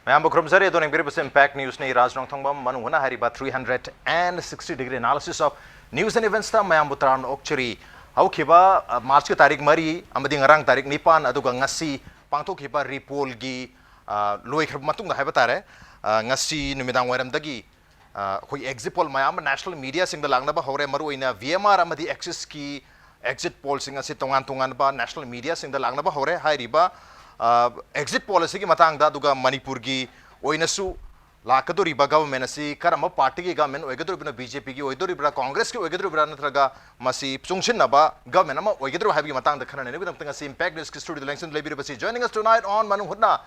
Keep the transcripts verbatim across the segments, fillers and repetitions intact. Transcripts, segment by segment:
ꯃꯌꯥꯝꯕꯨ ꯈꯨꯔꯨꯝꯖꯔꯤ꯫ ꯑꯗꯣ ꯌꯦꯡꯕꯤꯔꯤꯕꯁꯤ Impact Newsꯅꯤ꯫ ꯔꯥꯖ ꯅꯣꯡꯊꯣꯡꯕꯝ ꯃꯅꯨꯡ ꯍꯨꯠꯅ ꯍꯥꯏꯔꯤꯕ three hundred and sixty degree analysis of news and eventsꯇ ꯃꯌꯥꯝꯕꯨ ꯇꯔꯥꯝꯅ ꯑꯣꯛꯆꯔꯤ꯫ ꯍꯧꯈꯤꯕ, ꯑ, Marchꯀꯤ ꯇꯥꯔꯤꯛ ꯃꯔꯤ ꯑꯃꯗꯤ ꯉꯔꯥꯡ ꯇꯥꯔꯤꯛ ꯅꯤꯄꯥꯟ, ꯑꯗꯨꯒ ꯉꯁꯤ ꯄꯥꯡꯊꯣꯛꯈꯤꯕ repollꯒꯤ, ꯑ, ꯂꯣꯏꯈ꯭ꯔꯕ ꯃꯇꯨꯡꯗ ꯍꯥꯏꯕ ꯇꯥꯔꯦ, ꯑ, ꯉꯁꯤ ꯅꯨꯃꯤꯗꯥꯡ ꯋꯥꯏꯔꯝꯗꯒꯤ, ꯑ, ꯑꯩꯈꯣꯏꯒꯤ exit poll ꯃꯌꯥꯝ ꯑꯃ national mediaꯁꯤꯡꯗ ꯂꯥꯛꯅꯕ ꯍꯧꯔꯦ꯫ ꯃꯔꯨꯑꯣꯏꯅ VMR ꯑꯃꯗꯤ Axisꯀꯤ exit pollꯁꯤꯡ ꯑꯁꯤ ꯇꯣꯉꯥꯟ ꯇꯣꯉꯥꯟꯕ national mediaꯁꯤꯡꯗ ꯂꯥꯛꯅꯕ ꯍꯧꯔꯦ꯫ ꯍꯥꯏꯔꯤꯕ, ꯑ, exit poll ꯑꯁꯤꯒꯤ ꯃꯇꯥꯡꯗ, ꯑꯗꯨꯒ ꯃꯅꯤꯄꯨꯔꯒꯤ ꯑꯣꯏꯅꯁꯨ ꯂꯥꯛꯀꯗꯧꯔꯤꯕ government ꯑꯁꯤ ꯀꯔꯝꯕ partyꯒꯤ government ꯑꯣꯏꯒꯗꯧꯔꯤꯕꯅꯣ? BJPꯒꯤ ꯑꯣꯏꯗꯣꯔꯤꯕ꯭ꯔꯥ, Congressꯀꯤ ꯑꯣꯏꯒꯗꯧꯔꯤꯕ꯭ꯔꯥ, ꯅꯠꯇ꯭ꯔꯒ ꯃꯁꯤ ꯆꯨꯡꯁꯤꯟꯅꯕ government ꯑꯃ ꯑꯣꯏꯒꯗꯧꯔꯤꯕ꯭ꯔꯥ ꯍꯥꯏꯕꯒꯤ ꯃꯇꯥꯡꯗ ꯈꯟꯅ ꯅꯩꯅꯕꯒꯤꯗꯃꯛꯇ ꯉꯁꯤ Impact Newsꯀꯤ studioꯗ ꯂꯦꯡꯁꯤꯟ ꯂꯩꯕꯤꯔꯤꯕꯁꯤ, joining us tonight on ꯃꯅꯨꯡ ꯍꯨꯠꯅ,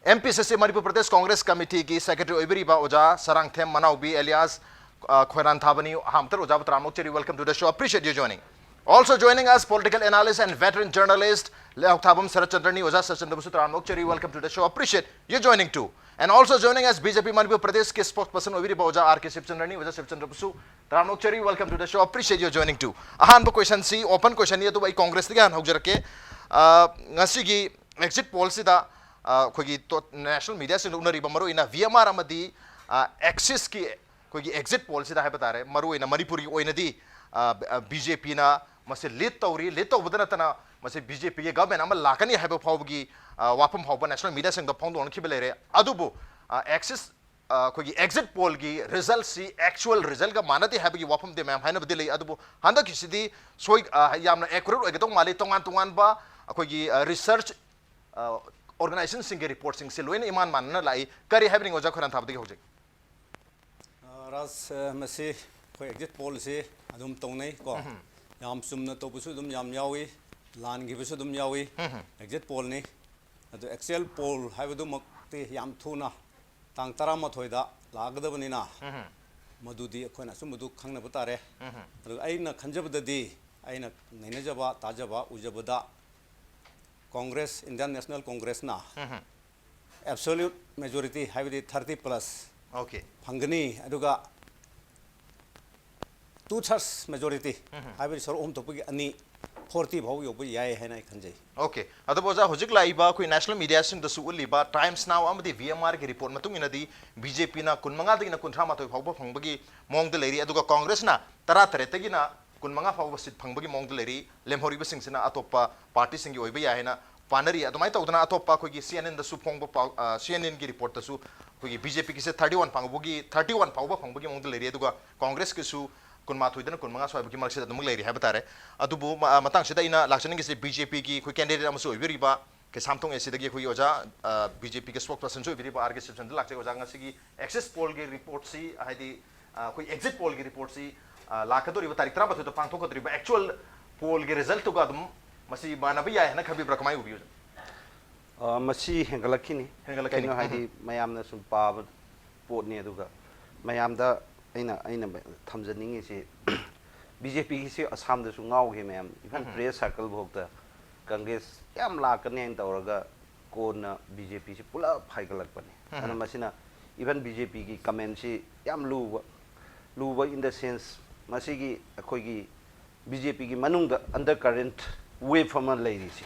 MPCC Manipur Pradesh Congress Committeeꯒꯤ secretary ꯑꯣꯏꯕꯤꯔꯤꯕ ꯑꯣꯖꯥ ꯁꯔꯥꯡꯊꯦꯝ ꯃꯅꯥꯎꯕꯤ alias, ꯑ, ꯈꯣꯏꯔꯥꯟꯊꯥꯕꯅꯤ꯫ ꯑꯍꯥꯟꯕꯗ ꯑꯣꯖꯥꯕꯨ ꯇꯔꯥꯝꯅ ꯑꯣꯛꯆꯔꯤ, welcome to the show, appreciate you joining. Also joining us, political analyst and veteran journalist ꯂꯩꯍꯥꯎꯊꯥꯕꯝ ꯁꯔꯠ ꯆꯟꯗ꯭ꯔꯅꯤ꯫ ꯑꯣꯖꯥ ꯁꯔꯠ ꯆꯟꯗ꯭ꯔꯕꯨꯁꯨ ꯇꯔꯥꯝꯅ ꯑꯣꯛꯆꯔꯤ, welcome to the show, appreciate you joining too. And also joining us, BJP Manipur Pradeshꯀꯤ spokesperson ꯑꯣꯏꯕꯤꯔꯤꯕ ꯑꯣꯖꯥ R K ꯁꯤꯕꯆꯟꯗ꯭ꯔꯅꯤ꯫ ꯑꯣꯖꯥ ꯁꯤꯕꯆꯟꯗ꯭ꯔꯕꯨꯁꯨ ꯇꯔꯥꯝꯅ ꯑꯣꯛꯆꯔꯤ, welcome to the show, appreciate you joining too. ꯑꯍꯥꯟꯕ questionꯁꯤ open questionꯅꯤ, ꯑꯗꯨꯕꯨ ꯑꯩ Congressꯇꯒꯤ ꯍꯥꯟꯅ ꯍꯧꯖꯔꯛꯀꯦ꯫ ꯑ, ꯉꯁꯤꯒꯤ exit pollꯁꯤꯗ, ꯑ, ꯑꯩꯈꯣꯏꯒꯤ ꯇꯣ-, national mediaꯁꯤꯡꯗ ꯎꯅꯔꯤꯕ ꯃꯔꯨꯑꯣꯏꯅ VMR ꯑꯃꯗꯤ, ꯑ, Axisꯀꯤ ꯑꯩꯈꯣꯏꯒꯤ exit pollꯁꯤꯗ ꯍꯥꯏꯕ ꯇꯥꯔꯦ, ꯃꯔꯨꯑꯣꯏꯅ ꯃꯅꯤꯄꯨꯔꯒꯤ ꯑꯣꯏꯅꯗꯤ, ꯑ, ꯑ, BJPꯅ ꯃꯁꯤ lead ꯇꯧꯔꯤ꯫ Lead ꯇꯧꯕꯗ ꯅꯠꯇꯅ ꯃꯁꯤ BJPꯒꯤ government ꯑꯃ ꯂꯥꯛꯀꯅꯤ ꯍꯥꯏꯕ ꯐꯥꯎꯕꯒꯤ, ꯑ, ꯋꯥꯐꯝ ꯐꯥꯎꯕ national mediaꯁꯤꯡꯗ ꯐꯣꯡꯗꯣꯛꯅꯈꯤꯕ ꯂꯩꯔꯦ꯫ ꯑꯗꯨꯕꯨ, ꯑ, Axis, ꯑ, ꯑꯩꯈꯣꯏꯒꯤ exit pollꯒꯤ resultꯁꯤ actual resultꯀ ꯃꯥꯟꯅꯗꯦ ꯍꯥꯏꯕꯒꯤ ꯋꯥꯐꯝꯗꯤ ꯃꯌꯥꯝ ꯍꯥꯏꯅꯕꯗꯤ ꯂꯩ꯫ ꯑꯗꯨꯕꯨ ꯍꯟꯗꯛꯀꯤꯁꯤꯗꯤ ꯁꯣꯏ-, ꯑ, ꯌꯥꯝꯅ accurate ꯑꯣꯏꯒꯗꯧ ꯃꯥꯜꯂꯤ꯫ ꯇꯣꯉꯥꯟ ꯇꯣꯉꯥꯟꯕ ꯑꯩꯈꯣꯏꯒꯤ, ꯑ, research, ꯑ, organizationꯁꯤꯡꯒꯤ reportꯁꯤꯡꯁꯦ ꯂꯣꯏꯅ ꯏꯃꯥꯟ ꯃꯥꯟꯅꯅ ꯂꯥꯛꯏ꯫ ꯀꯔꯤ ꯍꯥꯏꯕꯤꯅꯤꯡꯉꯤ ꯑꯣꯖꯥ ꯈꯣꯏꯔꯥꯟꯊꯥꯕꯗꯒꯤ ꯍꯧꯖꯤꯛ? ꯑ, ꯔꯥꯖ, ꯑ, ꯃꯁꯤ ꯑꯩꯈꯣꯏ exit pollꯁꯤ ꯑꯗꯨꯝ ꯇꯧꯅꯩ ꯀꯣ꯫ ꯎꯝꯍꯨꯝ꯫ ꯌꯥꯝ ꯆꯨꯝꯅ ꯇꯧꯕꯁꯨ ꯑꯗꯨꯝ ꯌꯥꯝ ꯌꯥꯎꯏ, ꯂꯥꯟꯈꯤꯕꯁꯨ ꯑꯗꯨꯝ ꯌꯥꯎꯏ꯫ ꯎꯝꯍꯨꯝ꯫ Exit pollꯅꯤ꯫ ꯑꯗꯨ actual poll ꯍꯥꯏꯕꯗꯨꯃꯛꯇꯤ ꯌꯥꯝ ꯊꯨꯅ ꯇꯥꯡ ꯇꯔꯥꯃꯥꯊꯣꯏꯗ ꯂꯥꯛꯀꯗꯕꯅꯤꯅ, ꯎꯝꯍꯨꯝ꯫ ꯃꯗꯨꯗꯤ ꯑꯩꯈꯣꯏꯅ ꯑꯆꯨꯝꯕꯗꯨ ꯈꯪꯅꯕ ꯇꯥꯔꯦ꯫ ꯎꯝꯍꯨꯝ꯫ ꯑꯗꯨꯒ ꯑꯩꯅ ꯈꯟꯖꯕꯗꯗꯤ, ꯑꯩꯅ ꯅꯩꯅꯖꯕ, ꯇꯥꯖꯕ, ꯎꯖꯕꯗ, Congress, Indian National Congressꯅ ꯎꯝꯍꯨꯝ꯫ Absolute majority ꯍꯥꯏꯕꯗꯤ thirty plus Okay. ꯐꯪꯒꯅꯤ, ꯑꯗꯨꯒ two thirds majority ꯎꯝꯍꯨꯝ꯫ ꯍꯥꯏꯕꯗꯤ ꯁꯔꯨꯛ ꯑꯍꯨꯝ ꯊꯣꯛꯄꯒꯤ ꯑꯅꯤ ꯐꯣꯔꯇꯤ ꯐꯥꯎ ꯌꯧꯕ ꯌꯥꯏ ꯍꯥꯏꯅ ꯑꯩ ꯈꯟꯖꯩ꯫ ꯑꯣꯀꯦ, ꯑꯗꯨꯕꯨ ꯑꯣꯖꯥ, ꯍꯧꯖꯤꯛ ꯂꯥꯛꯏꯕ ꯑꯩꯈꯣꯏ ꯅꯦꯁꯅꯦꯜ ꯃꯤꯗꯤꯌꯥꯁꯤꯡꯗꯁꯨ ꯎꯠꯂꯤꯕ ꯇꯥꯏꯝꯁ ꯅꯥꯎ ꯑꯃꯗꯤ ꯚꯤ ꯑꯦꯝ ꯑꯥꯔꯒꯤ ꯔꯤꯄꯣꯔꯠ ꯃꯇꯨꯡ ꯏꯟꯅꯗꯤ ꯕꯤ ꯖꯦ ꯄꯤꯅ ꯀꯨꯟꯃꯉꯥꯗꯒꯤꯅ ꯀꯨꯟꯊ꯭ꯔꯥ ꯃꯥꯊꯣꯏ ꯐꯥꯎꯕ ꯐꯪꯕꯒꯤ ꯃꯑꯣꯡꯗ ꯂꯩꯔꯤ, ꯑꯗꯨꯒ ꯀꯣꯡꯒ꯭ꯔꯦꯁꯅ ꯇꯔꯥꯇꯔꯦꯠꯇꯒꯤꯅ ꯀꯨꯟꯃꯉꯥ ꯐꯥꯎꯕ ꯁꯤꯠ ꯐꯪꯕꯒꯤ ꯃꯑꯣꯡꯗ ꯂꯩꯔꯤ꯫ ꯂꯦꯝꯍꯧꯔꯤꯕꯁꯤꯡꯁꯤꯅ ꯑꯇꯣꯞꯄ ꯄꯥꯔꯇꯤꯁꯤꯡꯒꯤ ꯑꯣꯏꯕ ꯌꯥꯏ ꯍꯥꯏꯅ ꯄꯥꯅꯔꯤ꯫ ꯑꯗꯨꯃꯥꯏꯅ ꯇꯧꯗꯅ ꯑꯇꯣꯞꯄ ꯑꯩꯈꯣꯏꯒꯤ ꯁꯤ ꯑꯦꯟ ꯑꯦꯟꯗꯁꯨ ꯐꯣꯡꯕ ꯄꯥꯎ, ꯁꯤ ꯑꯦꯟ ꯑꯦꯟꯒꯤ ꯔꯤꯄꯣꯔꯠꯇꯁꯨ ꯑꯩꯈꯣꯏꯒꯤ ꯕꯤ ꯖꯦ ꯄꯤꯒꯤꯁꯦ ꯊꯥꯔꯇꯤ ꯋꯥꯟ ꯐꯪꯕꯒꯤ, ꯊꯥꯔꯇꯤ ꯋꯥꯟ ꯐꯥꯎꯕ ꯐꯪꯕꯒꯤ ꯃꯑꯣꯡꯗ ꯂꯩꯔꯤ, ꯑꯗꯨꯒ ꯀꯣꯡꯒ꯭ꯔꯦꯁꯀꯤꯁꯨ ꯀꯨꯟꯃꯥꯊꯣꯏꯗꯅ ꯀꯨꯟꯃꯉꯥ ꯁ꯭ꯋꯥꯏꯕꯒꯤ ꯃꯔꯛꯁꯤꯗ ꯑꯗꯨꯃꯛ ꯂꯩꯔꯤ ꯍꯥꯏꯕ ꯇꯥꯔꯦ꯫ ꯑꯗꯨꯕꯨ ꯃ-, ꯃꯇꯥꯡꯁꯤꯗ ꯑꯩꯅ ꯂꯥꯛꯆꯅꯤꯡꯉꯤꯁꯤ ꯕꯤ ꯖꯦ ꯄꯤꯒꯤ ꯑꯩꯈꯣꯏ ꯀꯦꯟꯗꯤꯗꯦꯠ ꯑꯃꯁꯨ ꯑꯣꯏꯕꯤꯔꯤꯕ ꯀꯩꯁꯥꯝꯊꯣꯡ ꯑꯦ ꯁꯤꯗꯒꯤ ꯑꯩꯈꯣꯏꯒꯤ ꯑꯣꯖꯥ, ꯕꯤ ꯖꯦ ꯄꯤꯒꯤ ꯁ꯭ꯄꯣꯛꯁ ꯄꯔꯁꯟꯁꯨ ꯑꯣꯏꯕꯤꯔꯤꯕ ꯑꯥꯔ ꯀꯦ ꯁꯤꯕꯁꯟꯗ ꯂꯥꯛꯆꯩ꯫ ꯑꯣꯖꯥ, ꯉꯁꯤꯒꯤ ꯑꯦꯛꯖꯤꯠ ꯄꯣꯜꯒꯤ ꯔꯤꯄꯣꯔꯠꯁꯤ, ꯍꯥꯏꯗꯤ, ꯑ, ꯑꯩꯈꯣꯏ ꯑꯦꯛꯖꯤꯠ ꯄꯣꯜꯒꯤ ꯔꯤꯄꯣꯔꯠꯁꯤ, ꯑ, ꯂꯥꯛꯀꯗꯧꯔꯤꯕ ꯇꯥꯔꯤꯛ ꯇꯔꯥꯃꯥꯊꯣꯏꯗ ꯄꯥꯡꯊꯣꯛꯀꯗꯧꯔꯤꯕ ꯑꯦꯛꯆꯨꯑꯦꯜ ꯄꯣꯜꯒꯤ ꯔꯤꯖꯜꯠꯇꯨꯒ ꯑꯗꯨꯝ ꯃꯁꯤ ꯃꯥꯟꯅꯕ ꯌꯥꯏ ꯍꯥꯏꯅ ꯈꯟꯕꯤꯕ꯭ꯔꯥ? ꯀꯃꯥꯏꯅ ꯎꯕꯤ, ꯑꯣꯖꯥ? ꯑ, ꯃꯁꯤ ꯍꯦꯟꯒꯠꯂꯛꯈꯤꯅꯤ꯫ ꯍꯦꯟꯒꯠꯂꯛꯈꯤꯅꯤ꯫ ꯀꯩꯅꯣ ꯍꯥꯏꯗꯤ, ꯃꯌꯥꯝꯅ ꯁꯨꯝ ꯄꯥꯕ ꯄꯣꯠꯅꯤ꯫ ꯑꯗꯨꯒ ꯃꯌꯥꯝꯗ ꯑꯩꯅ, ꯑꯩꯅ ꯊꯝꯖꯅꯤꯡꯉꯤꯁꯤ, ꯕꯤ ꯖꯦ ꯄꯤꯒꯤꯁꯤ ꯑꯁꯥꯝꯗꯁꯨ ꯉꯥꯎꯈꯤ ꯃꯌꯥꯝ, ꯏꯚꯟ ꯄ꯭ꯔꯦꯁ ꯁꯥꯔꯀꯜ ꯐꯥꯎꯗ ꯀꯪꯒ꯭ꯔꯦꯁ ꯌꯥꯝ ꯂꯥꯛꯀꯅꯤ ꯍꯥꯏꯅ ꯇꯧꯔꯒ ꯀꯣꯟꯅ ꯕꯤ ꯖꯦ ꯄꯤꯁꯤ ꯄꯨꯂꯞ ꯍꯥꯏꯒꯠꯂꯛꯄꯅꯤ꯫ ꯑꯗꯨꯅ ꯃꯁꯤꯅ ꯏꯚꯟ ꯕꯤ ꯖꯦ ꯄꯤꯒꯤ ꯀꯃꯦꯟꯁꯤ ꯌꯥꯝ ꯂꯨꯕ, ꯂꯨꯕ in the sense, ꯃꯁꯤꯒꯤ ꯑꯩꯈꯣꯏꯒꯤ ꯕꯤ ꯖꯦ ꯄꯤꯒꯤ ꯃꯅꯨꯡꯗ ꯑꯟꯗꯔ ꯀꯔꯦꯟꯠ ꯋꯦꯕ ꯑꯃ ꯂꯩꯔꯤꯁꯤ,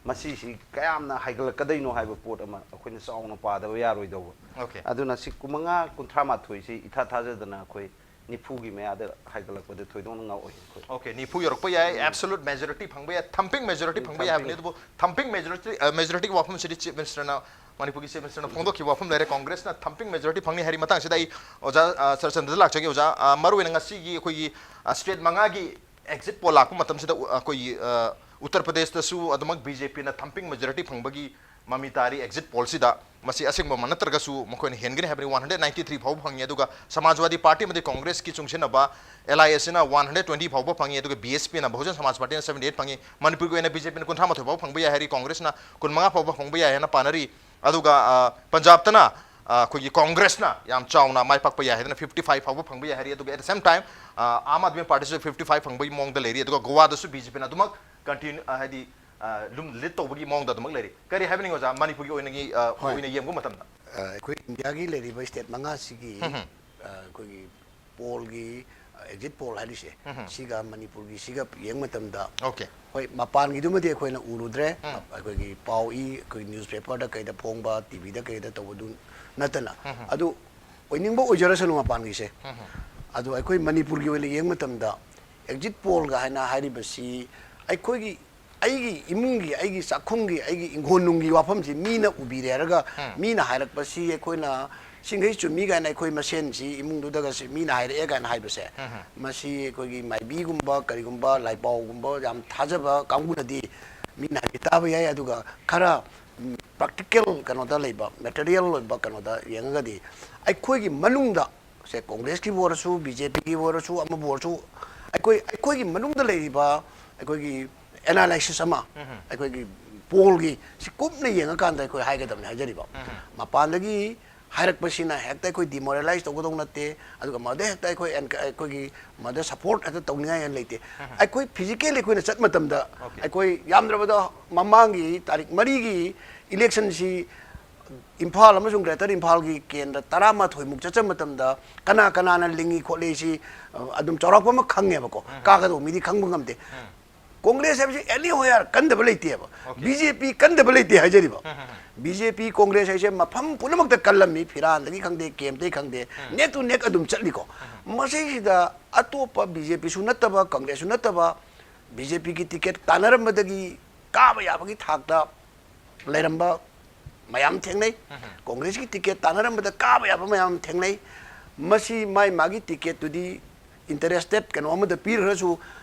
ꯃꯁꯤꯁꯤ ꯀꯌꯥꯝꯅ ꯍꯥꯏꯒꯠꯂꯛꯀꯗꯣꯏꯅꯣ ꯍꯥꯏꯕ ꯄꯣꯠ ꯑꯃ ꯑꯩꯈꯣꯏꯅ ꯆꯥꯎꯅ ꯄꯥꯗꯕ ꯌꯥꯔꯣꯏꯗꯧꯕ꯫ ꯑꯣꯀꯦ꯫ ꯑꯗꯨꯅ ꯁꯤ ꯀꯨꯟꯃꯉꯥ, ꯀꯨꯟꯊ꯭ꯔꯥ ꯃꯥꯊꯣꯏꯁꯤ ꯏꯊꯥ ꯊꯥꯖꯗꯅ ꯑꯩꯈꯣꯏ ꯅꯤꯐꯨꯒꯤ ꯃꯌꯥꯗ ꯍꯥꯏꯒꯠꯂꯛꯄꯗ ꯊꯣꯏꯗꯣꯛꯅ ꯉꯛꯑꯣꯏ ꯑꯩꯈꯣꯏ꯫ ꯑꯣꯀꯦ, ꯅꯤꯐꯨ ꯌꯧꯔꯛꯄ ꯌꯥꯏ꯫ ꯑꯦꯕꯁꯣꯂꯨꯠ ꯃꯦꯖꯣꯔꯤꯇꯤ ꯐꯪꯕ ꯌꯥꯏ, ꯊꯝꯄꯤꯡ ꯃꯦꯖꯣꯔꯤꯇꯤ ꯐꯪꯕ ꯌꯥꯏ ꯍꯥꯏꯕꯅꯤ꯫ ꯑꯗꯨꯕꯨ ꯊꯝꯄꯤꯡ ꯃꯦꯖꯣꯔꯤꯇꯤ, ꯃꯦꯖꯣꯔꯤꯇꯤꯒꯤ ꯋꯥꯐꯝꯁꯤꯗꯤ ꯆꯤꯐ ꯃꯤꯅꯤꯁꯇꯔꯅ, ꯃꯅꯤꯄꯨꯔꯒꯤ ꯆꯤꯐ ꯃꯤꯅꯤꯁꯇꯔꯅ ꯐꯣꯡꯗꯣꯛꯈꯤꯕ ꯋꯥꯐꯝ ꯂꯩꯔꯦ꯫ ꯀꯣꯡꯒ꯭ꯔꯦꯁꯅ ꯊꯝꯄꯤꯡ ꯃꯦꯖꯣꯔꯤꯇꯤ ꯐꯪꯅꯤ ꯍꯥꯏꯔꯤ꯫ ꯃꯇꯥꯡꯁꯤꯗ ꯑꯩ ꯑꯣꯖꯥ, ꯑ, ꯁꯔꯆꯟꯗ꯭ꯔꯗ ꯂꯥꯛꯆꯒꯦ꯫ ꯑꯣꯖꯥ, ꯑ, ꯃꯔꯨꯑꯣꯏꯅ ꯉꯁꯤꯒꯤ ꯑꯩꯈꯣꯏꯒꯤ, ꯑ, ꯁ꯭ꯇꯦꯠ ꯃꯉꯥꯒꯤ ꯑꯦꯛꯖꯤꯠ ꯄꯣꯜ ꯂꯥꯛꯄ ꯃꯇꯝꯁꯤꯗ, ꯑ, ꯑꯩꯈꯣꯏꯒꯤ, ꯑ, ꯎꯠꯇꯔ ꯄ꯭ꯔꯗꯦꯁꯇꯁꯨ ꯑꯗꯨꯃꯛ ꯕꯤ ꯖꯦ ꯄꯤꯅ ꯊꯝꯄꯤꯡ ꯃꯦꯖꯣꯔꯤꯇꯤ ꯐꯪꯕꯒꯤ ꯃꯃꯤ ꯇꯥꯔꯤ ꯑꯦꯛꯖꯤꯠ ꯄꯣꯜꯁꯤꯗ꯫ ꯃꯁꯤ ꯑꯁꯦꯡꯕꯃꯛ ꯅꯠꯇ꯭ꯔꯒꯁꯨ ꯃꯈꯣꯏꯅ ꯍꯦꯟꯒꯅꯤ ꯍꯥꯏꯕꯅꯤ꯫ ꯋꯥꯟ ꯍꯟꯗ꯭ꯔꯦꯠ ꯅꯥꯏꯟꯇꯤ ꯊ꯭ꯔꯤ ꯐꯥꯎꯕ ꯐꯪꯉꯤ, ꯑꯗꯨꯒ ꯁꯃꯥꯖꯋꯥꯗꯤ ꯄꯥꯔꯇꯤ ꯑꯃꯗꯤ ꯀꯣꯡꯒ꯭ꯔꯦꯁꯀꯤ ꯆꯨꯡꯁꯤꯟꯅꯕ ꯑꯦꯜ ꯑꯥꯏ ꯑꯦꯁꯤꯅ ꯋꯥꯟ ꯍꯟꯗ꯭ꯔꯦꯠ ꯇ꯭ꯋꯦꯟꯇꯤ ꯐꯥꯎꯕ ꯐꯪꯉꯤ, ꯑꯗꯨꯒ ꯕꯤ ꯑꯦꯁ ꯄꯤꯅ, ꯕꯍꯨꯖꯟ ꯁꯃꯥꯖ ꯄꯥꯔꯇꯤꯅ ꯁꯕꯦꯟꯇꯤ ꯑꯩꯠ ꯐꯪꯉꯤ꯫ ꯃꯅꯤꯄꯨꯔꯒꯤ ꯑꯣꯏꯅ ꯕꯤ ꯖꯦ ꯄꯤꯅ ꯀꯨꯟꯊ꯭ꯔꯥ ꯃꯥꯊꯣꯏ ꯐꯥꯎꯕ ꯐꯪꯕ ꯌꯥꯏ ꯍꯥꯏꯔꯤ, ꯀꯣꯡꯒ꯭ꯔꯦꯁꯅ ꯀꯨꯟꯃꯉꯥ ꯐꯥꯎꯕ ꯐꯪꯕ ꯌꯥꯏ ꯍꯥꯏꯅ ꯄꯥꯅꯔꯤ꯫ ꯑꯗꯨꯒ, ꯑ, ꯄꯟꯖꯥꯕꯇꯅ, ꯑ, ꯑꯩꯈꯣꯏꯒꯤ ꯀꯣꯡꯒ꯭ꯔꯦꯁꯅ ꯌꯥꯝ ꯆꯥꯎꯅ ꯃꯥꯏ ꯄꯥꯛꯄ ꯌꯥꯏ ꯍꯥꯏꯗꯅ ꯐꯤꯐꯇꯤ ꯐꯥꯏꯚ ꯐꯥꯎꯕ ꯐꯪꯕ ꯌꯥꯏ ꯍꯥꯏꯔꯤ꯫ ꯑꯗꯨꯒ at the same time, ꯑ, ꯑꯥꯝ ꯑꯥꯗꯃꯤ ꯄꯥꯔꯇꯤꯁꯨ ꯐꯤꯐꯇꯤ ꯐꯥꯏꯚ ꯐꯪꯕꯒꯤ ꯃꯑꯣꯡꯗ ꯂꯩꯔꯤ꯫ ꯑꯗꯨꯒ ꯒꯣꯋꯥꯗꯁꯨ ꯕꯤ ꯖꯦ ꯄꯤꯅ ꯑꯗꯨꯃꯛ ꯀꯟꯇꯤꯅ꯭ꯌꯨ, ꯑ, ꯍꯥꯏꯗꯤ, ꯑ, ꯑꯗꯨꯝ ꯂꯤꯗ ꯇꯧꯕꯒꯤ ꯃꯑꯣꯡꯗ ꯑꯗꯨꯃꯛ ꯂꯩꯔꯤ꯫ ꯀꯔꯤ ꯍꯥꯏꯕꯅꯤ ꯑꯣꯖꯥ, ꯃꯅꯤꯄꯨꯔꯒꯤ ꯑꯣꯏꯅꯒꯤ, ꯑ, ꯍꯣꯏ꯫ ꯑꯣꯏꯅ ꯌꯦꯡꯕ ꯃꯇꯝꯗ? ꯑ, ꯑꯩꯈꯣꯏ ꯏꯟꯗꯤꯌꯥꯒꯤ ꯂꯩꯔꯤꯕ ꯁ꯭ꯇꯦꯠ ꯃꯉꯥꯁꯤꯒꯤ, ꯑ, ꯑꯩꯈꯣꯏꯒꯤ ꯄꯣꯜꯒꯤ, ꯑ, ꯑꯦꯛꯖꯤꯠ ꯄꯣꯜ ꯍꯥꯏꯔꯤꯁꯦ, ꯁꯤꯒ ꯃꯅꯤꯄꯨꯔꯒꯤ ꯁꯤꯒ ꯌꯦꯡꯕ ꯃꯇꯝꯗ, ꯑꯣꯀꯦ꯫ ꯍꯣꯏ, ꯃꯄꯥꯟꯒꯤꯗꯨꯃꯗꯤ ꯑꯩꯈꯣꯏꯅ ꯎꯔꯨꯗ꯭ꯔꯦ꯫ ꯑꯩꯈꯣꯏꯒꯤ ꯄꯥꯎ ꯏ, ꯑꯩꯈꯣꯏ newspaperꯗ ꯀꯩꯗ ꯐꯣꯡꯕ, TVꯗ ꯀꯩꯗ ꯇꯧꯕꯗꯨ ꯅꯠꯇꯅ꯫ ꯑꯗꯨ ꯑꯣꯏꯅꯤꯡꯕ ꯑꯣꯏꯖꯔꯁꯅꯨ ꯃꯄꯥꯟꯒꯤꯁꯦ꯫ ꯑꯗꯣ ꯑꯩꯈꯣꯏ ꯃꯅꯤꯄꯨꯔꯒꯤ ꯑꯣꯏꯅ ꯌꯦꯡꯕ ꯃꯇꯝꯗ exit pollꯒ ꯍꯥꯏꯅ ꯍꯥꯏꯔꯤꯕꯁꯤ ꯑꯩꯈꯣꯏꯒꯤ, ꯑꯩꯒꯤ ꯏꯃꯨꯡꯒꯤ, ꯑꯩꯒꯤ ꯆꯥꯛꯈꯨꯝꯒꯤ, ꯑꯩꯒꯤ ꯏꯪꯈꯣꯜ ꯅꯨꯡꯒꯤ ꯋꯥꯐꯝꯁꯤ ꯃꯤꯅ ꯎꯕꯤꯔꯦ ꯍꯥꯏꯔꯒ, ꯃꯤꯅ ꯍꯥꯏꯔꯛꯄꯁꯤ ꯑꯩꯈꯣꯏꯅ ꯁꯤꯡꯈꯩ ꯆꯨꯝꯃꯤ ꯀꯥꯏꯅ ꯑꯩꯈꯣꯏ ꯃꯁꯦꯟꯁꯤ ꯏꯃꯨꯡꯗꯨꯗꯒ ꯁꯤ ꯃꯤꯅ ꯍꯥꯏꯔꯛꯑꯦ ꯀꯥꯏꯅ ꯍꯥꯏꯕꯁꯦ, ꯃꯁꯤ ꯑꯩꯈꯣꯏꯒꯤ ꯃꯥꯏꯕꯤꯒꯨꯝꯕ ꯀꯔꯤꯒꯨꯝꯕ ꯂꯥꯏꯄꯥꯎꯒꯨꯝꯕ ꯌꯥꯝ ꯊꯥꯖꯕ ꯀꯥꯡꯕꯨꯅꯗꯤ ꯃꯤꯅ ꯍꯥꯏꯕ ꯇꯥꯕ ꯌꯥꯏ꯫ ꯑꯗꯨꯒ ꯈꯔ ꯄ꯭ꯔꯦꯛꯇꯤꯀꯦꯜ ꯀꯩꯅꯣꯗ ꯂꯩꯕ, ꯃꯦꯇꯔꯤꯌꯦꯜ ꯑꯣꯏꯕ ꯀꯩꯅꯣꯗ ꯌꯦꯡꯉꯒꯗꯤ ꯑꯩꯈꯣꯏꯒꯤ ꯃꯅꯨꯡꯗ ꯁꯦ ꯀꯣꯡꯒ꯭ꯔꯦꯁꯀꯤꯕꯨ ꯑꯣꯏꯔꯁꯨ, BJPꯒꯤꯕꯨ ꯑꯣꯏꯔꯁꯨ, ꯑꯃꯕꯨ ꯑꯣꯏꯔꯁꯨ, ꯑꯩꯈꯣꯏ, ꯑꯩꯈꯣꯏꯒꯤ ꯃꯅꯨꯡꯗ ꯂꯩꯔꯤꯕ ꯑꯩꯈꯣꯏꯒꯤ ꯑꯦꯅꯥꯂꯥꯏꯁꯤꯁ ꯑꯃ, ꯑꯩꯈꯣꯏꯒꯤ ꯄꯣꯜꯒꯤ ꯁꯤ ꯀꯨꯞꯅ ꯌꯦꯡꯉꯀꯥꯟꯗ ꯑꯩꯈꯣꯏ ꯍꯥꯏꯒꯗꯕꯅꯤ ꯍꯥꯏꯖꯔꯤꯕ꯫ ꯃꯄꯥꯟꯗꯒꯤ ꯍꯥꯏꯔꯛꯄꯁꯤꯅ ꯍꯦꯛꯇ ꯑꯩꯈꯣꯏ demoralize ꯇꯧꯒꯗꯧ ꯅꯠꯇꯦ, ꯑꯗꯨꯒ ꯃꯗ ꯍꯦꯛꯇ ꯑꯩꯈꯣꯏ ꯑꯦꯟ-, ꯑꯩꯈꯣꯏꯒꯤ ꯃꯗ support ꯍꯦꯛꯇ ꯇꯧꯅꯤꯡꯉꯥꯏ ꯍꯦꯟꯅ ꯂꯩꯇꯦ꯫ ꯑꯩꯈꯣꯏ physically ꯑꯩꯈꯣꯏꯅ ꯆꯠꯄ ꯃꯇꯝꯗ ꯑꯩꯈꯣꯏ ꯌꯥꯝꯗ꯭ꯔꯕꯗ ꯃꯃꯥꯡꯒꯤ ꯇꯥꯔꯤꯛ ꯃꯔꯤꯒꯤ electionꯁꯤ ꯏꯝꯐꯥꯜ ꯑꯃꯁꯨꯡ Greater ꯏꯝꯐꯥꯜꯒꯤ ꯀꯦꯟꯗ꯭ꯔ ꯇꯔꯥꯃꯥꯊꯣꯏꯃꯨꯛ ꯆꯠꯆꯕ ꯃꯇꯝꯗ ꯀꯅꯥ ꯀꯅꯥꯅ ꯂꯤꯡꯉꯤ ꯈꯣꯠꯂꯤ ꯁꯤ, ꯑ, ꯑꯗꯨꯝ ꯆꯥꯎꯔꯥꯛꯄ ꯑꯃ ꯈꯪꯉꯦꯕꯀꯣ꯫ ꯀꯥꯒꯗꯧꯕ ꯃꯤꯗꯤ ꯈꯪꯕ ꯉꯝꯗꯦ꯫ ꯀꯣꯡꯒ꯭ꯔꯦꯁ ꯍꯥꯏꯕꯁꯤ anywhere ꯀꯟꯗꯕ ꯂꯩꯇꯦꯕ꯫ BJP ꯀꯟꯗꯕ ꯂꯩꯇꯦ ꯍꯥꯏꯖꯔꯤꯕ꯫ BJP ꯀꯣꯡꯒ꯭ꯔꯦꯁ ꯍꯥꯏꯁꯦ ꯃꯐꯝ ꯄꯨꯝꯅꯃꯛꯇ ꯀꯜꯂꯝꯃꯤ, ꯐꯤꯔꯥꯟꯗꯒꯤ ꯈꯪꯗꯦ, ꯀꯦꯝꯇꯒꯤ ꯈꯪꯗꯦ, neck to neck ꯑꯗꯨꯝ ꯆꯠꯂꯤꯀꯣ꯫ ꯃꯁꯤꯁꯤꯗ ꯑꯇꯣꯞꯄ BJPꯁꯨ ꯅꯠꯇꯕ, ꯀꯪꯒ꯭ꯔꯦꯁꯁꯨ ꯅꯠꯇꯕ, BJPꯒꯤ ꯇꯤꯀꯦꯠ ꯇꯥꯟꯅꯔꯝꯕꯗꯒꯤ ꯀꯥꯕ ꯌꯥꯕꯒꯤ ꯊꯥꯛꯇ ꯂꯩꯔꯝꯕ ꯃꯌꯥꯝ ꯊꯦꯡꯅꯩ꯫ ꯀꯣꯡꯒ꯭ꯔꯦꯁꯀꯤ ꯇꯤꯀꯦꯠ ꯇꯥꯟꯅꯔꯝꯕꯗ ꯀꯥꯕ ꯌꯥꯕ ꯃꯌꯥꯝ ꯊꯦꯡꯅꯩ꯫ ꯃꯁꯤ ꯃꯥꯏ ꯃꯥꯒꯤ ꯇꯤꯀꯦꯠꯇꯨꯗꯤ interested ꯀꯩꯅꯣ ꯑꯃꯗ ꯄꯤꯈ꯭ꯔꯁꯨ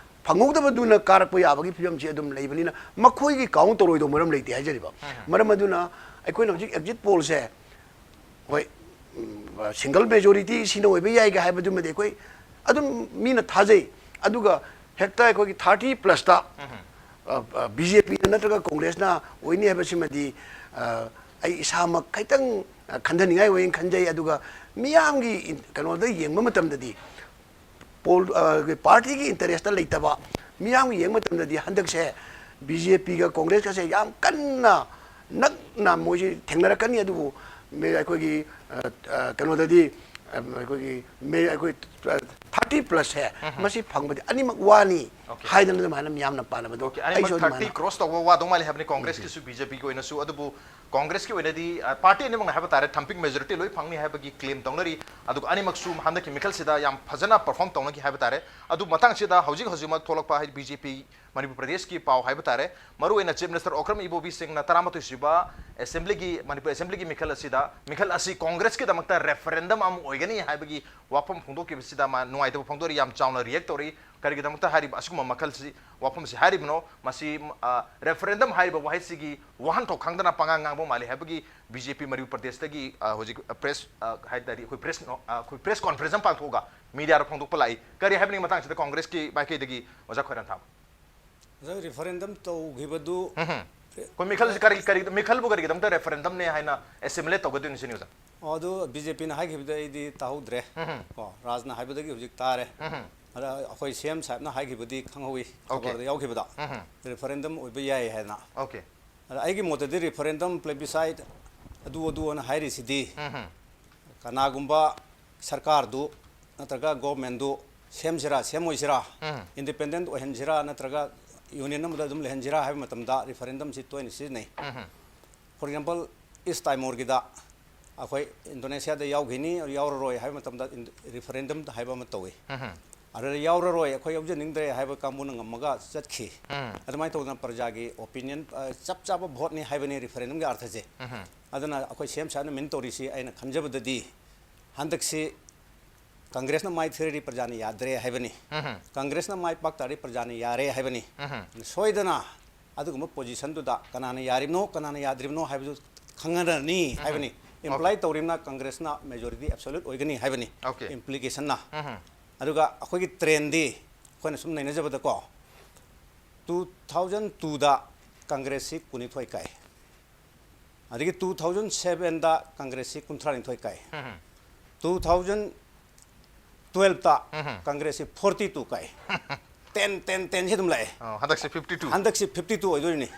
ꯐꯪꯍꯧꯗꯕꯗꯨꯅ ꯀꯥꯔꯛꯄ ꯌꯥꯕꯒꯤ ꯐꯤꯕꯝꯁꯤ ꯑꯗꯨꯝ ꯂꯩꯕꯅꯤꯅ ꯃꯈꯣꯏꯒꯤ count ꯇꯧꯔꯣꯏꯗꯧꯕ ꯃꯔꯝ ꯂꯩꯇꯦ ꯍꯥꯏꯖꯔꯤꯕ꯫ ꯃꯔꯝ ꯑꯗꯨꯅ ꯑꯩꯈꯣꯏꯅ ꯍꯧꯖꯤꯛ exit pollꯁꯦ ꯍꯣꯏ, ꯎꯝ, single majority ꯁꯤꯅ ꯑꯣꯏꯕ ꯌꯥꯏꯒ ꯍꯥꯏꯕꯗꯨꯃꯗꯤ ꯑꯩꯈꯣꯏ ꯑꯗꯨꯝ ꯃꯤꯅ ꯊꯥꯖꯩ꯫ ꯑꯗꯨꯒ ꯍꯦꯛꯇ ꯑꯩꯈꯣꯏꯒꯤ thirty plusꯇ, ꯑ, ꯑ, BJPꯅ ꯅꯠꯇ꯭ꯔꯒ ꯀꯣꯡꯒ꯭ꯔꯦꯁꯅ ꯑꯣꯏꯅꯤ ꯍꯥꯏꯕꯁꯤꯃꯗꯤ, ꯑ, ꯑꯩ ꯏꯁꯥꯃꯛ ꯈꯤꯇꯪ, ꯑ, ꯈꯟꯊꯅꯤꯡꯉꯥꯏ ꯑꯣꯏꯅ ꯈꯟꯖꯩ꯫ ꯑꯗꯨꯒ ꯃꯤꯌꯥꯝꯒꯤ ꯏꯟ-, ꯀꯩꯅꯣꯗ ꯌꯦꯡꯕ ꯃꯇꯝꯗꯗꯤ ꯄꯣꯜ-, ꯑ, ꯄꯥꯔꯇꯤꯒꯤ interestꯇ ꯂꯩꯇꯕ ꯃꯤꯌꯥꯝꯒꯤ ꯌꯦꯡꯕ ꯃꯇꯝꯗꯗꯤ ꯍꯟꯗꯛꯁꯦ BJPꯒ ꯀꯣꯡꯒ꯭ꯔꯦꯁꯀꯁꯦ ꯌꯥꯝ ꯀꯟꯅ ꯅꯛꯅ ꯃꯣꯏꯁꯤ ꯊꯦꯡꯅꯔꯛꯀꯅꯤ꯫ ꯑꯗꯨꯕꯨ ꯃꯦ-, ꯑꯩꯈꯣꯏꯒꯤ, ꯑ, ꯑ, ꯀꯩꯅꯣꯗꯗꯤ, ꯑ, ꯑꯩꯈꯣꯏꯒꯤ ꯃꯦ-, ꯑꯩꯈꯣꯏ, ꯑ, thirty plusꯁꯦ ꯃꯁꯤ ꯐꯪꯕꯗꯤ ꯑꯅꯤꯃꯛ ꯋꯥꯅꯤ꯫ ꯍꯥꯏꯗꯅ ꯑꯗꯨꯃꯥꯏꯅ ꯃꯤꯌꯥꯝꯅ ꯄꯥꯅꯕꯗꯣ ꯑꯩꯁꯨ ꯑꯗꯨꯃꯥꯏꯅ ꯊꯥꯔꯇꯤ ꯀ꯭ꯔꯣꯁ ꯇꯧꯕ ꯋꯥꯗꯧ ꯃꯥꯜꯂꯤ ꯍꯥꯏꯕꯅꯤ ꯀꯣꯡꯒ꯭ꯔꯦꯁꯀꯤꯁꯨ ꯕꯤ ꯖꯦ ꯄꯤꯒꯤ ꯑꯣꯏꯅꯁꯨ꯫ ꯑꯗꯨꯕꯨ ꯀꯣꯡꯒ꯭ꯔꯦꯁꯀꯤ ꯑꯣꯏꯅꯗꯤ, ꯑ, ꯄꯥꯔꯇꯤ ꯑꯅꯤꯃꯛꯅ ꯍꯥꯏꯕ ꯇꯥꯔꯦ, ꯊꯝꯄꯤꯡ ꯃꯦꯖꯣꯔꯤꯇꯤ ꯂꯣꯏ ꯐꯪꯅꯤ ꯍꯥꯏꯕꯒꯤ ꯀ꯭ꯂꯦꯝ ꯇꯧꯅꯔꯤ꯫ ꯑꯗꯨꯒ ꯑꯅꯤꯃꯛꯁꯨ ꯍꯟꯗꯛꯀꯤ ꯃꯤꯈꯜꯁꯤꯗ ꯌꯥꯝ ꯐꯖꯅ ꯄꯔꯐꯣꯔꯝ ꯇꯧꯅꯈꯤ ꯍꯥꯏꯕ ꯇꯥꯔꯦ꯫ ꯑꯗꯨ ꯃꯇꯥꯡꯁꯤꯗ ꯍꯧꯖꯤꯛ ꯍꯧꯖꯤꯛꯃꯛ ꯊꯣꯛꯂꯛꯄ ꯍꯥꯏꯗꯤ ꯕꯤ ꯖꯦ ꯄꯤ ꯃꯅꯤꯄꯨꯔ ꯄ꯭ꯔꯗꯦꯁꯀꯤ ꯄꯥꯎ ꯍꯥꯏꯕ ꯇꯥꯔꯦ, ꯃꯔꯨꯑꯣꯏꯅ ꯆꯤꯐ ꯃꯤꯅꯤꯁꯇꯔ ꯑꯣꯀ꯭ꯔꯝ ꯏꯕꯣꯕꯤ ꯁꯤꯡꯅ ꯇꯔꯥꯃꯥꯊꯣꯏ ꯁꯨꯕ ꯑꯦꯁꯦꯝꯕ꯭ꯂꯤꯒꯤ, ꯃꯅꯤꯄꯨꯔ ꯑꯦꯁꯦꯝꯕ꯭ꯂꯤꯒꯤ ꯃꯤꯈꯜ ꯑꯁꯤꯗ, ꯃꯤꯈꯜ ꯑꯁꯤ ꯀꯣꯡꯒ꯭ꯔꯦꯁꯀꯤꯗꯃꯛꯇ ꯔꯦꯐꯔꯦꯟꯗꯝ ꯑꯃ ꯑꯣꯏꯒꯅꯤ ꯍꯥꯏꯕꯒꯤ ꯋꯥꯐꯝ ꯐꯣꯡꯗꯣꯛꯈꯤꯕꯁꯤꯗ ꯃꯥ ꯅꯨꯡꯉꯥꯏꯇꯕ ꯐꯣꯡꯗꯣꯔꯛꯏ, ꯌꯥꯝ ꯆꯥꯎꯅ ꯔꯤꯌꯦꯛ ꯇꯧꯔꯛꯏ꯫ ꯀꯔꯤꯒꯤꯗꯃꯛꯇ ꯍꯥꯏꯔꯤꯕ ꯑꯁꯤꯒꯨꯝꯕ ꯃꯈꯜꯁꯤ, ꯋꯥꯐꯝꯁꯤ ꯍꯥꯏꯔꯤꯕꯅꯣ? ꯃꯁꯤ, ꯑ, ꯔꯦꯐꯔꯦꯟꯗꯝ ꯍꯥꯏꯔꯤꯕ ꯋꯥꯍꯩꯁꯤꯒꯤ ꯋꯥꯍꯟꯊꯣꯛ ꯈꯪꯗꯅ ꯄꯉꯥꯡ ꯉꯥꯡꯕ ꯃꯥꯜꯂꯤ ꯍꯥꯏꯕꯒꯤ ꯕꯤ ꯖꯦ ꯄꯤ ꯃꯅꯤꯄꯨꯔ ꯄ꯭ꯔꯗꯦꯁꯇꯒꯤ, ꯑ, ꯍꯧꯖꯤꯛ ꯄ꯭ꯔꯦꯁ, ꯑ, ꯍꯥꯏ ꯇꯥꯔꯗꯤ ꯑꯩꯈꯣꯏ ꯄ꯭ꯔꯦꯁ ꯅꯣ-, ꯑ, ꯑꯩꯈꯣꯏ ꯄ꯭ꯔꯦꯁ ꯀꯣꯟꯐꯔꯦꯟꯁ ꯑꯃ ꯄꯥꯡꯊꯣꯛꯑꯒ ꯃꯤꯗꯤꯌꯥꯗ ꯐꯣꯡꯗꯣꯛꯄ ꯂꯥꯛꯏ꯫ ꯀꯔꯤ ꯍꯥꯏꯕꯅꯤ ꯃꯇꯥꯡꯁꯤꯗ ꯀꯣꯡꯒ꯭ꯔꯦꯁꯀꯤ ꯃꯥꯏꯀꯩꯗꯒꯤ ꯑꯣꯖꯥ ꯈꯣꯏꯔꯥꯟꯊꯥꯕ? ꯑꯣꯖꯥ, ꯔꯤꯐꯔꯦꯟꯗꯝ ꯇꯧꯈꯤꯕꯗꯨ ꯎꯝꯍꯨꯝ꯫ ꯑꯩꯈꯣꯏ ꯃꯤꯈꯜꯁꯤ ꯀꯔꯤ, ꯀꯔꯤ, ꯃꯤꯈꯜꯕꯨ ꯀꯔꯤꯒꯤꯗꯃꯛꯇ ꯔꯦꯐꯔꯦꯟꯗꯝꯅꯦ ꯍꯥꯏꯅ ꯑꯦꯁꯤꯃꯤꯂꯦꯠ ꯇꯧꯒꯗꯣꯏꯅꯣ ꯁꯤꯅꯤ ꯑꯣꯖꯥ? ꯑꯣ, ꯑꯗꯨ ꯕꯤ ꯖꯦ ꯄꯤꯅ ꯍꯥꯏꯈꯤꯕꯗ ꯑꯩꯗꯤ ꯇꯥꯍꯧꯗ꯭ꯔꯦ꯫ ꯎꯝꯍꯨꯝ꯫ ꯀꯣ, ꯔꯥꯖꯅ ꯍꯥꯏꯕꯗꯒꯤ ꯍꯧꯖꯤꯛ ꯇꯥꯔꯦ꯫ ꯎꯝꯍꯨꯝ꯫ ꯑꯗ ꯑꯩꯈꯣꯏ ꯁꯤ ꯑꯦꯝ ꯁꯥꯍꯦꯕꯅ ꯍꯥꯏꯈꯤꯕꯗꯤ ꯈꯪꯍꯧꯏ, ꯑꯣꯀꯦ꯫ ꯈꯕꯔꯗ ꯌꯥꯎꯈꯤꯕꯗ ꯎꯝꯍꯨꯝ꯫ ꯔꯤꯐꯔꯦꯟꯗꯝ ꯑꯣꯏꯕ ꯌꯥꯏ ꯍꯥꯏꯅ꯫ ꯑꯣꯀꯦ꯫ ꯑꯗ ꯑꯩꯒꯤ ꯃꯣꯠꯇꯗꯤ ꯔꯤꯐꯔꯦꯟꯗꯝ, ꯄ꯭ꯂꯦꯕꯤꯁꯥꯏꯠ, ꯑꯗꯨ ꯑꯗꯨ ꯑꯅ ꯍꯥꯏꯔꯤꯁꯤꯗꯤ ꯎꯝꯍꯨꯝ꯫ ꯀꯅꯥꯒꯨꯝꯕ ꯁꯔꯀꯥꯔꯗꯨ ꯅꯠꯇ꯭ꯔꯒ ꯒꯣꯚꯔꯟꯃꯦꯟꯗꯨ ꯁꯦꯝꯁꯤꯔꯥ ꯁꯦꯝꯃꯣꯏꯁꯤꯔꯥ, ꯎꯝ꯫ ꯏꯟꯗꯤꯄꯦꯟꯗꯦꯟꯠ ꯑꯣꯏꯍꯟꯁꯤꯔꯥ ꯅꯠꯇ꯭ꯔꯒ ꯌꯨꯅꯤꯌꯟ ꯑꯃꯗ ꯑꯗꯨꯝ ꯂꯩꯍꯟꯁꯤꯔꯥ ꯍꯥꯏꯕ ꯃꯇꯝꯗ ꯔꯤꯐꯔꯦꯟꯗꯝꯁꯤ ꯇꯣꯏꯅ ꯁꯤꯖꯤꯟꯅꯩ꯫ ꯎꯝꯍꯨꯝ꯫ ꯐꯣꯔ ꯑꯦꯛꯖꯥꯝꯄꯜ, ꯏꯁ ꯇꯥꯏꯃꯣꯔꯒꯤꯗ ꯑꯩꯈꯣꯏ ꯏꯟꯗꯣꯅꯦꯁꯤꯌꯥꯗ ꯌꯥꯎꯈꯤꯅꯤ, ꯌꯥꯎꯔꯔꯣꯏ ꯍꯥꯏꯕ ꯃꯇꯝꯗ ꯏꯟ-, ꯔꯤꯐꯔꯦꯟꯗꯝ ꯍꯥꯏꯕ ꯑꯃ ꯇꯧꯏ꯫ ꯎꯝꯍꯨꯝ꯫ ꯑꯗꯨꯗ ꯌꯥꯎꯔꯔꯣꯏ, ꯑꯩꯈꯣꯏ ꯌꯥꯎꯖꯅꯤꯡꯗ꯭ꯔꯦ ꯍꯥꯏꯕ ꯀꯥꯡꯕꯨꯅ ꯉꯝꯃꯒ ꯆꯠꯈꯤ꯫ ꯎꯝ꯫ ꯑꯗꯨꯃꯥꯏꯅ ꯇꯧꯗꯅ ꯄ꯭ꯔꯖꯥꯒꯤ ꯑꯣꯄꯤꯅꯤꯌꯟ, ꯑ, ꯆꯞ ꯆꯥꯕ ꯚꯣꯠꯅꯤ ꯍꯥꯏꯕꯅꯤ ꯔꯤꯐꯔꯦꯟꯗꯝꯒꯤ ꯑꯥꯔꯊꯁꯦ꯫ ꯎꯝꯍꯨꯝ꯫ ꯑꯗꯨꯅ ꯑꯩꯈꯣꯏ ꯁꯤ ꯑꯦꯝ ꯁꯥꯍꯦꯕꯅ ꯃꯤꯟ ꯇꯧꯔꯤꯁꯤ ꯑꯩꯅ ꯈꯟꯖꯕꯗꯗꯤ ꯍꯟꯗꯛꯁꯤ ꯀꯪꯒ꯭ꯔꯦꯁꯅ ꯃꯥꯏ ꯊꯤꯔꯗꯤ ꯄ꯭ꯔꯖꯥꯅ ꯌꯥꯗ꯭ꯔꯦ ꯍꯥꯏꯕꯅꯤ꯫ ꯎꯝꯍꯨꯝ꯫ ꯀꯪꯒ꯭ꯔꯦꯁꯅ ꯃꯥꯏ ꯄꯥꯛ ꯇꯥꯔꯗꯤ ꯄ꯭ꯔꯖꯥꯅ ꯌꯥꯔꯦ ꯍꯥꯏꯕꯅꯤ꯫ ꯎꯝꯍꯨꯝ꯫ ꯁꯣꯏꯗꯅ ꯑꯗꯨꯒꯨꯝꯕ ꯄꯣꯖꯤꯁꯟꯗꯨꯗ ꯀꯅꯥꯅ ꯌꯥꯔꯤꯕꯅꯣ, ꯀꯅꯥꯅ ꯌꯥꯗ꯭ꯔꯤꯕꯅꯣ ꯍꯥꯏꯕꯗꯨ ꯈꯪꯅꯔꯅꯤ ꯎꯝꯍꯨꯝ꯫ ꯍꯥꯏꯕꯅꯤ꯫ ꯑꯣꯀꯦ꯫ ꯏꯝꯄ꯭ꯂꯥꯏ ꯇꯧꯔꯤꯕꯅ ꯀꯪꯒ꯭ꯔꯦꯁꯅ ꯃꯦꯖꯣꯔꯤꯇꯤ ꯑꯦꯕꯁꯣꯂ꯭ꯌꯨꯠ ꯑꯣꯏꯒꯅꯤ ꯍꯥꯏꯕꯅꯤ꯫ ꯑꯣꯀꯦ꯫ ꯏꯝꯄ꯭ꯂꯤꯀꯦꯁꯟꯅ꯫ ꯎꯝꯍꯨꯝ꯫ ꯑꯗꯨꯒ ꯑꯩꯈꯣꯏꯒꯤ ꯇ꯭ꯔꯦꯟꯗꯤ ꯑꯩꯈꯣꯏꯅ ꯁꯨꯝ ꯅꯩꯅꯖꯕꯗꯀꯣ, ꯇꯨ ꯊꯥꯎꯖꯟ ꯇꯨꯗ ꯀꯪꯒ꯭ꯔꯦꯁꯁꯤ ꯀꯨꯟꯅꯤꯊꯣꯏ ꯀꯥꯏ, ꯑꯗꯒꯤ ꯇꯨ ꯊꯥꯎꯖꯟ ꯁꯕꯦꯟꯗ ꯀꯪꯒ꯭ꯔꯦꯁꯁꯤ ꯀꯨꯟꯊ꯭ꯔꯥꯅꯤꯊꯣꯏ ꯀꯥꯏ, ꯎꯝꯍꯨꯝ꯫ ꯇꯨ ꯊꯥꯎꯖꯟ ꯇꯨꯋꯦꯜꯞꯇ ꯎꯝꯍꯨꯝ꯫ ꯀꯪꯒ꯭ꯔꯦꯁꯁꯤ ꯐꯣꯔꯇꯤ ꯇꯨ ꯀꯥꯏ꯫ ꯇꯦꯟ, ꯇꯦꯟ, ꯇꯦꯟꯁꯤ ꯑꯗꯨꯝ ꯂꯥꯛꯑꯦ꯫ ꯑꯣ, ꯍꯟꯗꯛꯁꯤ ꯐꯤꯐꯇꯤ ꯇꯨ꯫ ꯍꯟꯗꯛꯁꯤ ꯐꯤꯐꯇꯤ ꯇꯨ ꯑꯣꯏꯗꯣꯏꯅꯤ꯫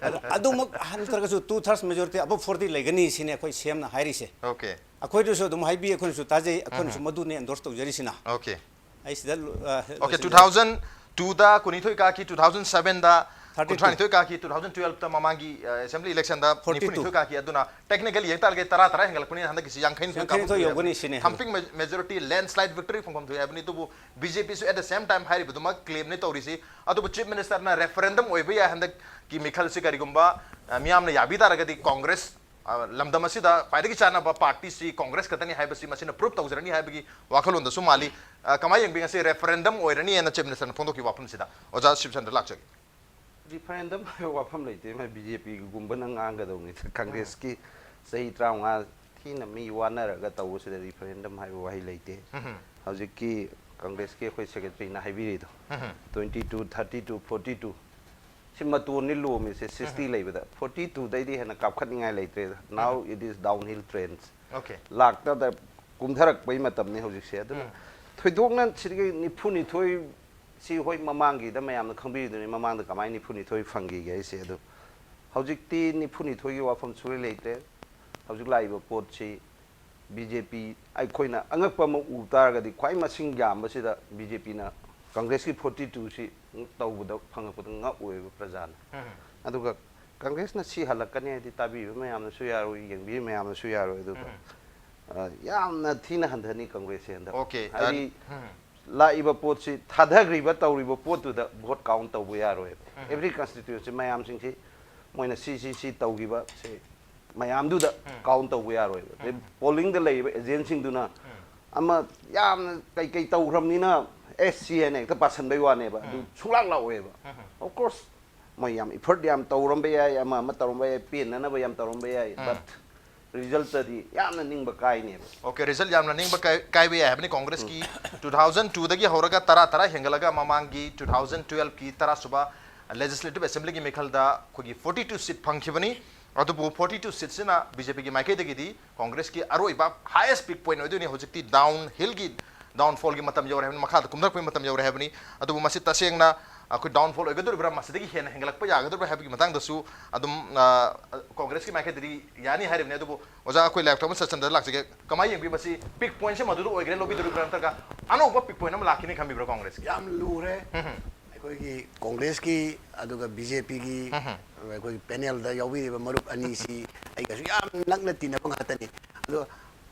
ꯑꯗ ꯑꯗꯨꯃꯛ ꯅꯠꯇ꯭ꯔꯒꯁꯨ two thirds majority above forty ꯂꯩꯒꯅꯤ ꯁꯤꯅꯤ ꯑꯩꯈꯣꯏ ꯁꯤ ꯑꯦꯝꯅ ꯍꯥꯏꯔꯤꯁꯦ꯫ ꯑꯣꯀꯦ꯫ ꯑꯩꯈꯣꯏꯗꯁꯨ ꯑꯗꯨꯝ ꯍꯥꯏꯕꯤ, ꯑꯩꯈꯣꯏꯅꯁꯨ ꯇꯥꯖꯩ, ꯑꯩꯈꯣꯏꯅꯁꯨ ꯎꯝꯍꯨꯝ꯫ ꯃꯗꯨꯅꯤ ꯑꯦꯟꯗꯣꯔꯁ ꯇꯧꯖꯔꯤꯁꯤꯅ꯫ ꯑꯣꯀꯦ꯫ ꯑꯩ ꯁꯤꯗ ꯂꯣ-, ꯑ, ꯑꯣꯀꯦ, ꯂꯣꯏꯁꯤꯟꯖꯔꯦ꯫ Two thousand ꯇꯨꯗ ꯀꯨꯟꯅꯤꯊꯣꯏ ꯀꯥꯈꯤ, ꯇꯨ ꯊꯥꯎꯖꯟ ꯁꯚꯦꯟꯗ ꯊꯥꯔꯇꯤ ꯇꯨ꯫ ꯀꯨꯟꯊ꯭ꯔꯥꯅꯤꯊꯣꯏ ꯀꯥꯈꯤ, ꯇꯨ ꯊꯥꯎꯖꯟ ꯇꯨꯋꯦꯜꯐꯇ ꯃꯃꯥꯡꯒꯤ ꯑꯦꯁꯦꯝꯕ꯭ꯂꯤ ꯏꯂꯦꯛꯁꯟꯗ ꯐꯣꯔꯇꯤ ꯇꯨ꯫ ꯅꯤꯐꯨꯅꯤꯊꯣꯏ ꯀꯥꯈꯤ꯫ ꯑꯗꯨꯅ ꯇꯦꯛꯅꯤꯀꯦꯜ ꯌꯦꯡ ꯇꯥꯔꯒꯗꯤ ꯇꯔꯥ ꯇꯔꯥ ꯍꯦꯟꯒꯠꯂꯛꯄꯅꯤꯅ ꯍꯟꯗꯛꯀꯤꯁꯤ ꯌꯥꯡꯈꯩ ꯅꯤꯊꯣꯏ ꯌꯥꯡꯈꯩ ꯅꯤꯊꯣꯏ ꯀꯥꯈꯤꯕꯅꯤ꯫ ꯌꯧꯒꯅꯤ ꯁꯤꯅꯤ꯫ ꯊꯝꯄꯤꯡ ꯃꯦ- ꯃꯦꯖꯣꯔꯤꯇꯤ, ꯂꯦꯟꯁ꯭ꯂꯥꯏꯗ ꯚꯤꯛꯇꯣꯔꯤ ꯐꯪꯐꯝ ꯊꯣꯛꯑꯦ ꯍꯥꯏꯕꯅꯤ꯫ ꯑꯗꯨꯕꯨ ꯕꯤ ꯖꯦ ꯄꯤꯁꯨ ꯑꯦꯠ ꯗ ꯁꯦꯝ ꯇꯥꯏꯝ ꯍꯥꯏꯔꯤꯕꯗꯨꯃꯛ ꯀ꯭ꯂꯦꯝꯅꯤ ꯇꯧꯔꯤꯁꯤ꯫ ꯑꯗꯨꯕꯨ ꯆꯤꯐ ꯃꯤꯅꯤꯁꯇꯔꯅ ꯔꯦꯐꯔꯦꯟꯗꯝ ꯑꯣꯏꯕ ꯌꯥꯏ ꯍꯟꯗꯛꯀꯤ ꯃꯤꯈꯜꯁꯤ, ꯀꯔꯤꯒꯨꯝꯕ ꯑ, ꯃꯤꯌꯥꯝꯅ ꯌꯥꯕꯤ ꯇꯥꯔꯒꯗꯤ ꯀꯣꯡꯒ꯭ꯔꯦꯁ, ꯑ, ꯂꯝꯗꯝ ꯑꯁꯤꯗ ꯈ꯭ꯋꯥꯏꯗꯒꯤ ꯆꯥꯟꯅꯕ ꯄꯥꯔꯇꯤꯁꯤ ꯀꯣꯡꯒ꯭ꯔꯦꯁ ꯈꯛꯇꯅꯤ ꯍꯥꯏꯕꯁꯤ ꯃꯁꯤꯅ ꯄ꯭ꯔꯨꯞ ꯇꯧꯖꯔꯅꯤ ꯍꯥꯏꯕꯒꯤ ꯋꯥꯈꯜꯂꯣꯟꯗꯁꯨ ꯃꯥꯜꯂꯤ꯫ ꯑ, ꯀꯃꯥꯏꯅ ꯌꯦꯡꯕꯤ? ꯉꯁꯤ ꯔꯦꯐꯔꯦꯟꯗꯝ ꯑꯣꯏꯔꯅꯤ ꯍꯥꯏꯅ ꯆꯤꯐ ꯃꯤꯅꯤꯁꯇꯔꯅ ꯐꯣꯡꯗꯣꯛꯈꯤꯕ ꯋꯥꯐꯝꯁꯤꯗ꯫ ꯑꯣꯖꯥ ꯁꯤꯕꯆꯟꯗ꯭ꯔ, ꯂꯥꯛꯆꯒꯦ꯫ ꯔꯤꯐꯔꯦꯟꯗꯝ ꯍꯥꯏꯕ ꯋꯥꯐꯝ ꯂꯩꯇꯦ, ꯃꯥ ꯕꯤ ꯖꯦ ꯄꯤꯒꯨꯝꯕꯅ ꯉꯥꯡꯒꯗꯧꯅꯤ꯫ ꯀꯪꯒ꯭ꯔꯦꯁꯀꯤ ꯆꯍꯤ ꯇꯔꯥꯃꯉꯥ ꯊꯤꯅ ꯃꯤ ꯋꯥꯅꯔꯒ ꯇꯧꯕꯁꯤꯗ ꯔꯤꯐꯔꯦꯟꯗꯝ ꯍꯥꯏꯕ ꯋꯥꯍꯩ ꯂꯩꯇꯦ꯫ ꯍꯧꯖꯤꯛꯀꯤ ꯀꯪꯒ꯭ꯔꯦꯁꯀꯤ ꯑꯩꯈꯣꯏ ꯁꯦꯀ꯭ꯔꯦꯇꯔꯤꯅ ꯍꯥꯏꯕꯤꯔꯤꯗꯣ, twenty two, thirty two, forty two, ꯁꯤ ꯃꯇꯣꯟꯅꯤ ꯂꯣꯝꯃꯤꯁꯦ꯫ ꯁꯤꯛꯁꯇꯤ ꯂꯩꯕꯗ ꯐꯣꯔꯇꯤ ꯇꯨꯗꯩꯗꯤ ꯍꯦꯟꯅ ꯀꯥꯞꯈꯠꯅꯤꯡꯉꯥꯏ ꯂꯩꯇ꯭ꯔꯦꯗ꯫ Now it is downhill trends꯫ Okay. ꯂꯥꯛꯇꯗ ꯀꯨꯝꯊꯔꯛꯄꯒꯤ ꯃꯇꯝꯅꯤ ꯍꯧꯖꯤꯛꯁꯦ꯫ ꯑꯗꯨꯅ ꯊꯣꯏꯗꯣꯛꯅ ꯁꯤꯗꯒꯤ ꯅꯤꯐꯨꯅꯤꯊꯣꯏ ꯁꯤ ꯍꯣꯏ ꯃꯃꯥꯡꯒꯤꯗ ꯃꯌꯥꯝꯅ ꯈꯪꯕꯤꯔꯤꯗꯨꯅꯤ, ꯃꯃꯥꯡꯗ ꯀꯃꯥꯏꯅ ꯅꯤꯐꯨꯅꯤꯊꯣꯏ ꯐꯪꯈꯤꯒꯦ ꯍꯥꯏꯁꯦ꯫ ꯑꯗꯨ ꯍꯧꯖꯤꯛꯇꯤ ꯅꯤꯐꯨꯅꯤꯊꯣꯏꯒꯤ ꯋꯥꯐꯝ ꯁꯨꯡꯂꯩ ꯂꯩꯇ꯭ꯔꯦ꯫ ꯍꯧꯖꯤꯛ ꯂꯥꯛꯏꯕ ꯄꯣꯠꯁꯤ ꯕꯤ ꯖꯦ ꯄꯤ, ꯑꯩꯈꯣꯏꯅ ꯑꯉꯛꯄ ꯑꯃ ꯎ ꯇꯥꯔꯒꯗꯤ ꯈ꯭ꯋꯥꯏ ꯃꯁꯤꯡ ꯌꯥꯝꯕꯁꯤꯗ ꯕꯤ ꯖꯦ ꯄꯤꯅ ꯀꯪꯒ꯭ꯔꯦꯁꯀꯤ ꯐꯣꯔꯇꯤ ꯇꯨꯁꯤ ꯇꯧꯕꯗ ꯐꯪꯉꯛꯄꯗ ꯉꯛꯑꯣꯏꯕ ꯄ꯭ꯔꯖꯥꯅ꯫ ꯑꯗꯨꯒ ꯀꯪꯒ꯭ꯔꯦꯁꯅ ꯁꯤ ꯍꯜꯂꯛꯀꯅꯤ ꯍꯥꯏꯗꯤ ꯇꯥꯕꯤꯕ ꯃꯌꯥꯝꯅꯁꯨ ꯌꯥꯔꯣꯏ, ꯌꯦꯡꯕꯤꯕ ꯃꯌꯥꯝꯅꯁꯨ ꯌꯥꯔꯣꯏ꯫ ꯑꯗꯨꯒ ꯑ, ꯌꯥꯝꯅ ꯊꯤꯅ ꯍꯟꯊꯅꯤ ꯀꯪꯒ꯭ꯔꯦꯁꯁꯦ ꯍꯟꯗꯛ꯫ ꯑꯣꯀꯦ, ꯍꯥꯏꯗꯤ ꯑ, ꯎꯝ꯫ ꯂꯥꯛꯏꯕ ꯄꯣꯠꯁꯤ, ꯊꯥꯗꯈ꯭ꯔꯤꯕ ꯇꯧꯔꯤꯕ ꯄꯣꯠꯇꯨꯗ ꯚꯣꯠ ꯀꯥꯎꯟ ꯇꯧꯕ ꯌꯥꯔꯣꯏꯕ꯫ ꯑꯦꯚ꯭ꯔꯤ ꯀꯟꯁꯇꯤꯇ꯭ꯌꯨꯟꯁꯤ ꯃꯌꯥꯝꯁꯤꯡꯁꯤ ꯃꯣꯏꯅ ꯁꯤ ꯁꯤ ꯁꯤ ꯇꯧꯈꯤꯕ ꯁꯤ ꯃꯌꯥꯝꯗꯨꯗ ꯀꯥꯎꯟ ꯇꯧꯕ ꯌꯥꯔꯣꯏꯕ꯫ ꯑꯗꯩ ꯄꯣꯂꯤꯡꯗ ꯂꯩꯔꯤꯕ ꯑꯦꯖꯦꯟꯁꯤꯡꯗꯨꯅ ꯑꯃ ꯌꯥꯝꯅ ꯀꯩꯀꯩ ꯇꯧꯈ꯭ꯔꯕꯅꯤꯅ ꯑꯦꯁ ꯁꯤ ꯍꯥꯏꯅ ꯍꯦꯛꯇ ꯄꯥꯁꯟꯕꯩ ꯋꯥꯅꯦꯕ꯫ ꯑꯗꯨ ꯁꯨꯡꯂꯥꯛ ꯂꯥꯛꯑꯣꯏꯕ꯫ Of course ꯃꯣꯏ ꯌꯥꯝ ꯏꯐꯔꯠ ꯌꯥꯝ ꯇꯧꯔꯝꯕ ꯌꯥꯏ, ꯑꯃ ꯑꯃ ꯇꯧꯔꯝꯕ ꯌꯥꯏ, ꯄꯦꯟꯅꯅꯕ ꯌꯥꯝ ꯇꯧꯔꯝꯕ ꯌꯥꯏ, ꯕꯠ ꯔꯤꯖꯜꯇꯗꯤ ꯌꯥꯝꯅ ꯅꯤꯡꯕ ꯀꯥꯏꯅꯦꯕ꯫ ꯑꯣꯀꯦ, ꯔꯤꯖꯜ ꯌꯥꯝꯅ ꯅꯤꯡꯕ ꯀꯥꯏ-, ꯀꯥꯏꯕ ꯌꯥꯏ ꯍꯥꯏꯕꯅꯤ꯫ ꯀꯣꯡꯒ꯭ꯔꯦꯁꯀꯤ ꯇꯨ ꯊꯥꯎꯖꯟ ꯇꯨꯗꯒꯤ ꯍꯧꯔꯒ ꯇꯔꯥ ꯇꯔꯥ ꯍꯦꯟꯒꯠꯂꯒ ꯃꯃꯥꯡꯒꯤ ꯇꯨ ꯊꯥꯎꯖꯟ ꯇꯨꯋꯦꯜꯐꯀꯤ ꯇꯔꯥꯁꯨꯕ ꯂꯦꯖꯤꯁꯂꯦꯇꯤꯚ ꯑꯦꯁꯦꯝꯕ꯭ꯂꯤꯒꯤ ꯃꯤꯈꯜꯗ ꯑꯩꯈꯣꯏꯒꯤ ꯐꯣꯔꯇꯤ ꯇꯨ ꯁꯤꯠ ꯐꯪꯈꯤꯕꯅꯤ꯫ ꯑꯗꯨꯕꯨ ꯐꯣꯔꯇꯤ ꯇꯨ ꯁꯤꯠꯁꯤꯅ ꯕꯤ ꯖꯦ ꯄꯤꯒꯤ ꯃꯥꯏꯀꯩꯗꯒꯤꯗꯤ ꯀꯣꯡꯒ꯭ꯔꯦꯁꯀꯤ ꯑꯔꯣꯏꯕ ꯍꯥꯏꯌꯦꯁ ꯄꯤꯛ ꯄꯣꯏꯟ ꯑꯣꯏꯗꯣꯏꯅꯤ꯫ ꯍꯧꯖꯤꯛꯇꯤ ꯗꯥꯎꯟ ꯍꯤꯜꯒꯤ, ꯗꯥꯎꯟꯐꯣꯜꯒꯤ ꯃꯇꯝ ꯌꯧꯔꯦ ꯍꯥꯏꯕꯅꯤ, ꯃꯈꯥꯗ ꯀꯨꯝꯊꯔꯛꯄꯒꯤ ꯃꯇꯝ ꯌꯧꯔꯦ ꯍꯥꯏꯕꯅꯤ꯫ ꯑꯗꯨꯕꯨ ꯃꯁꯤ ꯇꯁꯦꯡꯅ ꯑꯩꯈꯣꯏ ꯗꯥꯎꯟꯐꯣꯜ ꯑꯣꯏꯒꯗꯧꯔꯤꯕ꯭ꯔꯥ, ꯃꯁꯤꯗꯒꯤ ꯍꯦꯟꯅ ꯍꯦꯟꯒꯠꯂꯛꯄ ꯌꯥꯒꯗꯧꯔꯤꯕ꯭ꯔꯥ ꯍꯥꯏꯕꯒꯤ ꯃꯇꯥꯡꯗꯁꯨ ꯑꯗꯨꯝ, ꯑ, ꯀꯣꯡꯒ꯭ꯔꯦꯁꯀꯤ ꯃꯥꯏꯀꯩꯗꯗꯤ ꯌꯥꯅꯤ ꯍꯥꯏꯔꯤꯕꯅꯤ꯫ ꯑꯗꯨꯕꯨ ꯑꯣꯖꯥ, ꯑꯩꯈꯣꯏ ꯂꯥꯏꯌꯥꯡꯊꯧ ꯁꯆꯟꯗ꯭ꯔꯗ ꯂꯥꯛꯆꯒꯦ꯫ ꯀꯃꯥꯏꯅ ꯌꯦꯡꯕꯤ ꯃꯁꯤ? ꯄꯤꯛ ꯄꯣꯏꯟꯁꯦ ꯃꯗꯨꯗ ꯑꯣꯏꯒ꯭ꯔꯦ ꯂꯧꯕꯤꯗꯣꯔꯤꯕ꯭ꯔꯥ, ꯅꯠꯇ꯭ꯔꯒ ꯑꯅꯧꯕ ꯄꯤꯛ ꯄꯣꯏꯟ ꯑꯃ ꯂꯥꯛꯈꯤꯅꯤ ꯈꯟꯕꯤꯕ꯭ꯔꯥ ꯀꯣꯡꯒ꯭ꯔꯦꯁꯀꯤ? ꯌꯥꯝ ꯂꯨꯔꯦ꯫ ꯎꯝ꯫ ꯑꯩꯈꯣꯏꯒꯤ ꯀꯣꯡꯒ꯭ꯔꯦꯁꯀꯤ ꯑꯗꯨꯒ ꯕꯤ ꯖꯦ ꯄꯤꯒꯤ, ꯎꯝ꯫ ꯑꯩꯈꯣꯏꯒꯤ ꯄꯦꯅꯦꯜꯗ ꯌꯥꯎꯕꯤꯔꯤꯕ ꯃꯔꯨꯞ ꯑꯅꯤꯁꯤ ꯑꯩꯒꯁꯨ ꯌꯥꯝ ꯅꯛꯅ ꯇꯤꯟꯅꯕ ꯉꯥꯛꯇꯅꯤ꯫ ꯑꯗꯣ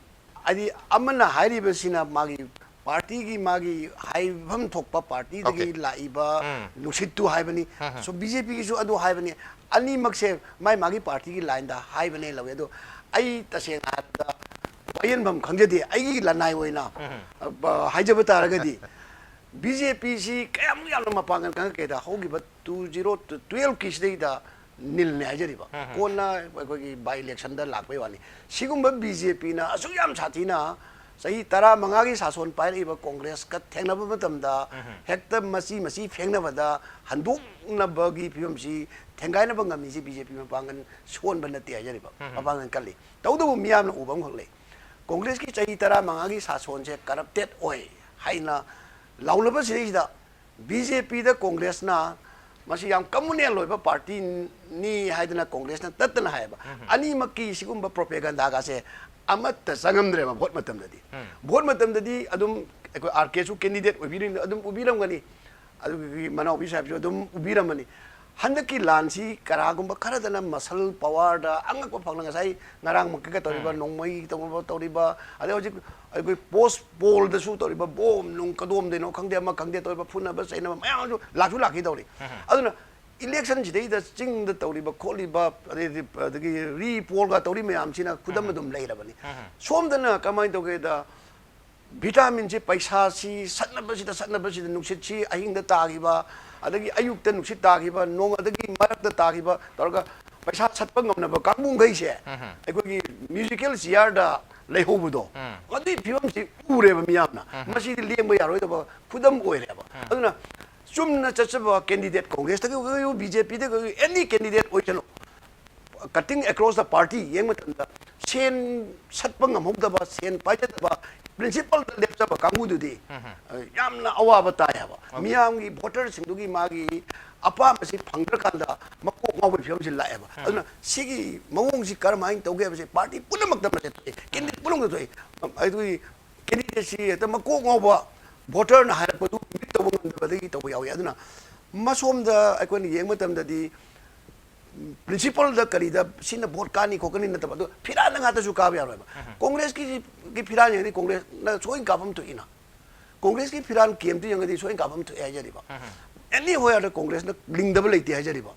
ꯍꯥꯏꯗꯤ ꯑꯃꯅ ꯍꯥꯏꯔꯤꯕꯁꯤꯅ ꯃꯥꯒꯤ ꯄꯥꯔꯇꯤꯒꯤ, ꯃꯥꯒꯤ ꯍꯥꯏꯐꯝ ꯊꯣꯛꯄ ꯄꯥꯔꯇꯤꯗꯒꯤ ꯑꯣꯀꯦ꯫ ꯂꯥꯛꯏꯕ ꯎꯝ꯫ ꯅꯨꯡꯁꯤꯠꯇꯨ ꯍꯥꯏꯕꯅꯤ꯫ ꯎꯝ꯫ ꯁꯣ ꯕꯤ ꯖꯦ ꯄꯤꯒꯤꯁꯨ ꯑꯗꯨ ꯍꯥꯏꯕꯅꯤ꯫ ꯑꯅꯤꯃꯛꯁꯦ ꯃꯥꯏ ꯃꯥꯒꯤ ꯄꯥꯔꯇꯤꯒꯤ ꯂꯥꯏꯟꯗ ꯍꯥꯏꯕꯅꯦ ꯂꯧꯋꯦ꯫ ꯑꯗꯣ ꯑꯩ ꯇꯁꯦꯡꯅ ꯍꯥꯏꯔꯕꯗ ꯋꯥꯌꯦꯟꯐꯝ ꯈꯪꯖꯗꯦ꯫ ꯑꯩꯒꯤ ꯂꯅꯥꯏ ꯑꯣꯏꯅ, ꯎꯝ꯫ ꯑ, ꯍꯥꯏꯖꯕ ꯇꯥꯔꯒꯗꯤ ꯕꯤ ꯖꯦ ꯄꯤꯁꯤ ꯀꯌꯥꯃꯨꯛ ꯌꯥꯝꯅ ꯃꯄꯥꯡꯒꯜ ꯀꯪꯉꯛꯀꯦꯗ, ꯍꯧꯈꯤꯕ ꯇꯨ ꯖꯤꯔꯣ ꯇꯨ ꯇꯨꯌꯦꯜꯐꯀꯤꯁꯤꯗꯩꯗ ꯅꯤꯜꯅꯦ ꯍꯥꯏꯖꯔꯤꯕ꯫ ꯎꯝ꯫ ꯀꯣꯟꯅ ꯑꯩꯈꯣꯏꯒꯤ ꯕꯥꯏ ꯏꯂꯦꯛꯁꯟꯗ ꯂꯥꯛꯄꯩ ꯋꯥꯅꯤ꯫ ꯁꯤꯒꯨꯝꯕ ꯕꯤ ꯖꯦ ꯄꯤꯅ ꯑꯁꯨꯛ ꯌꯥꯝ ꯁꯥꯊꯤꯅ ꯆꯍꯤ ꯇꯔꯥꯃꯉꯥꯒꯤ ꯁꯥꯁꯣꯟ ꯄꯥꯏꯔꯛꯏꯕ ꯀꯣꯡꯒ꯭ꯔꯦꯁꯀ ꯊꯦꯡꯅꯕ ꯃꯇꯝꯗ ꯎꯝ꯫ ꯍꯦꯛꯇ ꯃꯆꯤ ꯃꯆꯤ ꯐꯦꯡꯅꯕꯗ ꯍꯟꯗꯣꯛꯅꯕꯒꯤ ꯐꯤꯕꯝꯁꯤ ꯊꯦꯡꯒꯥꯏꯅꯕ ꯉꯝꯃꯤꯁꯤ ꯕꯤ ꯖꯦ ꯄꯤ ꯃꯄꯥꯡꯒꯜ ꯁꯣꯟꯕ ꯅꯠꯇꯦ ꯍꯥꯏꯖꯔꯤꯕ꯫ ꯎꯝ꯫ ꯃꯄꯥꯡꯒꯜ ꯀꯜꯂꯤ꯫ ꯇꯧꯕꯇꯕꯨ ꯃꯤꯌꯥꯝꯅ ꯎꯕ ꯑꯃꯈꯛ ꯂꯩ꯫ ꯀꯣꯡꯒ꯭ꯔꯦꯁꯀꯤ ꯆꯍꯤ ꯇꯔꯥꯃꯉꯥꯒꯤ ꯁꯥꯁꯣꯟꯁꯦ ꯀꯔꯞꯇꯦꯠ ꯑꯣꯏ ꯍꯥꯏꯅ ꯂꯥꯎꯅꯕꯁꯤꯗꯩꯁꯤꯗ ꯕꯤ ꯖꯦ ꯄꯤꯗ ꯀꯣꯡꯒ꯭ꯔꯦꯁꯅ ꯃꯁꯤ ꯌꯥꯝ ꯀꯝꯃꯨꯅꯦꯜ ꯑꯣꯏꯕ ꯄꯥꯔꯇꯤꯅꯤ ꯍꯥꯏꯗꯅ ꯀꯣꯡꯒ꯭ꯔꯦꯁꯅ ꯇꯠꯇꯅ ꯍꯥꯏꯌꯦꯕ꯫ ꯎꯝ꯫ ꯑꯅꯤꯃꯛꯀꯤ ꯁꯤꯒꯨꯝꯕ ꯄ꯭ꯔꯣꯄꯦꯒꯟꯗꯥꯒꯁꯦ ꯑꯃꯠꯇ ꯆꯪꯉꯝꯗ꯭ꯔꯦꯕ ꯚꯣꯠ ꯃꯇꯝꯗꯗꯤ꯫ ꯎꯝ꯫ ꯚꯣꯠ ꯃꯇꯝꯗꯗꯤ ꯑꯗꯨꯝ ꯑꯩꯈꯣꯏ ꯑꯥꯔ ꯀꯦꯁꯨ ꯀꯦꯟꯗꯤꯗꯦꯠ ꯑꯣꯏꯕꯤꯔꯤꯅ ꯑꯗꯨꯝ ꯎꯕꯤꯔꯝꯒꯅꯤ꯫ ꯑꯗꯨꯒꯤ ꯃꯅꯥꯎꯄꯤ ꯁꯥꯍꯦꯕꯁꯨ ꯑꯗꯨꯝ ꯎꯕꯤꯔꯝꯃꯅꯤ꯫ ꯍꯟꯗꯛꯀꯤ ꯂꯥꯟꯁꯤ ꯀꯅꯥꯒꯨꯝꯕ ꯈꯔꯗꯅ ꯃꯁꯜ ꯄꯋꯥꯔꯗ ꯑꯉꯛꯄ ꯐꯪꯅ ꯉꯁꯥꯏ ꯉꯔꯥꯡꯃꯛꯀꯤꯒ ꯇꯧꯔꯤꯕ, ꯎꯝ꯫ ꯅꯣꯡꯃꯩ ꯇꯧꯔꯤꯕ, ꯇꯧꯔꯤꯕ, ꯑꯗꯩ ꯍꯧꯖꯤꯛ ꯑꯩꯈꯣꯏ ꯄꯣꯁ ꯄꯣꯜꯗꯁꯨ ꯇꯧꯔꯤꯕ ꯕꯣꯝ ꯅꯨꯡ ꯀꯗꯣꯝꯗꯩꯅꯣ ꯈꯪꯗꯦ, ꯑꯃ ꯈꯪꯗꯦ ꯇꯧꯔꯤꯕ ꯐꯨꯅꯕ ꯆꯩꯅꯕ ꯃꯌꯥꯝ ꯑꯃꯁꯨ ꯂꯥꯛꯁꯨ ꯂꯥꯛꯈꯤ ꯇꯧꯔꯤ꯫ ꯎꯝ꯫ ꯑꯗꯨꯅ ꯏꯂꯦꯛꯁꯟꯁꯤꯗꯩꯗ ꯆꯤꯡꯗ ꯇꯧꯔꯤꯕ ꯈꯣꯠꯂꯤꯕ, ꯑꯗꯩꯗꯤ ꯑꯗꯒꯤ ꯔꯤ ꯄꯣꯜꯒ ꯇꯧꯔꯤ ꯃꯌꯥꯝꯁꯤꯅ ꯈꯨꯗꯝ ꯎꯝ꯫ ꯑꯗꯨꯝ ꯂꯩꯔꯕꯅꯤ꯫ ꯎꯝ꯫ ꯁꯣꯝꯗꯅ ꯀꯃꯥꯏꯅ ꯇꯧꯒꯦꯗ, ꯚꯤꯇꯥꯃꯤꯟꯁꯤ ꯄꯩꯁꯥꯁꯤ ꯁꯠꯅꯕꯁꯤꯗ, ꯁꯠꯅꯕꯁꯤꯗ, ꯅꯨꯡꯁꯤꯠꯁꯤ ꯑꯍꯤꯡꯗ ꯇꯥꯈꯤꯕ, ꯑꯗꯒꯤ ꯑꯌꯨꯛꯇ ꯅꯨꯡꯁꯤꯠ ꯇꯥꯈꯤꯕ, ꯅꯣꯡ ꯑꯗꯒꯤ ꯃꯔꯛꯇ ꯇꯥꯈꯤꯕ ꯇꯧꯔꯒ ꯄꯩꯁꯥ ꯁꯠꯄ ꯉꯝꯅꯕ ꯀꯥꯡꯕꯨꯈꯩꯁꯦ ꯎꯝ꯫ ꯑꯩꯈꯣꯏꯒꯤ ꯃ꯭ꯌꯨꯖꯤꯀꯦꯜ ꯆꯤꯌꯥꯔꯗ ꯂꯩꯍꯧꯕꯗꯣ, ꯎꯝ꯫ ꯑꯗꯨꯒꯤ ꯐꯤꯕꯝꯁꯤ ꯎꯔꯦꯕ ꯃꯤꯌꯥꯝꯅ꯫ ꯎꯝ꯫ ꯃꯁꯤꯗꯤ ꯂꯦꯡꯕ ꯌꯥꯔꯣꯏꯗꯕ ꯈꯨꯗꯝ ꯑꯣꯏꯔꯦꯕ꯫ ꯎꯝ꯫ ꯑꯗꯨꯅ ꯆꯨꯝꯅ ꯆꯠꯆꯕ ꯀꯦꯟꯗꯤꯗꯦꯠ, ꯀꯣꯡꯒ꯭ꯔꯦꯁꯇꯒꯤ ꯑꯣꯏꯒꯦꯔꯥ, ꯕꯤ ꯖꯦ ꯄꯤꯗꯒꯤ ꯑꯣꯏꯒꯦꯔꯥ, ꯑꯦꯅꯤ ꯀꯦꯟꯗꯤꯗꯦꯠ ꯑꯣꯏꯁꯅꯨ, cutting across the party ꯌꯦꯡꯕ ꯃꯇꯝꯗ ꯁꯦꯟ ꯁꯠꯄ ꯉꯝꯍꯧꯗꯕ, ꯁꯦꯟ ꯄꯥꯏꯖꯗꯕ, ꯄ꯭ꯔꯤꯟꯁꯤꯄꯜꯗ ꯂꯦꯞꯆꯕ ꯀꯥꯡꯕꯨꯗꯨꯗꯤ, ꯑ, ꯌꯥꯝꯅ ꯑꯋꯥꯕ ꯇꯥꯏ ꯍꯥꯏꯕ꯫ ꯃꯤꯌꯥꯝꯒꯤ ꯚꯣꯇꯔꯁꯤꯡꯗꯨꯒꯤ ꯃꯥꯒꯤ ꯑꯄꯥꯝꯕꯁꯤ ꯐꯪꯗ꯭ꯔꯀꯥꯟꯗ ꯃꯀꯣꯛ ꯉꯥꯎꯕꯒꯤ ꯐꯤꯕꯝꯁꯤ ꯂꯥꯛꯑꯦꯕ꯫ ꯑꯗꯨꯅ ꯁꯤꯒꯤ ꯃꯑꯣꯡꯁꯤ ꯀꯔꯝꯍꯥꯏꯅ ꯇꯧꯒꯦ ꯍꯥꯏꯕꯁꯦ ꯄꯥꯔꯇꯤ ꯄꯨꯝꯅꯃꯛꯇ ꯃꯁꯦ ꯊꯣꯛꯑꯦ, ꯀꯦꯟꯗꯤꯗꯦꯠ ꯄꯨꯝꯅꯃꯛꯇ ꯊꯣꯛꯑꯦ꯫ ꯑꯗꯨꯒꯤ ꯀꯦꯟꯗꯤꯗꯦꯠꯁꯤ ꯍꯦꯛꯇ ꯃꯀꯣꯛ ꯉꯥꯎꯕ, ꯚꯣꯇꯔꯅ ꯍꯥꯏꯔꯛꯄꯗꯨ ꯃꯤꯠ ꯇꯧꯕ ꯉꯝꯗꯕꯗꯒꯤ ꯇꯧꯕ ꯌꯥꯎꯏ꯫ ꯑꯗꯨꯅ ꯃꯁꯣꯝꯗ ꯑꯩꯈꯣꯏꯅ ꯌꯦꯡꯕ ꯃꯇꯝꯗꯗꯤ ꯄ꯭ꯔꯤꯟꯁꯤꯄꯜꯗ ꯀꯔꯤꯗ ꯁꯤꯅ ꯚꯣꯠ ꯀꯥꯅꯤ ꯈꯣꯠꯀꯅꯤ ꯅꯠꯇꯕ, ꯑꯗꯨ ꯐꯤꯔꯥꯜꯗ ꯉꯥꯛꯇꯁꯨ ꯀꯥꯕ ꯌꯥꯔꯣꯏꯕ꯫ ꯀꯣꯡꯒ꯭ꯔꯦꯁꯀꯤ ꯐꯤꯔꯥꯜ ꯌꯦꯡꯉꯗꯤ ꯀꯣꯡꯒ꯭ꯔꯦꯁꯅ ꯁꯣꯏꯅ ꯀꯥꯐꯝ ꯊꯣꯛꯏꯅ꯫ ꯀꯣꯡꯒ꯭ꯔꯦꯁꯀꯤ ꯐꯤꯔꯥꯜ ꯀꯦꯝꯇ ꯌꯦꯡꯉꯗꯤ ꯁꯣꯏꯅ ꯀꯥꯐꯝ ꯊꯣꯛꯑꯦ ꯍꯥꯏꯖꯔꯤꯕ꯫ ꯑꯦꯅꯤ ꯍꯣꯌꯔꯗ ꯀꯣꯡꯒ꯭ꯔꯦꯁꯅ ꯂꯤꯡꯗꯕ ꯂꯩꯇꯦ ꯍꯥꯏꯖꯔꯤꯕ꯫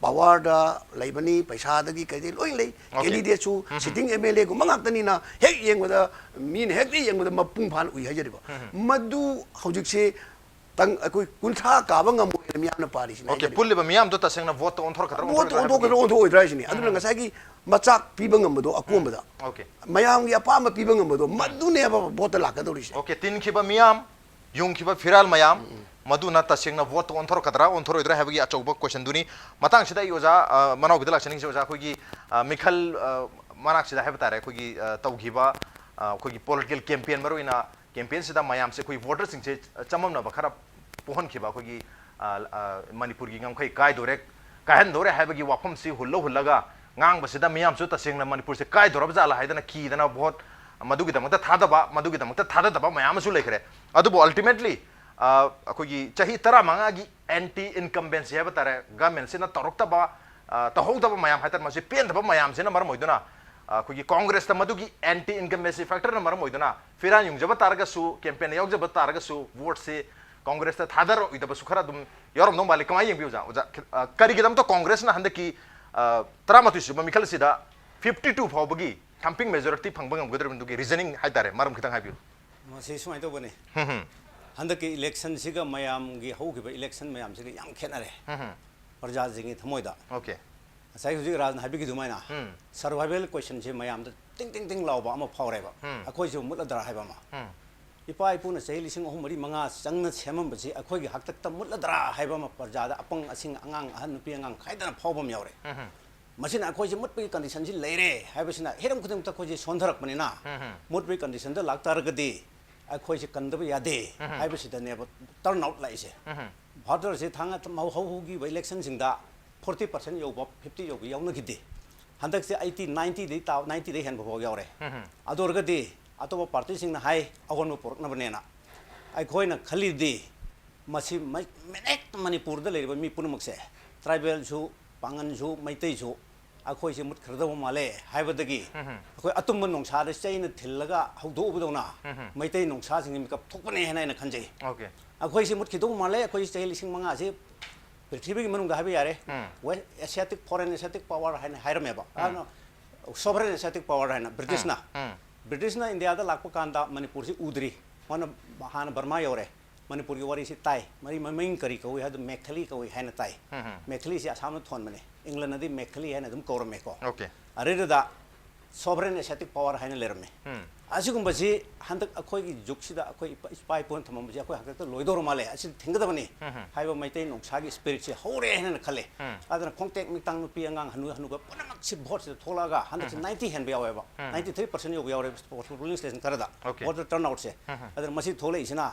ꯄꯋꯥꯔꯗ ꯂꯩꯕꯅꯤ, ꯄꯩꯁꯥꯗꯒꯤ ꯀꯩꯗꯒꯤ ꯂꯣꯏ ꯂꯩ꯫ ꯀꯦꯟꯗꯤꯗꯦꯠꯁꯨ ꯁꯤꯇꯤꯡ ꯑꯦꯝ ꯑꯦꯜ ꯑꯦꯒꯨꯝꯕ ꯉꯥꯛꯇꯅꯤꯅ ꯍꯦꯛ ꯌꯦꯡꯕꯗ, ꯃꯤꯅ ꯍꯦꯛꯇ ꯌꯦꯡꯕꯗ ꯃꯄꯨꯡ ꯐꯥꯅ ꯎꯏ ꯍꯥꯏꯖꯔꯤꯕ꯫ ꯃꯗꯨ ꯍꯧꯖꯤꯛꯁꯦ ꯇꯪ-, ꯑꯩꯈꯣꯏ ꯀꯨꯟꯊ꯭ꯔꯥ ꯀꯥꯕ ꯉꯝꯃꯣꯏꯅ ꯃꯤꯌꯥꯝꯅ ꯄꯥꯔꯤꯁꯤꯅꯦ ꯍꯥꯏꯖꯔꯤꯕ꯫ ꯄꯨꯜꯂꯤꯕ ꯃꯤꯌꯥꯝꯗꯣ ꯇꯁꯦꯡꯅ ꯚꯣꯠꯇ ꯑꯣꯟꯊꯣꯔꯛꯀꯗ꯭ꯔꯥ, ꯚꯣꯠꯇ ꯑꯣꯟꯊꯣꯛꯀꯗ꯭ꯔꯥ ꯑꯣꯟꯊꯣꯛꯑꯣꯏꯗ꯭ꯔꯥ ꯍꯥꯏꯁꯤꯅꯤ꯫ ꯑꯗꯨꯅ ꯉꯁꯥꯏꯒꯤ ꯃꯆꯥꯛ ꯄꯤꯕ ꯉꯝꯕꯗꯣ ꯑꯀꯣꯟꯕꯗ, ꯃꯌꯥꯝꯒꯤ ꯑꯄꯥꯝꯕ ꯄꯤꯕ ꯉꯝꯕꯗꯣ, ꯃꯗꯨꯅꯦꯕ ꯚꯣꯠꯇ ꯂꯥꯛꯀꯗꯧꯔꯤꯁꯦ꯫ ꯑꯣꯀꯦ, ꯇꯤꯟꯈꯤꯕ ꯃꯤꯌꯥꯝ, ꯌꯨꯡꯈꯤꯕ ꯐꯤꯔꯥꯜ ꯃꯌꯥꯝ, ꯃꯗꯨꯅ ꯇꯁꯦꯡꯅ ꯚꯣꯠꯇ ꯑꯣꯟꯊꯣꯔꯛꯀꯗ꯭ꯔꯥ ꯑꯣꯟꯊꯣꯔꯛꯑꯣꯏꯗ꯭ꯔꯥ ꯍꯥꯏꯕꯒꯤ ꯑꯆꯧꯕ ꯀꯣꯏꯁꯟꯗꯨꯅꯤ꯫ ꯃꯇꯥꯡꯁꯤꯗ ꯑꯩ ꯑꯣꯖꯥ, ꯑ, ꯃꯅꯥꯎꯕꯤꯗ ꯂꯥꯛꯆꯅꯤꯡꯉꯤꯁꯦ, ꯑꯣꯖꯥ, ꯑꯩꯈꯣꯏꯒꯤ, ꯑ, ꯃꯤꯈꯜ, ꯑ, ꯃꯅꯥꯛꯁꯤꯗ ꯍꯥꯏꯕ ꯇꯥꯔꯦ, ꯑꯩꯈꯣꯏꯒꯤ, ꯑ, ꯇꯧꯈꯤꯕ, ꯑ, ꯑꯩꯈꯣꯏꯒꯤ ꯄꯣꯂꯤꯇꯤꯀꯦꯜ ꯀꯦꯝꯄꯦꯟ, ꯃꯔꯨꯑꯣꯏꯅ ꯀꯦꯝꯄꯦꯟꯁꯤꯗ ꯃꯌꯥꯝꯁꯦ ꯑꯩꯈꯣꯏ ꯚꯣꯇꯔꯁꯤꯡꯁꯦ ꯆꯃꯝꯅꯕ ꯈꯔ ꯄꯣꯛꯍꯟꯈꯤꯕ ꯑꯩꯈꯣꯏꯒꯤ, ꯑ, ꯑ, ꯃꯅꯤꯄꯨꯔꯒꯤ ꯉꯝꯈꯩ ꯀꯥꯏꯗꯣꯔꯦ, ꯀꯥꯏꯍꯟꯗꯣꯔꯦ ꯍꯥꯏꯕꯒꯤ ꯋꯥꯐꯝꯁꯤ ꯍꯨꯜꯂ ꯍꯨꯜꯂꯒ ꯉꯥꯡꯕꯁꯤꯗ ꯃꯤꯌꯥꯝꯁꯨ ꯇꯁꯦꯡꯅ ꯃꯅꯤꯄꯨꯔꯁꯦ ꯀꯥꯏꯗꯣꯔꯕ ꯖꯥꯠꯂ ꯍꯥꯏꯗꯅ ꯀꯤꯗꯅ ꯚꯣꯠ ꯃꯗꯨꯒꯤꯗꯃꯛꯇ ꯊꯥꯗꯕ, ꯃꯗꯨꯒꯤꯗꯃꯛꯇ ꯊꯥꯗꯗꯕ ꯃꯌꯥꯝ ꯑꯃꯁꯨ ꯂꯩꯈ꯭ꯔꯦ꯫ ꯑꯗꯨꯕꯨ ultimately, ꯑ, ꯑꯩꯈꯣꯏꯒꯤ ꯆꯍꯤ ꯇꯔꯥꯃꯉꯥꯒꯤ anti incumbency ꯍꯥꯏꯕ ꯇꯥꯔꯦ, ꯒꯃꯦꯟꯁꯤꯅ ꯇꯧꯔꯛꯇꯕ, ꯑ, ꯇꯧꯍꯧꯗꯕ ꯃꯌꯥꯝ ꯍꯥꯏꯇꯥꯔꯦ, ꯃꯁꯤ ꯄꯦꯟꯗꯕ ꯃꯌꯥꯝꯁꯤꯅ ꯃꯔꯝ ꯑꯣꯏꯗꯨꯅ, ꯑ, ꯑꯩꯈꯣꯏꯒꯤ ꯀꯣꯡꯒ꯭ꯔꯦꯁꯇ ꯃꯗꯨꯒꯤ anti incumbency factorꯅ ꯃꯔꯝ ꯑꯣꯏꯗꯨꯅ ꯐꯤꯔꯥꯜ ꯌꯨꯡꯖꯕ ꯇꯥꯔꯒꯁꯨ, ꯀꯦꯝꯄꯦꯟꯗ ꯌꯥꯎꯖꯕ ꯇꯥꯔꯒꯁꯨ, ꯚꯣꯠꯁꯤ ꯀꯣꯡꯒ꯭ꯔꯦꯁꯇ ꯊꯥꯗꯔꯛꯑꯣꯏꯗꯕꯁꯨ ꯈꯔ ꯑꯗꯨꯝ ꯌꯥꯎꯔꯝꯗꯧ ꯃꯥꯜꯂꯤ꯫ ꯀꯃꯥꯏꯅ ꯌꯦꯡꯕꯤ ꯑꯣꯖꯥ? ꯑꯣꯖꯥ, ꯈꯤ-, ꯑ, ꯀꯔꯤꯒꯤꯗꯃꯛꯇ ꯀꯣꯡꯒ꯭ꯔꯦꯁꯅ ꯍꯟꯗꯛꯀꯤ, ꯑ, ꯇꯔꯥꯃꯥꯊꯣꯏ ꯁꯨꯕ ꯃꯤꯈꯜꯁꯤꯗ fifty two ꯐꯥꯎꯕꯒꯤ thumping majority ꯐꯪꯕ ꯉꯝꯒꯗꯧꯔꯤꯕꯗꯨꯒꯤ reasoning ꯍꯥꯏꯇꯥꯔꯦ, ꯃꯔꯝ ꯈꯤꯇꯪ ꯍꯥꯏꯕꯤꯌꯨ꯫ ꯃꯁꯤ ꯁꯨꯃꯥꯏꯅ ꯇꯧꯕꯅꯤ꯫ ꯍꯟꯗꯛꯀꯤ ꯏꯂꯦꯛꯁꯟꯁꯤꯒ ꯃꯌꯥꯝꯒꯤ ꯍꯧꯈꯤꯕ ꯏꯂꯦꯛꯁꯟ ꯃꯌꯥꯝꯁꯤꯒ ꯌꯥꯝ ꯈꯦꯠꯅꯔꯦ꯫ ꯄ꯭ꯔꯖꯥꯁꯤꯡꯒꯤ ꯊꯃꯣꯏꯗ꯫ ꯑꯣꯀꯦ꯫ ꯉꯁꯥꯏ ꯍꯧꯖꯤꯛ ꯔꯥꯖꯅ ꯍꯥꯏꯕꯤꯈꯤꯗꯨꯃꯥꯏꯅ survival questionꯁꯦ ꯃꯌꯥꯝꯗ ꯇꯤꯡ ꯇꯤꯡ ꯇꯤꯡ ꯂꯥꯎꯕ ꯑꯃ ꯐꯥꯎꯔꯦꯕ꯫ ꯑꯩꯈꯣꯏꯁꯨ ꯃꯨꯠꯂꯗ꯭ꯔꯥ ꯍꯥꯏꯕ ꯑꯃ꯫ ꯏꯄꯥ ꯏꯄꯨꯅ ꯆꯍꯤ ꯂꯤꯁꯤꯡ ꯑꯍꯨꯝ ꯃꯔꯤ ꯃꯉꯥ ꯆꯪꯅ ꯁꯦꯝꯃꯝꯕꯁꯤ ꯑꯩꯈꯣꯏꯒꯤ ꯍꯥꯛꯇꯛꯇ ꯃꯨꯠꯂꯗ꯭ꯔꯥ ꯍꯥꯏꯕ ꯑꯃ ꯄ꯭ꯔꯖꯥꯗ, ꯑꯄꯪ ꯑꯁꯤꯡ, ꯑꯉꯥꯡ ꯑꯍꯟ ꯅꯨꯄꯤ ꯑꯉꯥꯡ ꯈꯥꯏꯗꯅ ꯐꯥꯎꯕ ꯑꯃ ꯌꯥꯎꯔꯦ꯫ ꯃꯁꯤꯅ ꯑꯩꯈꯣꯏꯁꯦ ꯃꯨꯠꯄꯒꯤ ꯀꯟꯗꯤꯁꯟꯁꯤ ꯂꯩꯔꯦ ꯍꯥꯏꯕꯁꯤꯅ ꯍꯤꯔꯝ ꯈꯨꯗꯤꯡꯃꯛꯇ ꯑꯩꯈꯣꯏꯁꯦ ꯁꯣꯟꯊꯔꯛꯄꯅꯤꯅ, ꯎꯝ, ꯃꯨꯠꯄꯒꯤ ꯀꯟꯗꯤꯁꯟꯗ ꯂꯥꯛꯇꯥꯔꯒꯗꯤ ꯑꯩꯈꯣꯏꯁꯦ ꯀꯟꯗꯕ ꯌꯥꯗꯦ, ꯎꯝ, ꯍꯥꯏꯕꯁꯤꯗꯅꯦꯕ ꯇꯔꯟ ꯑꯥꯎꯠ ꯂꯥꯛꯏꯁꯦ꯫ ꯎꯝ꯫ ꯚꯣꯇꯔꯁꯦ ꯊꯥꯡꯒ ꯍꯧ-, ꯍꯧꯈꯤꯕ ꯏꯂꯦꯛꯁꯟꯁꯤꯡꯗ ꯐꯣꯔꯇꯤ ꯄꯥꯔꯁꯦꯟ ꯌꯧꯕ, ꯐꯤꯐꯇꯤ ꯌꯧꯕ ꯌꯥꯎꯅꯈꯤꯗꯦ꯫ ꯍꯟꯗꯛꯁꯦ ꯑꯩꯠꯇꯤ, ꯅꯥꯏꯟꯇꯤꯗꯩ ꯇꯥ-, ꯅꯥꯏꯟꯇꯤꯗꯩ ꯍꯦꯟꯕ ꯐꯥꯎ ꯌꯥꯎꯔꯦ꯫ ꯎꯝ꯫ ꯑꯗꯨ ꯑꯣꯏꯔꯒꯗꯤ ꯑꯇꯣꯞꯄ ꯄꯥꯔꯇꯤꯁꯤꯡꯅ ꯍꯥꯏ ꯑꯑꯣꯟꯕ ꯄꯨꯔꯛꯅꯕꯅꯦꯅ꯫ ꯑꯩꯈꯣꯏꯅ ꯈꯜꯂꯤꯗꯤ ꯃꯁꯤ ꯃꯩ-, ꯃꯦꯅꯦꯛ ꯃꯅꯤꯄꯨꯔꯗ ꯂꯩꯔꯤꯕ ꯃꯤ ꯄꯨꯝꯅꯃꯛꯁꯦ, ꯇ꯭ꯔꯥꯏꯕꯦꯜꯁꯨ, ꯄꯥꯡꯒꯟꯁꯨ, ꯃꯩꯇꯩꯁꯨ ꯑꯩꯈꯣꯏꯁꯦ ꯃꯨꯠꯈ꯭ꯔꯗꯧꯕ ꯃꯥꯜꯂꯦ ꯍꯥꯏꯕꯗꯒꯤ ꯎꯝ꯫ ꯑꯩꯈꯣꯏ ꯑꯇꯨꯝꯕ ꯅꯣꯡꯁꯥꯗ ꯆꯩꯅ ꯊꯤꯜꯂꯒ ꯍꯧꯗꯣꯛꯎꯕꯗꯧꯅ ꯎꯝ꯫ ꯃꯩꯇꯩ ꯅꯣꯡꯁꯥꯁꯤꯡꯒꯤ ꯃꯤꯀꯞ ꯊꯣꯛꯄꯅꯦ ꯍꯥꯏꯅ ꯑꯩꯅ ꯈꯟꯖꯩ꯫ ꯑꯣꯀꯦ꯫ ꯑꯩꯈꯣꯏꯁꯦ ꯃꯨꯠꯈꯤꯗꯧꯕ ꯃꯥꯜꯂꯦ, ꯑꯩꯈꯣꯏ ꯆꯍꯤ ꯂꯤꯁꯤꯡ ꯃꯉꯥꯁꯤ ꯄ꯭ꯔꯤꯊꯤꯕꯤꯒꯤ ꯃꯅꯨꯡꯗ ꯍꯥꯏꯕ ꯌꯥꯔꯦ, ꯎꯝ꯫ ꯋꯦꯁ ꯑꯦꯁꯤꯌꯥꯇꯤꯛ, ꯐꯣꯔꯦꯟ ꯑꯦꯁꯤꯌꯥꯇꯤꯛ ꯄꯋꯥꯔ ꯍꯥꯏꯅ ꯍꯥꯏꯔꯝꯃꯦꯕ꯫ ꯎꯝ꯫ ꯑꯗꯨꯅ ꯁꯣꯚꯔꯦꯟ ꯑꯦꯁꯤꯌꯥꯇꯤꯛ ꯄꯋꯥꯔ ꯍꯥꯏꯅ ꯕ꯭ꯔꯤꯇꯤꯁꯅ, ꯎꯝ, ꯎꯝ꯫ ꯕ꯭ꯔꯤꯇꯤꯁꯅ ꯏꯟꯗꯤꯌꯥꯗ ꯂꯥꯛꯄ ꯀꯥꯟꯗ ꯃꯅꯤꯄꯨꯔꯁꯤ ꯎꯗ꯭ꯔꯤ, ꯃꯥꯅ ꯍꯥꯟꯅ ꯕꯔꯃꯥ ꯌꯧꯔꯦ꯫ ꯃꯅꯤꯄꯨꯔꯒꯤ ꯋꯥꯔꯤꯁꯤ ꯇꯥꯏ꯫ ꯃꯔꯤ ꯃꯃꯤꯡ ꯀꯔꯤ ꯀꯧꯏ ꯍꯥꯏꯕꯗ ꯃꯦꯈꯂꯤ ꯀꯧꯏ ꯍꯥꯏꯅ ꯇꯥꯏ꯫ ꯎꯝ, ꯎꯝ꯫ ꯃꯦꯈꯂꯤꯁꯤ ꯑꯁꯥꯝꯅ ꯊꯣꯟꯕꯅꯦ, ꯏꯪꯂꯟꯅꯗꯤ ꯃꯦꯈꯂꯤ ꯍꯥꯏꯅ ꯑꯗꯨꯝ ꯀꯧꯔꯝꯃꯦꯀꯣ꯫ ꯑꯣꯀꯦ꯫ ꯑꯗꯨꯗ ꯁꯣꯚꯔꯦꯟ ꯑꯦꯁꯤꯌꯥꯇꯤꯛ ꯄꯋꯥꯔ ꯍꯥꯏꯅ ꯂꯩꯔꯝꯃꯤ꯫ ꯎꯝ꯫ ꯑꯁꯤꯒꯨꯝꯕꯁꯤ ꯍꯟꯗꯛ ꯑꯩꯈꯣꯏꯒꯤ ꯖꯨꯛꯁꯤꯗ ꯑꯩꯈꯣꯏ ꯏꯄꯥ, ꯏꯄꯥ ꯏꯄꯨꯅ ꯊꯝꯃꯝꯕꯁꯦ ꯑꯩꯈꯣꯏ ꯍꯥꯛꯇꯛꯇ ꯂꯣꯏꯗꯧꯔ ꯃꯥꯜꯂꯦ, ꯑꯁꯤ ꯊꯤꯡꯒꯗꯕꯅꯤ ꯎꯝ, ꯎꯝ꯫ ꯍꯥꯏꯕ ꯃꯩꯇꯩ ꯅꯣꯡꯁꯥꯒꯤ ꯁ꯭ꯄꯤꯔꯤꯠꯁꯦ ꯍꯧꯔꯦ ꯍꯥꯏꯅ ꯈꯜꯂꯦ꯫ ꯎꯝ꯫ ꯑꯗꯨꯅ ꯈꯣꯡꯇꯦꯛ ꯃꯤꯇꯥꯡ, ꯅꯨꯄꯤ ꯑꯉꯥꯡ, ꯍꯅꯨ ꯍꯅꯨꯕ ꯄꯨꯝꯅꯃꯛꯁꯤ ꯚꯣꯠꯁꯤꯗ ꯊꯣꯛꯂꯛꯑꯒ ꯍꯟꯗꯛꯁꯤ ꯎꯝ꯫ ꯅꯥꯏꯟꯇꯤ ꯍꯦꯟꯕ ꯌꯥꯎꯋꯦꯕ꯫ ꯎꯝ꯫ ꯅꯥꯏꯟꯇꯤ ꯊ꯭ꯔꯤ ꯄꯥꯔꯁꯦꯟ ꯌꯧꯕ ꯌꯥꯎꯔꯦ ꯄꯣꯂꯤꯡ ꯁ꯭ꯇꯦꯁꯟ ꯈꯔꯗ ꯑꯣꯀꯦ꯫ ꯚꯣꯇꯔ ꯇꯔꯟ ꯑꯥꯎꯠꯁꯦ꯫ ꯎꯝ, ꯎꯝ꯫ ꯑꯗꯨꯅ ꯃꯁꯤ ꯊꯣꯛꯂꯛꯏꯁꯤꯅ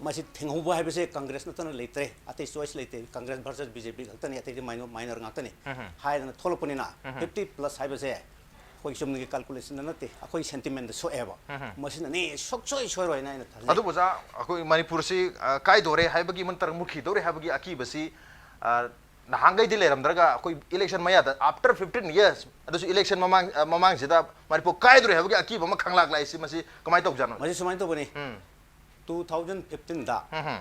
ꯃꯁꯤ ꯊꯤꯡꯍꯧꯕ ꯍꯥꯏꯕꯁꯦ ꯀꯪꯒ꯭ꯔꯦꯁ ꯅꯠꯇꯅ ꯂꯩꯇ꯭ꯔꯦ, ꯑꯇꯩ ꯆꯣꯏꯁ ꯂꯩꯇꯦ, ꯀꯪꯒ꯭ꯔꯦꯁ ꯚꯔꯁꯦꯁ ꯕꯤ ꯖꯦ ꯄꯤ ꯈꯛꯇꯅꯤ, ꯑꯇꯩꯗꯤ ꯃꯥꯏꯅꯔ, ꯃꯥꯏꯅꯔ ꯉꯥꯛꯇꯅꯤ ꯎꯝ, ꯎꯝ꯫ ꯍꯥꯏꯗꯅ ꯊꯣꯛꯂꯛꯄꯅꯤꯅ ꯎꯝ, ꯎꯝ꯫ ꯐꯤꯐꯇꯤ ꯄ꯭ꯂꯁ ꯍꯥꯏꯕꯁꯦ ꯑꯩꯈꯣꯏ ꯆꯨꯝꯅꯒꯤ ꯀꯥꯜꯀꯨꯂꯦꯁꯟꯗ ꯅꯠꯇꯦ, ꯑꯩꯈꯣꯏ ꯁꯦꯟꯇꯤꯃꯦꯟꯗ ꯁꯣꯛꯑꯦꯕ꯫ ꯎꯝ, ꯎꯝ꯫ ꯃꯁꯤꯅ ꯅꯦ ꯁꯨꯡꯁꯣꯏ ꯁꯣꯏꯔꯣꯏ ꯍꯥꯏꯅ ꯑꯩꯅ ꯊꯥꯖꯩ꯫ ꯑꯗꯨꯕꯨ ꯑꯣꯖꯥ, ꯑꯩꯈꯣꯏ ꯃꯅꯤꯄꯨꯔꯁꯤ, ꯑ, ꯀꯥꯏꯗꯣꯔꯦ ꯍꯥꯏꯕꯒꯤ ꯅꯠꯇ꯭ꯔꯒ ꯃꯨꯠꯈꯤꯗꯧꯔꯦ ꯍꯥꯏꯕꯒꯤ ꯑꯀꯤꯕꯁꯤ, ꯑ, ꯅꯍꯥꯟꯈꯩꯗꯤ ꯂꯩꯔꯝꯗ꯭ꯔꯒ ꯑꯩꯈꯣꯏ ꯏꯂꯦꯛꯁꯟ ꯃꯌꯥꯗ, after fifteen years, ꯑꯗꯨꯁꯨ ꯏꯂꯦꯛꯁꯟ ꯃꯃꯥꯡ, ꯑ, ꯃꯃꯥꯡꯁꯤꯗ ꯃꯅꯤꯄꯨꯔ ꯀꯥꯏꯗꯣꯔꯦ ꯍꯥꯏꯕꯒꯤ ꯑꯀꯤꯕ ꯑꯃ ꯈꯪꯂꯥꯛ ꯂꯥꯛꯏꯁꯤ ꯃꯁꯤ ꯀꯃꯥꯏꯅ ꯇꯧꯖꯥꯠꯅꯣ? ꯃꯁꯤ ꯁꯨꯃꯥꯏꯅ ꯇꯧꯕꯅꯤ꯫ ꯎꯝ꯫ ꯇꯨ ꯊꯥꯎꯖꯟ ꯐꯤꯐꯇꯤꯟꯗ ꯎꯝ, ꯎꯝ꯫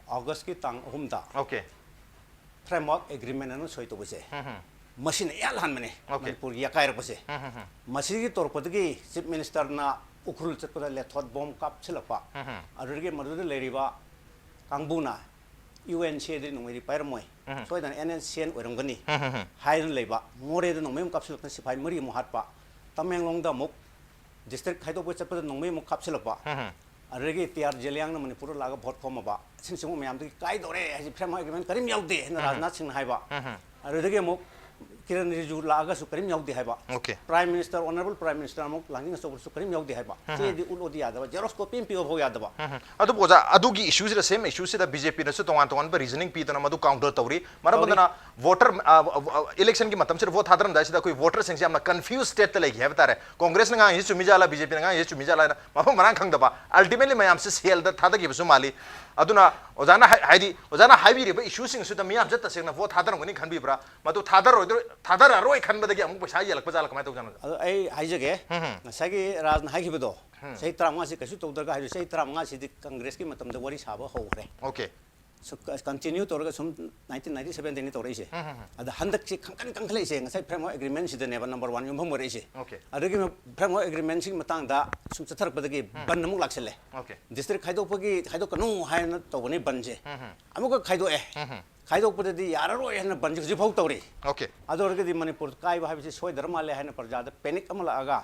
ꯑꯣꯒꯁꯀꯤ ꯇꯥꯡ ꯑꯍꯨꯝꯗ ꯑꯣꯀꯦ꯫ ꯐ꯭ꯔꯦꯝꯋꯥꯔꯛ ꯑꯦꯒ꯭ꯔꯤꯃꯦꯟ ꯑꯅ ꯁꯣꯏ ꯇꯧꯕꯁꯦ, ꯎꯝ, ꯎꯝ꯫ ꯃꯁꯤꯅ ꯏꯍꯥꯟ ꯍꯥꯟꯕꯅꯦ ꯑꯣꯀꯦ꯫ ꯃꯅꯤꯄꯨꯔꯒꯤ ꯑꯀꯥꯏꯔꯛꯄꯁꯦ꯫ ꯎꯝ, ꯎꯝ, ꯎꯝ꯫ ꯃꯁꯤꯒꯤ ꯇꯧꯔꯛꯄꯗꯒꯤ ꯆꯤꯐ ꯃꯤꯅꯤꯁꯇꯔꯅ ꯎꯈ꯭ꯔꯨꯜ ꯆꯠꯄꯗ ꯂꯦꯊꯣꯠ ꯕꯣꯝ ꯀꯥꯞꯁꯤꯜꯂꯛꯄ, ꯎꯝ, ꯎꯝ꯫ ꯑꯗꯨꯗꯒꯤ ꯃꯗꯨꯗ ꯂꯩꯔꯤꯕ ꯀꯥꯡꯕꯨꯅ ꯌꯨ ꯑꯦꯟ ꯁꯤꯗꯤ ꯅꯣꯡꯃꯩꯗꯤ ꯄꯥꯏꯔꯝꯃꯣꯏ, ꯎꯝ꯫ ꯁꯣꯏꯗꯅ ꯑꯦꯟ ꯑꯦꯟ ꯁꯤ ꯑꯦꯟ ꯑꯣꯏꯔꯝꯒꯅꯤ ꯎꯝ, ꯎꯝ, ꯎꯝ꯫ ꯍꯥꯏꯗꯨꯅ ꯂꯩꯕ꯫ ꯃꯣꯔꯦꯗ ꯅꯣꯡꯃꯩ ꯑꯃꯨꯛ ꯀꯥꯞꯁꯤꯜꯂꯛꯇꯅ ꯁꯤꯐꯥꯏ ꯃꯔꯤ ꯑꯃꯨꯛ ꯍꯥꯠꯄ꯫ ꯇꯃꯦꯡꯂꯣꯡꯗ ꯑꯃꯨꯛ ꯗꯤꯁꯇ꯭ꯔꯤꯛ ꯈꯥꯏꯗꯣꯛꯄ ꯆꯠꯄꯗ ꯅꯣꯡꯃꯩ ꯑꯃꯨꯛ ꯀꯥꯞꯁꯤꯜꯂꯛꯄ꯫ ꯎꯝ, ꯎꯝ꯫ ꯑꯗꯨꯗꯒꯤ ꯇꯤ ꯑꯥꯔ ꯖꯤꯂꯤꯌꯥꯡꯅ ꯃꯅꯤꯄꯨꯔꯗ ꯂꯥꯛꯑꯒ ꯚꯣꯠ ꯈꯣꯝꯃꯕ꯫ ꯑꯁꯤꯅꯆꯤꯡꯕ ꯃꯌꯥꯝꯗꯒꯤ ꯀꯥꯏꯗꯧꯔꯦ ꯍꯥꯏꯁꯤ ꯐ꯭ꯔꯦꯝꯋꯥꯔꯛ ꯑꯦꯒ꯭ꯔꯤꯃꯦꯟ ꯀꯔꯤꯝ ꯌꯥꯎꯗꯦ ꯍꯥꯏꯅ ꯎꯝ꯫ ꯔꯥꯖꯅꯥꯊ ꯁꯤꯡꯅ ꯍꯥꯏꯕ꯫ ꯎꯝ꯫ ꯑꯗꯨꯗꯒꯤ ꯑꯃꯨꯛ ꯀꯤꯔꯟ ꯔꯤꯖꯤꯖꯨ ꯂꯥꯛꯑꯒꯁꯨ ꯀꯔꯤꯝ ꯌꯥꯎꯗꯦ ꯍꯥꯏꯕ꯫ Okay. Prime Minister, Honorable Prime Minister ꯑꯃꯨꯛ ꯂꯥꯡꯖꯤꯡ ꯑꯆꯧꯕꯗꯁꯨ ꯀꯔꯤꯝ ꯌꯥꯎꯗꯦ ꯍꯥꯏꯕ꯫ ꯆꯦꯗꯤ ꯎꯠꯂꯣꯗꯤ ꯌꯥꯗꯕ, xerox copy ꯑꯃ ꯄꯤꯕ ꯐꯥꯎ ꯌꯥꯗꯕ꯫ ꯎꯝ꯫ ꯑꯗꯨꯕꯨ ꯑꯣꯖꯥ, ꯑꯗꯨꯒꯤ ꯏꯁꯨꯁꯤꯗ, same ꯏꯁꯨꯁꯤꯗ ꯕꯤ ꯖꯦ ꯄꯤꯅꯁꯨ ꯇꯣꯉꯥꯟ ꯇꯣꯉꯥꯟꯕ reasoning ꯄꯤꯗꯨꯅ ꯃꯗꯨ counter ꯇꯧꯔꯤ꯫ ꯃꯔꯝ ꯇꯧꯔꯤ꯫ ꯑꯗꯨꯅ voter, ꯑ, ꯑ, electionꯒꯤ ꯃꯇꯝꯁꯤꯗ vote ꯊꯥꯗꯔꯝꯗꯥꯏꯁꯤꯗ ꯑꯩꯈꯣꯏ voter ꯁꯤꯡꯁꯦ ꯌꯥꯝꯅ confused stateꯇ ꯂꯩꯈꯤ ꯍꯥꯏꯕ ꯇꯥꯔꯦ꯫ Congressꯅ ꯉꯥꯡꯉꯤꯁꯤ ꯆꯨꯝꯃꯤꯖꯥꯠꯂ, ꯕꯤ ꯖꯦ ꯄꯤꯅ ꯉꯥꯡꯉꯤꯁꯤ ꯆꯨꯝꯃꯤꯖꯥꯠꯂ ꯍꯥꯏꯅ ꯃꯐꯝ ꯃꯔꯥꯡ ꯈꯪꯗꯕ, ultimately ꯃꯌꯥꯝꯁꯦ ꯁꯦꯜꯗ ꯊꯥꯗꯈꯤꯕꯁꯨ ꯃꯥꯜꯂꯤ꯫ ꯑꯗꯨꯅ ꯑꯣꯖꯥꯅ ꯍꯥꯏ-, ꯍꯥꯏꯗꯤ ꯑꯣꯖꯥꯅ ꯍꯥꯏꯕꯤꯔꯤꯕ ꯏꯁꯨꯁꯤꯡꯁꯤꯗ ꯃꯤꯌꯥꯝꯁꯦ ꯇꯁꯦꯡꯅ vote ꯊꯥꯗꯔꯝꯒꯅꯤ ꯈꯟꯕꯤꯕ꯭ꯔꯥ? ꯃꯗꯨ ꯊꯥꯗꯔꯣꯏꯗꯣꯏ-, ꯊꯥꯗꯔꯔꯣꯏ ꯈꯟꯕꯗꯒꯤ ꯑꯃꯨꯛ ꯄꯩꯁꯥ ꯌꯦꯜꯂꯛꯄ ꯖꯥꯠꯂ, ꯀꯃꯥꯏꯅ ꯇꯧꯖꯥꯠꯅꯣ? ꯑꯗꯣ ꯑꯩ ꯍꯥꯏꯖꯒꯦ, ꯉꯁꯥꯏꯒꯤ ꯔꯥꯖꯅ ꯍꯥꯏꯈꯤꯕꯗꯣ, ꯆꯍꯤ ꯇꯔꯥꯃꯉꯥꯁꯤ ꯀꯩꯁꯨ ꯇꯧꯗ꯭ꯔꯒ ꯍꯥꯏꯔꯁꯨ, ꯆꯍꯤ ꯇꯔꯥꯃꯉꯥꯁꯤꯗꯤ ꯀꯪꯒ꯭ꯔꯦꯁꯀꯤ ꯃꯇꯝꯗ ꯋꯥꯔꯤ ꯁꯥꯕ ꯍꯧꯈ꯭ꯔꯦ꯫ Okay. ꯁꯨ-, continue ꯇꯧꯔꯒ ꯁꯨꯝ nineteen ninety sevenꯗꯒꯤꯅꯤ ꯇꯧꯔꯛꯏꯁꯦ꯫ ꯑꯗ ꯍꯟꯗꯛꯁꯤ ꯈꯪꯀꯟ ꯀꯟꯈꯠꯂꯛꯏꯁꯦ ꯉꯁꯥꯏ framework agreementꯁꯤꯗꯅꯦꯕ number one ꯌꯨꯝꯐꯝ ꯑꯣꯏꯔꯛꯏꯁꯦ꯫ Okay. ꯑꯗꯨꯒꯤ framework agreementꯁꯤꯒꯤ ꯃꯇꯥꯡꯗ ꯁꯨꯝ ꯆꯠꯊꯔꯛꯄꯗꯒꯤ ꯕꯟ ꯑꯃꯨꯛ ꯂꯥꯛꯁꯜꯂꯦ꯫ Okay. District ꯈꯥꯏꯗꯣꯛꯄꯒꯤ, ꯈꯥꯏꯗꯣꯛꯀꯅꯨ ꯍꯥꯏꯅ ꯇꯧꯕꯅꯤ ꯕꯟꯁꯦ꯫ ꯑꯃꯨꯛꯀ ꯈꯥꯏꯗꯣꯛꯑꯦ꯫ ꯈꯥꯏꯗꯣꯛꯄꯗꯗꯤ ꯌꯥꯔꯔꯣꯏ ꯍꯥꯏꯅ ꯕꯟꯁꯦ ꯍꯧꯖꯤꯛ ꯐꯥꯎ ꯇꯧꯔꯤ꯫ Okay. ꯑꯗꯨ ꯑꯣꯏꯔꯒꯗꯤ ꯃꯅꯤꯄꯨꯔ ꯀꯥꯏꯕ ꯍꯥꯏꯕꯁꯤ ꯁꯣꯏꯗ꯭ꯔ ꯃꯥꯜꯂꯦ ꯍꯥꯏꯅ ꯄ꯭ꯔꯖꯥꯗ panic ꯑꯃ ꯂꯥꯛꯑꯒ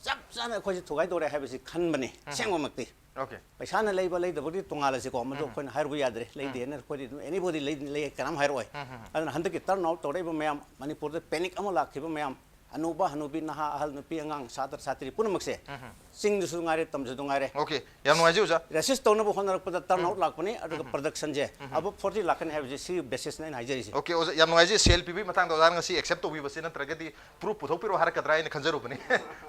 ꯆꯞ ꯆꯥꯅ ꯑꯩꯈꯣꯏꯁꯦ ꯊꯨꯒꯥꯏꯗꯧꯔꯦ ꯍꯥꯏꯕꯁꯤ ꯈꯟꯕꯅꯤ ꯑꯁꯦꯡꯕꯃꯛꯇꯤ꯫ Okay. ꯄꯩꯁꯥꯅ ꯂꯩꯕ ꯂꯩꯗꯕꯗꯤ ꯇꯣꯉꯥꯜꯂꯁꯤꯀꯣ, ꯃꯗꯨ ꯑꯩꯈꯣꯏꯅ ꯍꯥꯏꯔꯨꯕ ꯌꯥꯗ꯭ꯔꯦ꯫ ꯂꯩꯗꯦꯅ ꯑꯩꯈꯣꯏꯗꯤ ꯑꯗꯨꯝ anybody ꯂꯩ, ꯂꯩ ꯀꯅꯥꯝ ꯍꯥꯏꯔꯛꯑꯣꯏ꯫ ꯑꯗꯨꯅ ꯍꯟꯗꯛꯀꯤ turn out ꯇꯧꯔꯛꯏꯕ ꯃꯌꯥꯝ, ꯃꯅꯤꯄꯨꯔꯗ panic ꯑꯃ ꯂꯥꯛꯈꯤꯕ ꯃꯌꯥꯝ, ꯑꯅꯧꯕ ꯍꯅꯨꯕꯤ, ꯅꯍꯥ, ꯑꯍꯜ, ꯅꯨꯄꯤ, ꯑꯉꯥꯡ, ꯁꯥꯇ꯭ꯔ, ꯁꯥꯇ꯭ꯔꯤ ꯄꯨꯝꯅꯃꯛꯁꯦ ꯆꯤꯡꯗꯁꯨ ꯉꯥꯏꯔꯦ, ꯇꯝꯗꯁꯨ ꯉꯥꯏꯔꯦ, Okay. ꯌꯥꯝ ꯅꯨꯡꯉꯥꯏꯖꯩ ꯑꯣꯖꯥ꯫ Resist ꯇꯧꯅꯕ ꯍꯣꯠꯅꯔꯛꯄꯗ turn out ꯂꯥꯛꯄꯅꯤ꯫ ꯑꯗꯨꯒ productionꯁꯦ above forty ꯂꯥꯛꯀꯅꯤ ꯍꯥꯏꯕꯁꯦ ꯁꯤꯒꯤ basisꯅ ꯑꯩꯅ ꯍꯥꯏꯖꯔꯤꯁꯦ꯫ Okay, ꯑꯣꯖꯥ, ꯌꯥꯝ ꯅꯨꯡꯉꯥꯏꯖꯩ꯫ ꯁꯦꯜ ꯄꯤꯕꯒꯤ ꯃꯇꯥꯡꯗ ꯑꯣꯖꯥꯅ ꯉꯁꯤ accept ꯇꯧꯕꯤꯕꯁꯦ, ꯅꯠꯇ꯭ꯔꯒꯗꯤ proof ꯄꯨꯊꯣꯛꯄꯤꯔꯛꯑꯣ ꯍꯥꯏꯔꯛꯀꯗ꯭ꯔꯥ ꯍꯥꯏꯅ ꯈꯟꯖꯔꯨꯕꯅꯤ꯫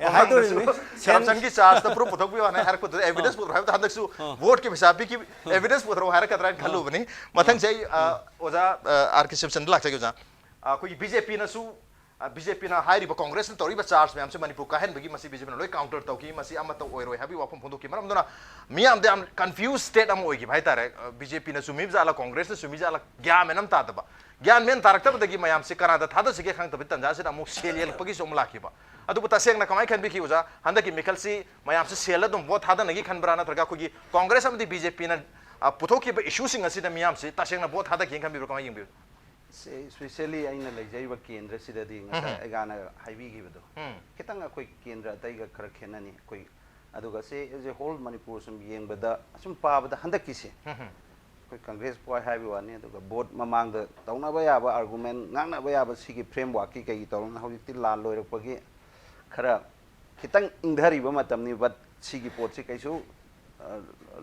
ꯑꯦ, ꯍꯥꯏꯗꯣꯔꯤꯕꯅꯤ꯫ ꯃꯃꯥꯡꯗꯁꯨ corruptionꯒꯤ chargeꯇ proof ꯄꯨꯊꯣꯛꯄꯤꯌꯣ ꯍꯥꯏꯅ ꯍꯥꯏꯔꯛꯄꯗꯨꯗ evidence ꯄꯨꯊꯣꯛꯑꯣ ꯍꯥꯏꯕꯗ ꯍꯟꯗꯛꯁꯨ voteꯀꯤ ꯄꯩꯁꯥ ꯄꯤꯈꯤ, evidence ꯄꯨꯊꯣꯔꯛꯑꯣ ꯍꯥꯏꯔꯛꯀꯗ꯭ꯔꯥ ꯍꯥꯏꯅ ꯈꯜꯂꯨꯕꯅꯤ꯫ ꯃꯊꯪꯁꯦ ꯑꯩ, ꯑ, ꯑꯣꯖꯥ, ꯑ, ꯑꯥꯔ ꯀꯦ ꯁꯤꯕꯆꯟꯗ꯭ꯔ ꯂꯥꯛꯆꯒꯦ ꯑꯣꯖꯥ꯫ ꯑ, ꯑꯩꯈꯣꯏꯒꯤ ꯕꯤ ꯖꯦ ꯄꯤꯅꯁꯨ, ꯑ, ꯕꯤ ꯖꯦ ꯄꯤꯅ ꯍꯥꯏꯔꯤꯕ ꯀꯪꯒ꯭ꯔꯦꯁꯅ ꯇꯧꯔꯤꯕ charge ꯃꯌꯥꯝꯁꯦ ꯃꯅꯤꯄꯨꯔ ꯀꯥꯏꯍꯟꯕꯒꯤ ꯃꯁꯤ ꯕꯤ ꯖꯦ ꯄꯤꯅ ꯂꯣꯏ counter ꯇꯧꯈꯤ, ꯃꯁꯤ ꯑꯃꯠꯇ ꯑꯣꯏꯔꯣꯏ ꯍꯥꯏꯕꯒꯤ ꯋꯥꯐꯝ ꯐꯣꯡꯗꯣꯛꯈꯤ꯫ ꯃꯔꯝ ꯑꯗꯨꯅ ꯃꯤꯌꯥꯝꯗ ꯌꯥꯝ confused state ꯑꯃ ꯑꯣꯏꯈꯤꯕ ꯍꯥꯏꯇꯥꯔꯦ꯫ ꯑ, ꯕꯤ ꯖꯦ ꯄꯤꯅꯁꯨ ꯆꯨꯝꯃꯤꯕ ꯖꯥꯠꯂ, ꯀꯪꯒ꯭ꯔꯦꯁꯅ ꯆꯨꯝꯃꯤ ꯖꯥꯠꯂ, ꯒ꯭ꯌꯥꯟ ꯃꯦꯟ ꯑꯃ ꯇꯥꯗꯕ꯫ ꯒ꯭ꯌꯥꯟ ꯃꯦꯟ ꯇꯥꯔꯛꯇꯕꯗꯒꯤ ꯃꯌꯥꯝꯁꯦ ꯀꯅꯥꯗ ꯊꯥꯗꯁꯤꯒꯦ ꯈꯪꯗꯕꯒꯤ ꯇꯥꯟꯖꯥꯁꯤꯗ ꯑꯃꯨꯛ ꯁꯦꯜ ꯌꯦꯜꯂꯛꯄꯒꯤꯁꯨ ꯑꯃꯨꯛ ꯂꯥꯛꯈꯤꯕ꯫ ꯑꯗꯨꯕꯨ ꯇꯁꯦꯡꯅ ꯀꯃꯥꯏꯅ ꯈꯟꯕꯤꯈꯤ ꯑꯣꯖꯥ? ꯍꯟꯗꯛꯀꯤ ꯃꯤꯈꯜꯁꯤ ꯃꯌꯥꯝꯁꯤ ꯁꯦꯜꯗ ꯑꯗꯨꯝ vote ꯊꯥꯗꯅꯈꯤ ꯈꯟꯕ꯭ꯔꯥ, ꯅꯠꯇ꯭ꯔꯒ ꯑꯩꯈꯣꯏꯒꯤ ꯀꯪꯒ꯭ꯔꯦꯁ ꯑꯃꯗꯤ ꯕꯤ ꯖꯦ ꯄꯤꯅ, ꯑ, ꯄꯨꯊꯣꯛꯈꯤꯕ issueꯁꯤꯡ ꯑꯁꯤꯗ ꯃꯤꯌꯥꯝꯁꯤ ꯇꯁꯦꯡꯅ vote ꯊꯥꯗꯈꯤꯅ ꯈꯟꯕꯤꯕ꯭ꯔꯥ, ꯀꯃꯥꯏꯅ ꯌꯦꯡꯕꯤꯕ? ꯁꯦ, especially ꯑꯩꯅ ꯂꯩꯖꯔꯤꯕ ꯀꯦꯟꯗ꯭ꯔꯁꯤꯗꯗꯤ ꯉꯁꯥꯏ ꯑꯩꯒꯥꯅ ꯍꯥꯏꯕꯤꯈꯤꯕꯗꯣ ꯈꯤꯇꯪ ꯑꯩꯈꯣꯏ ꯀꯦꯟꯗ꯭ꯔ ꯑꯇꯩꯒ ꯈꯔ ꯈꯦꯠꯅꯅꯤ꯫ ꯑꯩꯈꯣꯏ ꯑꯗꯨꯒ ꯁꯦ, as a whole ꯃꯅꯤꯄꯨꯔ ꯁꯨꯝ ꯌꯦꯡꯕꯗ, ꯁꯨꯝ ꯄꯥꯕꯗ ꯍꯟꯗꯛꯀꯤꯁꯦ ꯑꯩꯈꯣꯏ ꯀꯪꯒ꯭ꯔꯦꯁ ꯄꯣꯏ ꯍꯥꯏꯕꯒꯤ ꯋꯥꯅꯤ, ꯑꯗꯨꯒ ꯚꯣꯠ ꯃꯃꯥꯡꯗ ꯇꯧꯅꯕ ꯌꯥꯕ ꯑꯥꯔꯒꯨꯃꯦꯟ, ꯉꯥꯡꯅꯕ ꯌꯥꯕ ꯁꯤꯒꯤ ꯐ꯭ꯔꯦꯝꯋꯥꯔꯛꯀꯤ ꯀꯩꯒꯤ ꯇꯧꯔꯒ ꯍꯧꯖꯤꯛꯇꯤ ꯂꯥꯟ ꯂꯣꯏꯔꯛꯄꯒꯤ ꯈꯔ ꯈꯤꯇꯪ ꯏꯪꯊꯔꯤꯕ ꯃꯇꯝꯅꯤ꯫ ꯕꯠ ꯁꯤꯒꯤ ꯄꯣꯠꯁꯤ ꯀꯩꯁꯨ ꯑ,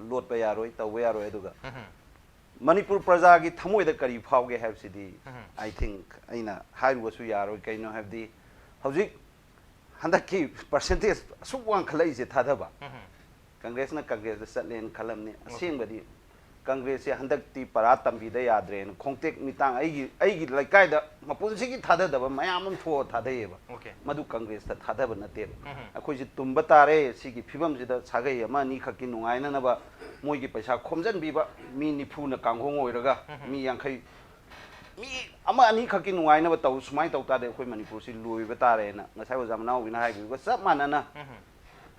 ꯂꯣꯠꯄ ꯌꯥꯔꯣꯏ, ꯇꯧꯕ ꯌꯥꯔꯣꯏ꯫ ꯑꯗꯨꯒ ꯃꯅꯤꯄꯨꯔ ꯄ꯭ꯔꯖꯥꯒꯤ ꯊꯃꯣꯏꯗ ꯀꯔꯤ ꯐꯥꯎꯒꯦ ꯍꯥꯏꯕꯁꯤꯗꯤ, I think, ꯑꯩꯅ ꯍꯥꯏꯔꯨꯕꯁꯨ ꯌꯥꯔꯣꯏ꯫ ꯀꯩꯅꯣ ꯍꯥꯏꯕꯗꯤ, ꯍꯧꯖꯤꯛ ꯍꯟꯗꯛꯀꯤ ꯄꯥꯔꯁꯦꯟꯇꯦꯖ ꯑꯁꯨꯛ ꯋꯥꯡꯈꯠꯂꯛꯏꯁꯦ ꯊꯥꯗꯕ, ꯀꯪꯒ꯭ꯔꯦꯁꯅ ꯀꯪꯒ꯭ꯔꯦꯁꯇ ꯆꯠꯂꯦꯅ ꯈꯜꯂꯝꯅꯤ꯫ ꯑꯁꯦꯡꯕꯗꯤ ꯀꯪꯒ꯭ꯔꯦꯁꯁꯦ ꯍꯟꯗꯛꯇꯤ ꯄꯔꯥ ꯇꯝꯕꯤꯗ ꯌꯥꯗ꯭ꯔꯦꯅ ꯈꯣꯡꯇꯦꯛ ꯃꯤꯇꯥꯡ, ꯑꯩꯒꯤ ꯑꯩꯒꯤ ꯂꯩꯀꯥꯏꯗ ꯃꯄꯨꯟꯁꯤꯒꯤ ꯊꯥꯗꯗꯕ ꯃꯌꯥꯝ ꯑꯃ ꯊꯣꯛꯑ ꯊꯥꯗꯩꯌꯦꯕ꯫ Okay. ꯃꯗꯨ ꯀꯪꯒ꯭ꯔꯦꯁꯇ ꯊꯥꯗꯕ ꯅꯠꯇꯦꯕ꯫ ꯎꯝ. ꯑꯩꯈꯣꯏꯁꯦ ꯇꯨꯝꯕ ꯇꯥꯔꯦ꯫ ꯁꯤꯒꯤ ꯐꯤꯕꯝꯁꯤꯗ ꯁꯥꯒꯩ ꯑꯃ ꯑꯅꯤꯈꯛꯀꯤ ꯅꯨꯡꯉꯥꯏꯅꯅꯕ ꯃꯣꯏꯒꯤ ꯄꯩꯁꯥ ꯈꯣꯝꯖꯤꯟꯕꯤꯕ, ꯃꯤ ꯅꯤꯐꯨꯅ ꯀꯥꯡꯈꯣꯡ ꯑꯣꯏꯔꯒ, ꯃꯤ ꯌꯥꯡꯈꯩ, ꯃꯤ ꯑꯃ ꯑꯅꯤꯈꯛꯀꯤ ꯅꯨꯡꯉꯥꯏꯅꯕ ꯇꯧ, ꯁꯨꯃꯥꯏꯅ ꯇꯧ ꯇꯥꯔꯗꯤ ꯑꯩꯈꯣꯏ ꯃꯅꯤꯄꯨꯔꯁꯤ ꯂꯣꯏꯕ ꯇꯥꯔꯦꯅ ꯉꯁꯥꯏ ꯑꯣꯖꯥ ꯃꯅꯥꯎꯕꯤꯅ ꯍꯥꯏꯕꯤꯕꯒ ꯆꯞ ꯃꯥꯟꯅꯅ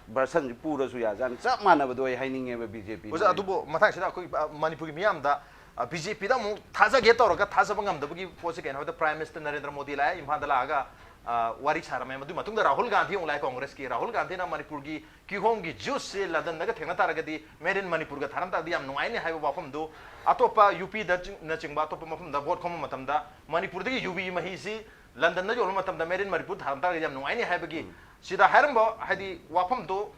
ꯚꯔꯁꯟꯁꯤ ꯄꯨꯔꯁꯨ ꯌꯥꯖꯥꯠꯅꯤ꯫ ꯆꯞ ꯃꯥꯟꯅꯕꯗꯣ ꯑꯩ ꯍꯥꯏꯅꯤꯡꯉꯦꯕ ꯕꯤ ꯖꯦ ꯄꯤꯅ꯫ ꯑꯣꯖꯥ, ꯑꯗꯨꯕꯨ ꯃꯇꯥꯡꯁꯤꯗ ꯑꯩꯈꯣꯏ, ꯑ, ꯃꯅꯤꯄꯨꯔꯒꯤ ꯃꯤꯌꯥꯝꯗ, ꯑ, ꯕꯤ ꯖꯦ ꯄꯤꯗ ꯑꯃꯨꯛ ꯊꯥꯖꯒꯦ ꯇꯧꯔꯒ ꯊꯥꯖꯕ ꯉꯝꯗꯕꯒꯤ ꯄꯣꯠꯁꯤ ꯀꯩꯅꯣ ꯍꯥꯏꯕꯗ, ꯄ꯭ꯔꯥꯏꯝ ꯃꯤꯅꯤꯁꯇꯔ ꯅꯔꯦꯟꯗ꯭ꯔ ꯃꯣꯗꯤ ꯂꯥꯛꯑꯦ, ꯏꯝꯐꯥꯜꯗ ꯂꯥꯛꯑꯒ, ꯑ, ꯋꯥꯔꯤ ꯁꯥꯔꯝꯃꯦ꯫ ꯃꯗꯨꯒꯤ ꯃꯇꯨꯡꯗ ꯔꯥꯍꯨꯜ ꯒꯥꯟꯙꯤ ꯑꯃꯨꯛ ꯂꯥꯛꯑꯦ, ꯀꯣꯡꯒ꯭ꯔꯦꯁꯀꯤ꯫ ꯔꯥꯍꯨꯜ ꯒꯥꯟꯙꯤꯅ ꯃꯅꯤꯄꯨꯔꯒꯤ ꯀꯤꯍꯣꯝꯒꯤ ꯖꯨꯁꯁꯤ ꯂꯟꯗꯟꯗꯒ ꯊꯦꯡꯅ ꯇꯥꯔꯒꯗꯤ, ꯃꯦꯗ ꯏꯟ ꯃꯅꯤꯄꯨꯔꯒ ꯊꯥꯔꯝ ꯇꯥꯔꯒꯗꯤ ꯌꯥꯝ ꯅꯨꯡꯉꯥꯏꯅꯤ ꯍꯥꯏꯕ ꯋꯥꯐꯝꯗꯨ ꯑꯇꯣꯞꯄ ꯌꯨ ꯄꯤꯗꯅꯆꯤꯡꯕ ꯑꯇꯣꯞꯄ ꯃꯐꯝꯗ ꯚꯣꯠ ꯈꯣꯝꯕ ꯃꯇꯝꯗ ꯃꯅꯤꯄꯨꯔꯗꯒꯤ ꯌꯨꯕꯤ ꯃꯍꯤꯁꯤ ꯂꯟꯗꯟꯗ ꯌꯣꯟꯕ ꯃꯇꯝꯗ ꯃꯦꯗ ꯏꯟ ꯃꯅꯤꯄꯨꯔ ꯊꯥꯔꯝ ꯇꯥꯔꯒꯗꯤ ꯌꯥꯝ ꯅꯨꯡꯉꯥꯏꯅꯤ ꯍꯥꯏꯕꯒꯤ, ꯁꯤꯗ ꯍꯥꯏꯔꯝꯕ, ꯍꯥꯏꯗꯤ, ꯋꯥꯐꯝꯗꯣ,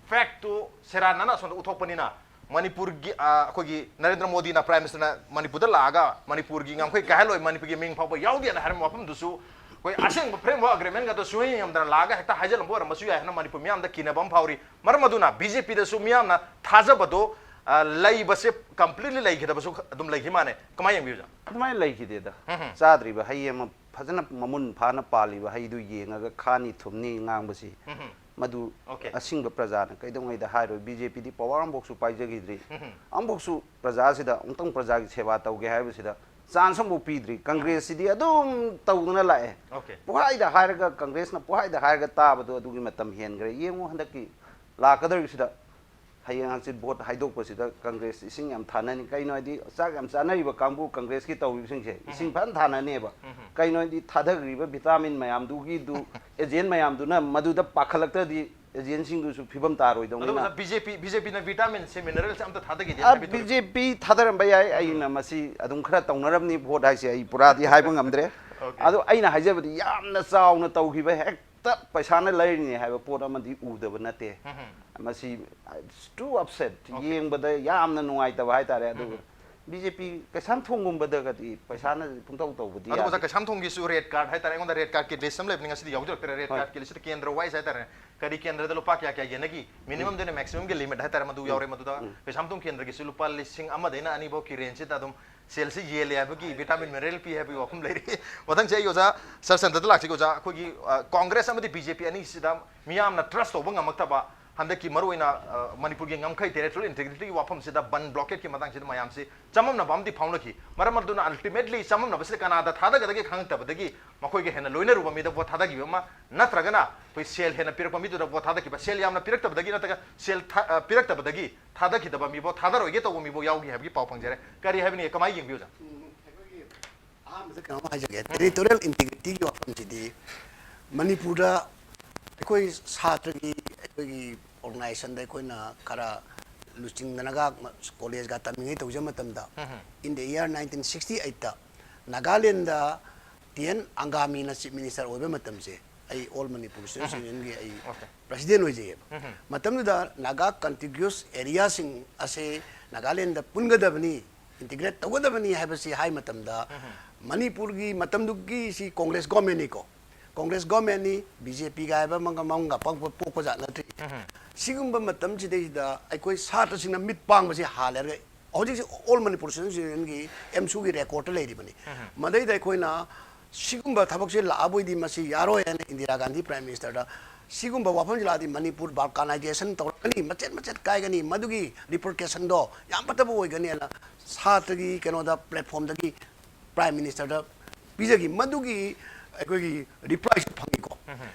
ꯐꯦꯛꯇꯣ ꯁꯦꯔꯥꯟꯅꯅ ꯑꯁꯣꯝꯗ ꯎꯠꯊꯣꯛꯄꯅꯤꯅ, ꯃꯅꯤꯄꯨꯔꯒꯤ, ꯑ, ꯑꯩꯈꯣꯏꯒꯤ ꯅꯔꯦꯟꯗ꯭ꯔ ꯃꯣꯗꯤꯅ, ꯄ꯭ꯔꯥꯏꯝ ꯃꯤꯅꯤꯁꯇꯔꯅ ꯃꯅꯤꯄꯨꯔꯗ ꯂꯥꯛꯑꯒ ꯃꯅꯤꯄꯨꯔꯒꯤ ꯉꯝꯈꯩ ꯀꯥꯏꯍꯜꯂꯣꯏ, ꯃꯅꯤꯄꯨꯔꯒꯤ ꯃꯤꯡ ꯐꯥꯎꯕ ꯌꯥꯎꯗꯦꯅ ꯍꯥꯏꯔꯝꯕ ꯋꯥꯐꯝꯗꯨꯁꯨ ꯑꯩꯈꯣꯏ ꯑꯁꯦꯡꯕ ꯐ꯭ꯔꯦꯝꯋꯥꯔꯛ ꯑꯦꯒ꯭ꯔꯤꯃꯦꯟꯒꯗꯣ ꯁꯨꯡꯌꯦꯡ ꯌꯦꯡꯗꯅ ꯂꯥꯛꯑꯒ ꯍꯦꯛꯇ ꯍꯥꯏꯖꯤꯜꯂꯝꯕ ꯑꯣꯏꯔꯝꯕꯁꯨ ꯌꯥꯏ ꯍꯥꯏꯅ ꯃꯅꯤꯄꯨꯔ ꯃꯤꯌꯥꯝꯗ ꯀꯤꯅꯕ ꯑꯃ ꯐꯥꯎꯔꯤ꯫ ꯃꯔꯝ ꯑꯗꯨꯅ ꯕꯤ ꯖꯦ ꯄꯤꯗꯁꯨ ꯃꯤꯌꯥꯝꯅ ꯊꯥꯖꯕꯗꯣ, ꯑ, ꯂꯩꯕꯁꯦ ꯀꯝꯄ꯭ꯂꯤꯠꯂꯤ ꯂꯩꯈꯤꯗꯕꯁꯨ ꯑꯗꯨꯝ ꯂꯩꯈꯤ ꯃꯥꯅꯦ꯫ ꯀꯃꯥꯏꯅ ꯌꯦꯡꯕꯤꯕꯖꯥ? ꯑꯗꯨꯃꯥꯏꯅ ꯂꯩꯈꯤꯗꯦꯗ꯫ ꯎꯝ. ꯆꯥꯗ꯭ꯔꯤꯕ ꯍꯩ ꯑꯃ ꯐꯖꯅ ꯃꯃꯨꯟ ꯐꯥꯅ ꯄꯥꯜꯂꯤꯕ ꯍꯩꯗꯨ ꯌꯦꯡꯉꯒ ꯈꯥꯅꯤ ꯊꯨꯝꯅꯤ ꯉꯥꯡꯕꯁꯤ, ꯎꯝ. ꯃꯗꯨ Okay. ꯑꯁꯤꯡꯕ ꯄ꯭ꯔꯖꯥꯅ ꯀꯩꯗꯧꯉꯩꯗ ꯍꯥꯏꯔꯣꯏ꯫ ꯕꯤ ꯖꯦ ꯄꯤꯗꯤ ꯄꯋꯥꯔ ꯑꯃꯐꯥꯎꯁꯨ ꯄꯥꯏꯖꯈꯤꯗ꯭ꯔꯤ꯫ ꯎꯝ. ꯑꯃꯐꯥꯎꯁꯨ ꯄ꯭ꯔꯖꯥꯁꯤꯗ ꯑꯃꯨꯛꯇꯪ ꯄ꯭ꯔꯖꯥꯒꯤ ꯁꯦꯕꯥ ꯇꯧꯒꯦ ꯍꯥꯏꯕꯁꯤꯗ ꯆꯥꯟꯁ ꯑꯃꯐꯥꯎ ꯄꯤꯗ꯭ꯔꯤ꯫ ꯀꯪꯒ꯭ꯔꯦꯁꯁꯤꯗꯤ ꯑꯗꯨꯝ ꯇꯧꯗꯨꯅ ꯂꯥꯛꯑꯦ꯫ Okay. ꯄꯨꯍꯥꯏꯗ ꯍꯥꯏꯔꯒ, ꯀꯪꯒ꯭ꯔꯦꯁꯅ ꯄꯨꯍꯥꯏꯗ ꯍꯥꯏꯔꯒ ꯇꯥꯕꯗꯣ ꯑꯗꯨꯒꯤ ꯃꯇꯝ ꯍꯦꯟꯈ꯭ꯔꯦ꯫ ꯌꯦꯡꯉꯨ, ꯍꯟꯗꯛꯀꯤ ꯂꯥꯛꯀꯗꯧꯔꯤꯕꯁꯤꯗ, ꯍꯌꯦꯡ ꯍꯪꯆꯤꯠ ꯚꯣꯠ ꯍꯥꯏꯗꯣꯛꯄꯁꯤꯗ ꯀꯪꯒ꯭ꯔꯦꯁ ꯏꯁꯤꯡ ꯌꯥꯝ ꯊꯥꯅꯅꯤ꯫ ꯀꯩꯅꯣ ꯍꯥꯏꯗꯤ, ꯆꯥꯛ ꯌꯥꯝ ꯆꯥꯅꯔꯤꯕ ꯀꯥꯡꯕꯨ ꯀꯪꯒ꯭ꯔꯦꯁꯀꯤ ꯇꯧꯔꯤꯕꯁꯤꯡꯁꯦ ꯏꯁꯤꯡ ꯐꯖꯅ ꯊꯥꯅꯅꯦꯕ꯫ ꯀꯩꯅꯣ ꯍꯥꯏꯗꯤ, ꯊꯥꯗꯈ꯭ꯔꯤꯕ ꯚꯤꯇꯥꯃꯤꯟ ꯃꯌꯥꯝꯗꯨꯒꯤꯗꯨ, ꯑꯦꯖꯦꯟ ꯃꯌꯥꯝꯗꯨꯅ ꯃꯗꯨꯗ ꯄꯥꯈꯠꯂꯛꯇ꯭ꯔꯗꯤ ꯑꯦꯖꯦꯟꯁꯤꯡꯗꯨꯁꯨ ꯐꯤꯕꯝ ꯇꯥꯔꯣꯏꯗꯧꯅꯤꯅ꯫ ꯑꯗꯨꯒ B J P B J ꯄꯤꯅ ꯚꯤꯇꯥꯃꯤꯟꯁꯦ ꯃꯤꯅꯔꯦꯜꯁꯦ ꯑꯝꯇ ꯊꯥꯗꯈꯤꯗꯦ ꯍꯥꯏꯕꯤꯗꯣ꯫ ꯕꯤ ꯖꯦ ꯄꯤ ꯊꯥꯗꯔꯝꯕ ꯌꯥꯏ꯫ ꯑꯩꯅ ꯃꯁꯤ ꯑꯗꯨꯝ ꯈꯔ ꯇꯧꯅꯔꯝꯅꯤ, ꯚꯣꯠ ꯍꯥꯏꯁꯦ ꯑꯩ ꯄꯨꯔꯥꯗꯤ ꯍꯥꯏꯕ ꯉꯝꯗ꯭ꯔꯦ꯫ Okay. ꯑꯗꯣ ꯑꯩꯅ ꯍꯥꯏꯖꯕꯗꯤ ꯌꯥꯝꯅ ꯆꯥꯎꯅ ꯇꯧꯈꯤꯕ, ꯍꯦꯛꯇ ꯄꯩꯁꯥꯅ ꯂꯩꯔꯤꯅꯤ ꯍꯥꯏꯕ ꯄꯣꯠ ꯑꯃꯗꯤ ꯎꯗꯕ ꯅꯠꯇꯦ꯫ ꯃꯁꯤ, it's too upset, ꯌꯦꯡꯕꯗ ꯌꯥꯝꯅ ꯅꯨꯡꯉꯥꯏꯇꯕ ꯍꯥꯏꯇꯥꯔꯦ꯫ ꯑꯗꯨꯒ ꯕꯤ ꯖꯦ ꯄꯤ ꯀꯩꯁꯥꯝꯊꯣꯡꯒꯨꯝꯕꯗꯒꯗꯤ ꯄꯩꯁꯥꯅ ꯄꯨꯡꯇꯧ ꯇꯧꯕꯗꯤ ꯑꯗꯨ ꯑꯣꯖꯥ, ꯌꯥꯗꯦ꯫ ꯀꯩꯁꯥꯝꯊꯣꯡꯒꯤꯁꯨ ꯔꯦꯗ ꯀꯥꯔꯗ ꯍꯥꯏꯇꯥꯔꯦ, ꯑꯩꯉꯣꯟꯗ ꯔꯦꯗ ꯀꯥꯔꯗꯀꯤ ꯂꯤꯁ ꯑꯃ ꯂꯩꯕꯅꯤ, ꯉꯁꯤꯗꯤ ꯌꯥꯎꯖꯔꯛꯇ꯭ꯔꯦ꯫ ꯔꯦꯗ ꯍꯣꯏ꯫ ꯀꯥꯔꯗꯀꯤ ꯂꯤꯁꯇ ꯀꯦꯟꯗ꯭ꯔ ꯋꯥꯏꯁ ꯍꯥꯏꯇꯥꯔꯦ, ꯀꯔꯤ ꯀꯦꯟꯗ꯭ꯔꯗ ꯂꯨꯄꯥ ꯀꯌꯥ ꯀꯌꯥ ꯌꯦꯟꯅꯈꯤ, ꯃꯤꯅꯤꯃꯝꯗꯩꯅ ꯃꯦꯛꯁꯤꯃꯝꯒꯤ ꯂꯤꯃꯤꯠ ꯍꯥꯏꯇꯥꯔꯦ, ꯃꯗꯨ ꯌꯥꯎꯔꯦ꯫ ꯃꯗꯨꯗ ꯀꯩꯁꯥꯝꯊꯣꯡ ꯀꯦꯟꯗ꯭ꯔꯒꯤꯁꯨ ꯂꯨꯄꯥ ꯂꯤꯁꯤꯡ ꯑꯃꯗꯩꯅ ꯑꯅꯤꯐꯥꯎꯒꯤ ꯔꯦꯟꯖꯁꯤꯗ ꯑꯗꯨꯝ ꯁꯦꯜꯁꯤ ꯌꯦꯜꯂꯦ ꯍꯥꯏꯕꯒꯤ, ꯚꯤꯇꯥꯃꯤꯟ ꯃꯤꯅꯔꯦꯜ ꯄꯤ ꯍꯥꯏꯕꯒꯤ ꯋꯥꯐꯝ ꯂꯩꯔꯤ꯫ ꯃꯊꯪꯁꯦ ꯑꯩ ꯑꯣꯖꯥ ꯁꯔꯁꯟꯗꯗ ꯂꯥꯛꯆꯒꯦ꯫ ꯑꯣꯖꯥ, ꯑꯩꯈꯣꯏꯒꯤ, ꯑ, ꯀꯣꯡꯒ꯭ꯔꯦꯁ ꯑꯃꯗꯤ ꯕꯤ ꯖꯦ ꯄꯤ ꯑꯅꯤꯁꯤꯗ ꯃꯤꯌꯥꯝꯅ ꯇ꯭ꯔꯁ ꯇꯧꯕ ꯉꯝꯃꯛꯇꯕ, ꯍꯟꯗꯛꯀꯤ ꯃꯔꯨꯑꯣꯏꯅ, ꯑ, ꯃꯅꯤꯄꯨꯔꯒꯤ ꯉꯝꯈꯩ, ꯇꯦꯔꯤꯇꯣꯔꯤꯌꯦꯜ ꯏꯟꯇꯤꯒ꯭ꯔꯤꯇꯤꯒꯤ ꯋꯥꯐꯝꯁꯤꯗ ꯕꯟ ꯕ꯭ꯂꯣꯀꯦꯠꯀꯤ ꯃꯇꯥꯡꯁꯤꯗ ꯃꯌꯥꯝꯁꯤ ꯆꯃꯝꯅꯕ ꯑꯃꯗꯤ ꯐꯥꯎꯅꯈꯤ꯫ ꯃꯔꯝ ꯑꯗꯨꯅ ꯑꯜꯇꯤꯃꯦꯠꯂꯤ ꯆꯃꯝꯅꯕꯁꯤꯗ ꯀꯅꯥꯗ ꯊꯥꯗꯒꯗꯒꯦ ꯈꯪꯉꯛꯇꯕꯗꯒꯤ ꯃꯈꯣꯏꯒ ꯍꯦꯟꯅ ꯂꯣꯏꯅꯔꯨꯕ ꯃꯤꯗ ꯚꯣꯠ ꯊꯥꯗꯈꯤꯕ ꯑꯃ, ꯅꯠꯇ꯭ꯔꯒꯅ ꯑꯩꯈꯣꯏ ꯁꯦꯜ ꯍꯦꯟꯅ ꯄꯤꯔꯛꯄ ꯃꯤꯗꯨꯗ ꯚꯣꯠ ꯊꯥꯗꯈꯤꯕ, ꯁꯦꯜ ꯌꯥꯝꯅ ꯄꯤꯔꯛꯇꯕꯗꯒꯤ ꯅꯠꯇ꯭ꯔꯒ ꯁꯦꯜ ꯊꯥ-, ꯑ, ꯄꯤꯔꯛꯇꯕꯗꯒꯤ ꯊꯥꯗꯈꯤꯗꯕ ꯃꯤꯕꯨ, ꯊꯥꯗꯔꯣꯏꯒꯦ ꯇꯧꯕ ꯃꯤꯕꯨ ꯌꯥꯎꯈꯤ ꯍꯥꯏꯕꯒꯤ ꯄꯥꯎ ꯐꯪꯖꯔꯦ꯫ ꯀꯔꯤ ꯍꯥꯏꯕꯅꯤ, ꯀꯃꯥꯏꯅ ꯌꯦꯡꯕꯤ, ꯑꯣꯖꯥ? ꯑꯩꯈꯣꯏꯒꯤ ꯑꯍꯥꯟꯕꯗ ꯀꯩꯅꯣꯝ ꯍꯥꯏꯖꯒꯦ꯫ ꯇꯦꯔꯤꯇꯣꯔꯤꯌꯦꯜ ꯏꯟꯇꯤꯒ꯭ꯔꯤꯇꯤꯒꯤ ꯋꯥꯐꯝꯁꯤꯗꯤ ꯃꯅꯤꯄꯨꯔꯗ ꯑꯩꯈꯣꯏ ꯁꯥꯇ꯭ꯔꯒꯤ, ꯑꯩꯈꯣꯏꯒꯤ ꯑꯣꯔꯒꯅꯥꯏꯖꯦꯁꯟꯗ ꯑꯩꯈꯣꯏꯅ ꯈꯔ ꯂꯨꯆꯤꯡꯗꯅꯒ ꯀꯣꯂꯦꯖꯀ ꯇꯝꯃꯤꯉꯩ ꯇꯧꯖꯕ ꯃꯇꯝꯗ, in the year nineteen sixty eight ꯇ ꯅꯥꯒꯥꯂꯦꯟꯗ ꯇꯤ ꯑꯦꯟ ꯑꯪꯒꯥꯃꯤꯅ ꯆꯤꯐ ꯃꯤꯅꯤꯁꯇꯔ ꯑꯣꯏꯕ ꯃꯇꯝꯁꯦ, ꯑꯩ ꯑꯣꯜ ꯃꯅꯤꯄꯨꯔ ꯁ꯭ꯇꯨꯗꯦꯟꯠꯁ ꯌꯨꯅꯤꯌꯟꯒꯤ ꯑꯩ Okay. ꯄ꯭ꯔꯁꯤꯗꯦꯟꯠ ꯑꯣꯏꯖꯩꯌꯦꯕ꯫ ꯃꯇꯝꯗꯨꯗ ꯅꯥꯒꯥ ꯀꯟꯇꯤꯒ꯭ꯌꯨꯁ ꯑꯦꯔꯤꯌꯥꯁꯤꯡ ꯑꯁꯦ ꯅꯥꯒꯥꯂꯦꯟꯗ ꯄꯨꯟꯒꯗꯕꯅꯤ, ꯏꯟꯇꯤꯒ꯭ꯔꯦꯠ ꯇꯧꯒꯗꯕꯅꯤ ꯍꯥꯏꯕꯁꯤ ꯍꯥꯏ ꯃꯇꯝꯗ, ꯃꯅꯤꯄꯨꯔꯒꯤ ꯃꯇꯝꯗꯨꯒꯤ ꯁꯤ ꯀꯣꯡꯒ꯭ꯔꯦꯁ ꯒꯣꯔꯃꯦꯟꯅꯤꯀꯣ, ꯀꯣꯡꯒ꯭ꯔꯦꯁ ꯒꯣꯔꯃꯦꯟꯅꯤ, ꯕꯤ ꯖꯦ ꯄꯤꯒ ꯍꯥꯏꯕ ꯑꯃꯒ ꯃꯃꯪꯒ ꯄꯪꯄ-, ꯄꯣꯛꯄ ꯖꯥꯠ ꯅꯠꯇ꯭ꯔꯤ꯫ ꯁꯤꯒꯨꯝꯕ ꯃꯇꯝꯁꯤꯗꯩꯁꯤꯗ ꯑꯩꯈꯣꯏ ꯁꯥꯇ꯭ꯔꯁꯤꯡꯅ ꯃꯤꯠ ꯄꯥꯡꯕꯁꯤ ꯍꯥꯜꯂꯦ ꯍꯥꯏꯔꯒ ꯍꯧꯖꯤꯛꯁꯤ ꯑꯣꯜ ꯃꯅꯤꯄꯨꯔ ꯁ꯭ꯇꯨꯗꯦꯟꯠꯁ ꯌꯨꯅꯤꯌꯟꯒꯤ, ꯑꯦꯝꯁꯨꯒꯤ ꯔꯦꯀꯣꯔꯗꯇ ꯂꯩꯔꯤꯕꯅꯤ꯫ ꯃꯗꯩꯗ ꯑꯩꯈꯣꯏꯅ ꯁꯤꯒꯨꯝꯕ ꯊꯕꯛꯁꯦ ꯂꯥꯛꯑꯕꯣꯏꯗꯤ ꯃꯁꯤ ꯌꯥꯔꯣꯏ ꯍꯥꯏꯅ ꯏꯟꯗꯤꯔꯥ ꯒꯥꯟꯙꯤ ꯄ꯭ꯔꯥꯏꯝ ꯃꯤꯅꯤꯁꯇꯔꯗ ꯁꯤꯒꯨꯝꯕ ꯋꯥꯐꯝꯁꯤ ꯂꯥꯛꯑꯗꯤ ꯃꯅꯤꯄꯨꯔ ꯕꯥꯜꯀꯥꯅꯥꯏꯖꯦꯁꯟ ꯇꯧꯔꯛꯀꯅꯤ, ꯃꯆꯦꯠ ꯃꯆꯦꯠ ꯀꯥꯏꯒꯅꯤ, ꯃꯗꯨꯒꯤ ꯔꯤꯄꯔꯀꯦꯁꯟꯗꯣ ꯌꯥꯝ ꯐꯠꯇꯕ ꯑꯣꯏꯒꯅꯤ ꯍꯥꯏꯅ ꯁꯥꯇ꯭ꯔꯒꯤ ꯀꯩꯅꯣꯗ, ꯄ꯭ꯂꯦꯠꯐꯣꯝꯗꯒꯤ ꯄ꯭ꯔꯥꯏꯝ ꯃꯤꯅꯤꯁꯇꯔꯗ ꯄꯤꯖꯈꯤ꯫ ꯃꯗꯨꯒꯤ ꯑꯩꯈꯣꯏꯒꯤ ꯔꯤꯄ꯭ꯂꯥꯏꯁꯨ ꯐꯪꯉꯤꯀꯣ꯫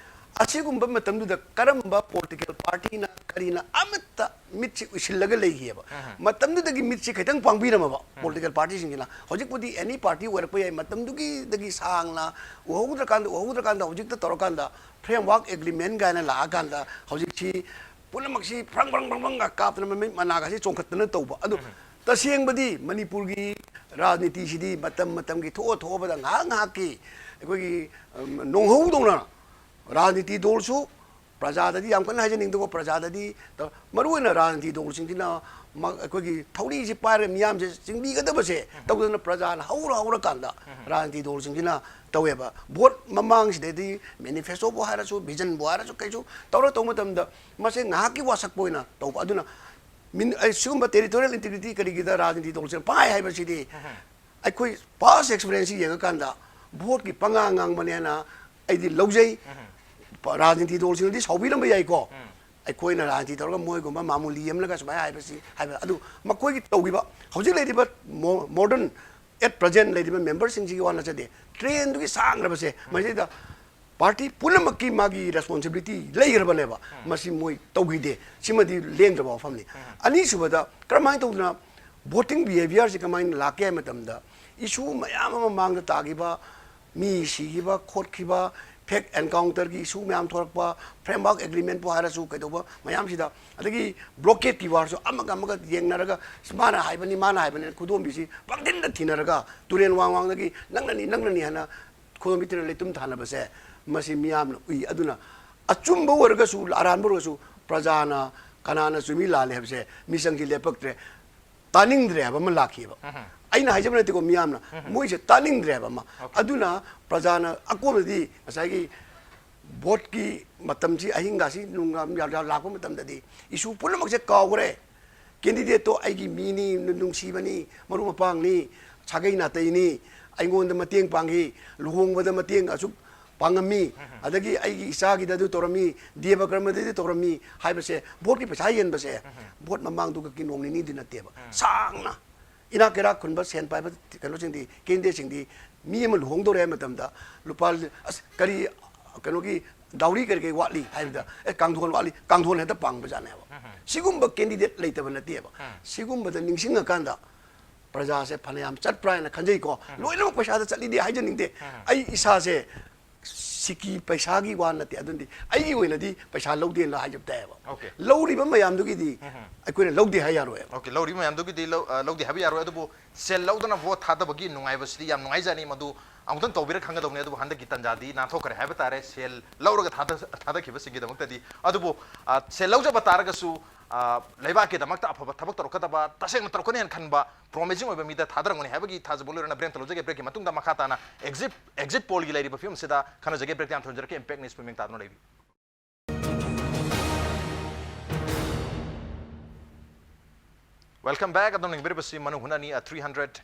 ꯑꯁꯤꯒꯨꯝꯕ ꯃꯇꯝꯗꯨꯗ ꯀꯔꯝꯕ ꯄꯣꯂꯤꯇꯤꯀꯦꯜ ꯄꯥꯔꯇꯤꯅ ꯀꯔꯤꯅ ꯑꯃꯠꯇ ꯃꯤꯠꯁꯤ ꯎꯏꯁꯤꯜꯂꯒ ꯂꯩꯈꯤꯑꯕ꯫ ꯃꯇꯝꯗꯨꯗꯒꯤ ꯃꯤꯠꯁꯤ ꯈꯤꯇꯪ ꯄꯥꯡꯕꯤꯔꯝꯃꯕ ꯄꯣꯂꯤꯇꯤꯀꯦꯜ ꯄꯥꯔꯇꯤꯁꯤꯡꯁꯤꯅ꯫ ꯍꯧꯖꯤꯛꯄꯨꯗꯤ ꯑꯦꯅꯤ ꯄꯥꯔꯇꯤ ꯑꯣꯏꯔꯛꯄ ꯌꯥꯏ꯫ ꯃꯇꯝꯗꯨꯒꯤꯗꯒꯤ ꯁꯥꯡꯅ ꯎꯍꯧꯗ꯭ꯔꯀꯥꯟꯗ, ꯎꯍꯧꯗ꯭ꯔꯀꯥꯟꯗ ꯍꯧꯖꯤꯛꯇ ꯇꯧꯔꯀꯥꯟꯗ, ꯐ꯭ꯔꯦꯝꯋꯥꯔꯛ ꯑꯦꯒ꯭ꯔꯤꯃꯦꯟ ꯀꯥꯏꯅ ꯂꯥꯛꯑꯀꯥꯟꯗ ꯍꯧꯖꯤꯛꯁꯤ ꯄꯨꯝꯅꯃꯛꯁꯤ ꯐ꯭ꯔꯪ ꯐ꯭ꯔꯪ ꯐ꯭ꯔꯪ ꯐ꯭ꯔꯪꯒ ꯀꯥꯞꯇꯅ ꯃꯃꯤꯠ ꯃꯅꯥꯒꯁꯤ ꯆꯣꯡꯈꯠꯇꯅ ꯇꯧꯕ꯫ ꯑꯗꯨ ꯇꯁꯦꯡꯕꯗꯤ ꯃꯅꯤꯄꯨꯔꯒꯤ ꯔꯥꯖꯅꯤꯇꯤꯁꯤꯗꯤ ꯃꯇꯝ ꯃꯇꯝꯒꯤ ꯊꯣꯛꯑ ꯊꯣꯛꯑꯕꯗ ꯉꯥꯏꯍꯥꯛ ꯉꯥꯏꯍꯥꯛꯀꯤ ꯑꯩꯈꯣꯏꯒꯤ, ꯎꯝ, ꯅꯣꯡꯍꯧꯗꯧꯅ ꯔꯥꯖꯅꯤꯇꯤ ꯗꯣꯜꯁꯨ ꯄ꯭ꯔꯖꯥꯗꯗꯤ ꯌꯥꯝ ꯀꯟꯅ ꯍꯥꯏꯖꯅꯤꯡꯗꯕ, ꯄ꯭ꯔꯖꯥꯗꯗꯤ ꯇ-, ꯃꯔꯨꯑꯣꯏꯅ ꯔꯥꯖꯅꯤꯇꯤ ꯗꯣꯜꯁꯤꯡꯁꯤꯅ ꯃ-, ꯑꯩꯈꯣꯏꯒꯤ ꯊꯧꯔꯤꯁꯤ ꯄꯥꯏꯔꯒ ꯃꯤꯌꯥꯝꯁꯦ ꯆꯤꯡꯕꯤꯒꯗꯕꯁꯦ ꯇꯧꯗꯅ ꯄ꯭ꯔꯖꯥꯅ ꯍꯧꯔ ꯍꯧꯔꯀꯥꯟꯗ ꯔꯥꯖꯅꯤꯇꯤ ꯗꯣꯜꯁꯤꯡꯁꯤꯅ ꯇꯧꯋꯦꯕ꯫ ꯚꯣꯠ ꯃꯃꯥꯡꯁꯤꯗꯩꯗꯤ ꯃꯦꯅꯤꯐꯦꯁꯇꯣꯕꯨ ꯍꯥꯏꯔꯁꯨ, ꯚꯤꯖꯟꯕꯨ ꯍꯥꯏꯔꯁꯨ, ꯀꯩꯁꯨ ꯇꯧꯔ ꯇꯧꯕ ꯃꯇꯝꯗ ꯃꯁꯦ ꯉꯥꯏꯍꯥꯛꯀꯤ ꯋꯥꯁꯛꯄ ꯑꯣꯏꯅ ꯇꯧꯕ꯫ ꯑꯗꯨꯅ ꯃꯤꯟ-, ꯑꯩ ꯁꯤꯒꯨꯝꯕ ꯇꯦꯔꯤꯇꯣꯔꯤꯌꯦꯜ ꯏꯟꯇꯤꯒ꯭ꯔꯤꯇꯤ ꯀꯔꯤꯒꯤꯗ ꯔꯥꯖꯅꯤꯇꯤ ꯇꯧꯔꯁꯦ ꯄꯥꯏ ꯍꯥꯏꯕꯁꯤꯗꯤ ꯑꯩꯈꯣꯏ ꯄꯥꯁ ꯑꯦꯛꯁꯄꯤꯔꯤꯌꯦꯟꯁꯁꯤ ꯌꯦꯡꯉꯀꯥꯟꯗ ꯚꯣꯠꯀꯤ ꯄꯉꯥ ꯉꯥꯡꯕꯅꯦꯅ ꯑꯩꯗꯤ ꯂꯧꯖꯩ꯫ ꯄ-, ꯔꯥꯖꯅꯤꯇꯤ ꯗꯣꯜꯁꯤꯡꯅꯗꯤ ꯁꯥꯎꯕꯤꯔꯝꯕ ꯌꯥꯏꯀꯣ꯫ ꯑꯩꯈꯣꯏꯅ ꯔꯥꯖꯅꯤꯇꯤ ꯇꯧꯔꯒ ꯃꯣꯏꯒꯨꯝꯕ ꯃꯥꯃꯨꯂꯤ ꯑꯃꯅꯒ ꯁꯨꯃꯥꯏꯅ ꯍꯥꯏꯕꯁꯤ ꯍꯥꯏꯕ ꯑꯗꯨ ꯃꯈꯣꯏꯒꯤ ꯇꯧꯈꯤꯕ ꯍꯧꯖꯤꯛ ꯂꯩꯔꯤꯕ ꯃꯣ-, ꯃꯣꯗꯔꯟ ꯑꯦꯠ ꯄ꯭ꯔꯖꯦꯟ ꯂꯩꯔꯤꯕ ꯃꯦꯝꯕꯔꯁꯤꯡꯁꯤꯒꯤ ꯋꯥ ꯅꯠꯆꯗꯦ, ꯇ꯭ꯔꯦꯟꯗꯨꯒꯤ ꯁꯥꯡꯈ꯭ꯔꯕꯁꯦ ꯃꯁꯤꯗ ꯄꯥꯔꯇꯤ ꯄꯨꯝꯅꯃꯛꯀꯤ ꯃꯥꯒꯤ ꯔꯦꯁꯄꯣꯟꯁꯤꯕꯤꯂꯤꯇꯤ ꯂꯩꯈ꯭ꯔꯕꯅꯦꯕ꯫ ꯃꯁꯤ ꯃꯣꯏ ꯇꯧꯈꯤꯗꯦ꯫ ꯁꯤꯃꯗꯤ ꯂꯦꯡꯗ꯭ꯔꯕ ꯋꯥꯐꯝꯅꯤ꯫ ꯑꯅꯤꯁꯨꯕꯗ ꯀꯔꯝꯍꯥꯏꯅ ꯇꯧꯗꯅ ꯚꯣꯇꯤꯡ ꯕꯤꯍꯦꯕꯤꯌꯔꯁꯤ ꯀꯃꯥꯏꯅ ꯂꯥꯛꯀꯦ ꯍꯥꯏꯕ ꯃꯇꯝꯗ ꯏꯁꯨ ꯃꯌꯥꯝ ꯑꯃ ꯃꯥꯡꯗ ꯇꯥꯈꯤꯕ, ꯃꯤ ꯁꯤꯈꯤꯕ ꯈꯣꯠꯈꯤꯕ, ꯐꯦꯛ ꯑꯦꯟꯀꯥꯎꯟꯇꯔꯒꯤ ꯏꯁꯨ ꯃꯌꯥꯝ ꯊꯣꯛꯂꯛꯄ, ꯐ꯭ꯔꯦꯝꯋꯥꯔꯛ ꯑꯦꯒ꯭ꯔꯤꯃꯦꯟꯄꯨ ꯍꯥꯏꯔꯁꯨ ꯀꯩꯗꯧꯕ ꯃꯌꯥꯝꯁꯤꯗ, ꯑꯗꯒꯤ ꯕ꯭ꯂꯣꯀꯦꯠꯀꯤ ꯋꯥꯔꯁꯨ ꯑꯃꯒ ꯑꯃꯒ ꯌꯦꯡꯅꯔꯒ ꯃꯥꯅ ꯍꯥꯏꯕꯅꯤ, ꯃꯥꯅ ꯍꯥꯏꯕꯅꯤ ꯈꯨꯗꯣꯝꯕꯤꯁꯤ ꯄꯪꯊꯤꯟꯗ ꯊꯤꯅꯔꯒ ꯇꯨꯔꯦꯟ ꯋꯥꯡ ꯋꯥꯡꯗꯒꯤ ꯅꯪꯅꯅꯤ, ꯅꯪꯅꯅꯤ ꯍꯥꯏꯅ ꯈꯨꯗꯣꯝꯕꯤ ꯇꯨꯔꯦꯜ ꯂꯩꯇꯨꯝ ꯊꯥꯅꯕꯁꯦ ꯃꯁꯤ ꯃꯤꯌꯥꯝꯅ ꯎꯏ꯫ ꯑꯗꯨꯅ ꯑꯆꯨꯝꯕ ꯑꯣꯏꯔꯒꯁꯨ, ꯑꯔꯥꯟꯕ ꯑꯣꯏꯔꯒꯁꯨ ꯄ꯭ꯔꯖꯥꯅ ꯀꯅꯥꯅ ꯆꯨꯝꯃꯤ ꯂꯥꯜꯂꯤ ꯍꯥꯏꯕꯁꯦ ꯃꯤꯆꯪꯁꯤ ꯂꯦꯞꯄꯛꯇ꯭ꯔꯦ꯫ ꯇꯥꯅꯤꯡꯗ꯭ꯔꯦ ꯍꯥꯏꯕ ꯑꯃ ꯂꯥꯛꯈꯤꯑꯕ꯫ ꯑꯩꯅ ꯍꯥꯏꯖꯕ ꯅꯠꯇꯦꯀꯣ, ꯃꯤꯌꯥꯝꯅ꯫ ꯃꯣꯏꯁꯦ ꯇꯥꯅꯤꯡꯗ꯭ꯔꯦ ꯍꯥꯏꯕ ꯑꯃ꯫ ꯑꯗꯨꯅ ꯄ꯭ꯔꯖꯥꯅ ꯑꯀꯣꯟꯕꯗꯤ ꯉꯁꯥꯏꯒꯤ ꯚꯣꯠꯀꯤ ꯃꯇꯝꯁꯤ, ꯑꯍꯤꯡꯒꯥꯁꯤ ꯅꯨꯡꯗꯥꯡ ꯌꯥ-, ꯌꯥ-, ꯂꯥꯛꯄ ꯃꯇꯝꯗꯗꯤ ꯏꯁꯨ ꯄꯨꯝꯅꯃꯛꯁꯦ ꯀꯥꯎꯈ꯭ꯔꯦ꯫ ꯀꯦꯟꯗꯤꯗꯦꯠꯇꯣ ꯑꯩꯒꯤ ꯃꯤꯅꯤ, ꯅꯨ-, ꯅꯨꯡꯁꯤꯕꯅꯤ, ꯃꯔꯨꯞ ꯃꯄꯥꯡꯅꯤ, ꯁꯥꯒꯩ ꯅꯥꯇꯩꯅꯤ, ꯑꯩꯉꯣꯟꯗ ꯃꯇꯦꯡ ꯄꯥꯡꯈꯤ, ꯂꯨꯍꯣꯡꯕꯗ ꯃꯇꯦꯡ ꯑꯁꯨꯛ ꯄꯥꯡꯉꯝꯃꯤ, ꯑꯗꯒꯤ ꯑꯩꯒꯤ ꯏꯆꯥꯒꯤꯗ ꯑꯗꯨ ꯇꯧꯔꯝꯃꯤ, ꯗꯦꯕ ꯀꯔꯃꯗꯗꯤ ꯇꯧꯔꯝꯃꯤ ꯍꯥꯏꯕꯁꯦ ꯚꯣꯠꯀꯤ ꯄꯩꯁꯥ ꯌꯦꯟꯕꯁꯦ ꯚꯣꯠ ꯃꯃꯥꯡꯗꯨꯒꯤ ꯅꯣꯡ ꯅꯤꯅꯤꯗꯤ ꯅꯠꯇꯦꯕ꯫ ꯁꯥꯡꯅ ꯏꯅꯥꯛ ꯀꯩꯔꯥꯛ ꯈꯨꯟꯕ ꯁꯦꯟ ꯄꯥꯏꯕ ꯀꯩꯅꯣꯁꯤꯡꯗꯤ, ꯀꯦꯟꯗꯤꯗꯦꯠꯁꯤꯡꯗꯤ ꯃꯤ ꯑꯃ ꯂꯨꯍꯣꯡꯗꯧꯔꯦ ꯍꯥꯏꯕ ꯃꯇꯝꯗ ꯂꯨꯄꯥ, ꯑꯁ, ꯀꯔꯤ ꯀꯩꯅꯣꯒꯤ ꯗꯥꯎꯔꯤ ꯀꯔꯤ ꯀꯔꯤ ꯋꯥꯠꯂꯤ ꯍꯥꯏꯕꯗ, ꯑꯦ, ꯀꯥꯡꯊꯣꯟ ꯋꯥꯠꯂꯤ, ꯀꯥꯡꯊꯣꯟ ꯍꯦꯛꯇ ꯄꯥꯡꯕꯖꯥꯠꯅꯦꯕ꯫ ꯁꯤꯒꯨꯝꯕ ꯀꯦꯟꯗꯤꯗꯦꯠ ꯂꯩꯇꯕ ꯅꯠꯇꯦꯕ꯫ ꯁꯤꯒꯨꯝꯕꯗ ꯅꯤꯡꯁꯤꯡꯉꯀꯥꯟꯗ ꯄ꯭ꯔꯖꯥꯁꯦ ꯐꯅꯌꯥꯝ ꯆꯠꯄ꯭ꯔꯥ ꯍꯥꯏꯅ ꯈꯟꯖꯩꯀꯣ꯫ ꯂꯣꯏꯅꯃꯛ ꯄꯩꯁꯥꯗ ꯆꯠꯂꯤꯗꯤ ꯍꯥꯏꯖꯅꯤꯡꯗꯦ꯫ ꯑꯩ ꯏꯁꯥꯁꯦ ꯁꯤꯀꯤ ꯄꯩꯁꯥꯒꯤ ꯋꯥ ꯅꯠꯇꯦ, ꯑꯗꯨꯗꯤ ꯑꯩꯒꯤ ꯑꯣꯏꯅꯗꯤ ꯄꯩꯁꯥ ꯂꯧꯗꯦꯅ ꯍꯥꯏꯖꯕ ꯇꯥꯏꯌꯦꯕ꯫ Okay. ꯂꯧꯔꯤꯕ ꯃꯌꯥꯝꯗꯨꯒꯤꯗꯤ ꯑꯩꯈꯣꯏꯅ ꯂꯧꯗꯦ ꯍꯥꯏ ꯌꯥꯔꯣꯏꯕ꯫ Okay, ꯂꯧꯔꯤꯕ ꯃꯌꯥꯝꯗꯨꯒꯤꯗꯤ ꯂꯧ-, ꯑ, ꯂꯧꯗꯦ ꯍꯥꯏꯕ ꯌꯥꯔꯣꯏ꯫ ꯑꯗꯨꯕꯨ ꯁꯦꯜ ꯂꯧꯗꯅ ꯚꯣꯠ ꯊꯥꯗꯕꯒꯤ ꯅꯨꯡꯉꯥꯏꯕꯁꯤꯗꯤ ꯌꯥꯝ ꯅꯨꯡꯉꯥꯏꯖꯅꯤ, ꯃꯗꯨ ꯑꯃꯨꯛꯇꯪ ꯇꯧꯕꯤꯔ ꯈꯪꯒꯗꯧꯅꯤ꯫ ꯑꯗꯨꯕꯨ ꯍꯟꯗꯛꯀꯤ ꯇꯥꯟꯖꯥꯗꯤ ꯅꯥꯟꯊꯣꯛꯈ꯭ꯔꯦ ꯍꯥꯏꯕ ꯇꯥꯔꯦ, ꯁꯦꯜ ꯂꯧꯔꯒ ꯊꯥꯗ-, ꯊꯥꯗꯈꯤꯕꯁꯤꯡꯒꯤꯗꯃꯛꯇꯗꯤ꯫ ꯑꯗꯨꯕꯨ, ꯑ, ꯁꯦꯜ ꯂꯧꯖꯕ ꯇꯥꯔꯒꯁꯨ, ꯑ, ꯂꯩꯕꯥꯛꯀꯤꯗꯃꯛꯇ ꯑꯐꯕ ꯊꯕꯛ ꯇꯧꯔꯛꯀꯗꯕ, ꯇꯁꯦꯡꯅ ꯇꯧꯔꯛꯀꯅꯤ ꯍꯥꯏꯅ ꯈꯟꯕ, promising ꯑꯣꯏꯕ ꯃꯤꯗ ꯊꯥꯗꯔꯝꯒꯅꯤ ꯍꯥꯏꯕꯒꯤ ꯊꯥꯖꯕ ꯂꯣꯏꯅꯅ break ꯑꯃ ꯂꯧꯖꯒꯦ꯫ Break ꯀꯤ ꯃꯇꯨꯡꯗ ꯃꯈꯥ ꯇꯥꯅ exit, exit poll ꯒꯤ ꯂꯩꯔꯤꯕ ꯐꯤꯕꯝꯁꯤꯗ ꯈꯟꯅꯖꯒꯦ꯫ Break ꯇ ꯌꯥꯝ ꯊꯨꯅ ꯍꯟꯖꯔꯛꯀꯦ꯫ Impact News ꯄꯨꯛꯅꯤꯡ ꯇꯥꯗꯨꯅ ꯂꯩꯕꯤꯌꯨ꯫ Welcome back. ꯑꯗꯣꯝꯅ ꯌꯦꯡꯕꯤꯔꯤꯕꯁꯤ ꯃꯅꯨꯡ ꯍꯨꯠꯅꯅꯤ, a three hundred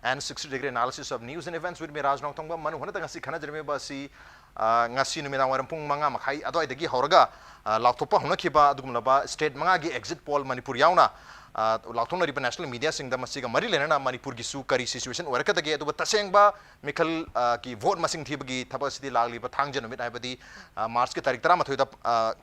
and sixty degree analysis of news and events with me, ꯔꯥꯖ ꯅꯣꯡꯊꯣꯡꯕ꯫ ꯃꯅꯨꯡ ꯍꯨꯠꯅꯗ ꯉꯁꯤ ꯈꯟꯅꯖꯔꯝꯃꯤꯕ ꯑꯁꯤ, ꯑ, ꯉꯁꯤ ꯅꯨꯃꯤꯗꯥꯡ ꯋꯥꯏꯔꯝ ꯄꯨꯡ ꯃꯉꯥ ꯃꯈꯥꯏ ꯑꯗꯨꯋꯥꯏꯗꯒꯤ ꯍꯧꯔꯒ, ꯑ, ꯂꯥꯎꯊꯣꯛꯄ ꯍꯧꯅꯈꯤꯕ ꯑꯗꯨꯒꯨꯝꯂꯕ state ꯃꯉꯥꯒꯤ exit poll ꯃꯅꯤꯄꯨꯔ ꯌꯥꯎꯅ, ꯑ, ꯂꯥꯎꯊꯣꯛꯅꯔꯤꯕ national media ꯁꯤꯡꯗ ꯃꯁꯤꯒ ꯃꯔꯤ ꯂꯩꯅꯅ ꯃꯅꯤꯄꯨꯔꯒꯤꯁꯨ ꯀꯔꯤ situation ꯑꯣꯏꯔꯛꯀꯗꯒꯦ, ꯑꯗꯨꯒ ꯇꯁꯦꯡꯕ ꯃꯤꯈꯜ, ꯑ, ꯒꯤ vote ꯃꯁꯤꯡ ꯊꯤꯕꯒꯤ ꯊꯕꯛ ꯑꯁꯤꯗꯤ ꯂꯥꯛꯂꯤꯕ ꯊꯥꯡꯖ ꯅꯨꯃꯤꯠ, ꯍꯥꯏꯕꯗꯤ, ꯑ, March ꯀꯤ ꯇꯥꯔꯤꯛ ꯇꯔꯥꯃꯥꯊꯣꯏꯗ, ꯑ,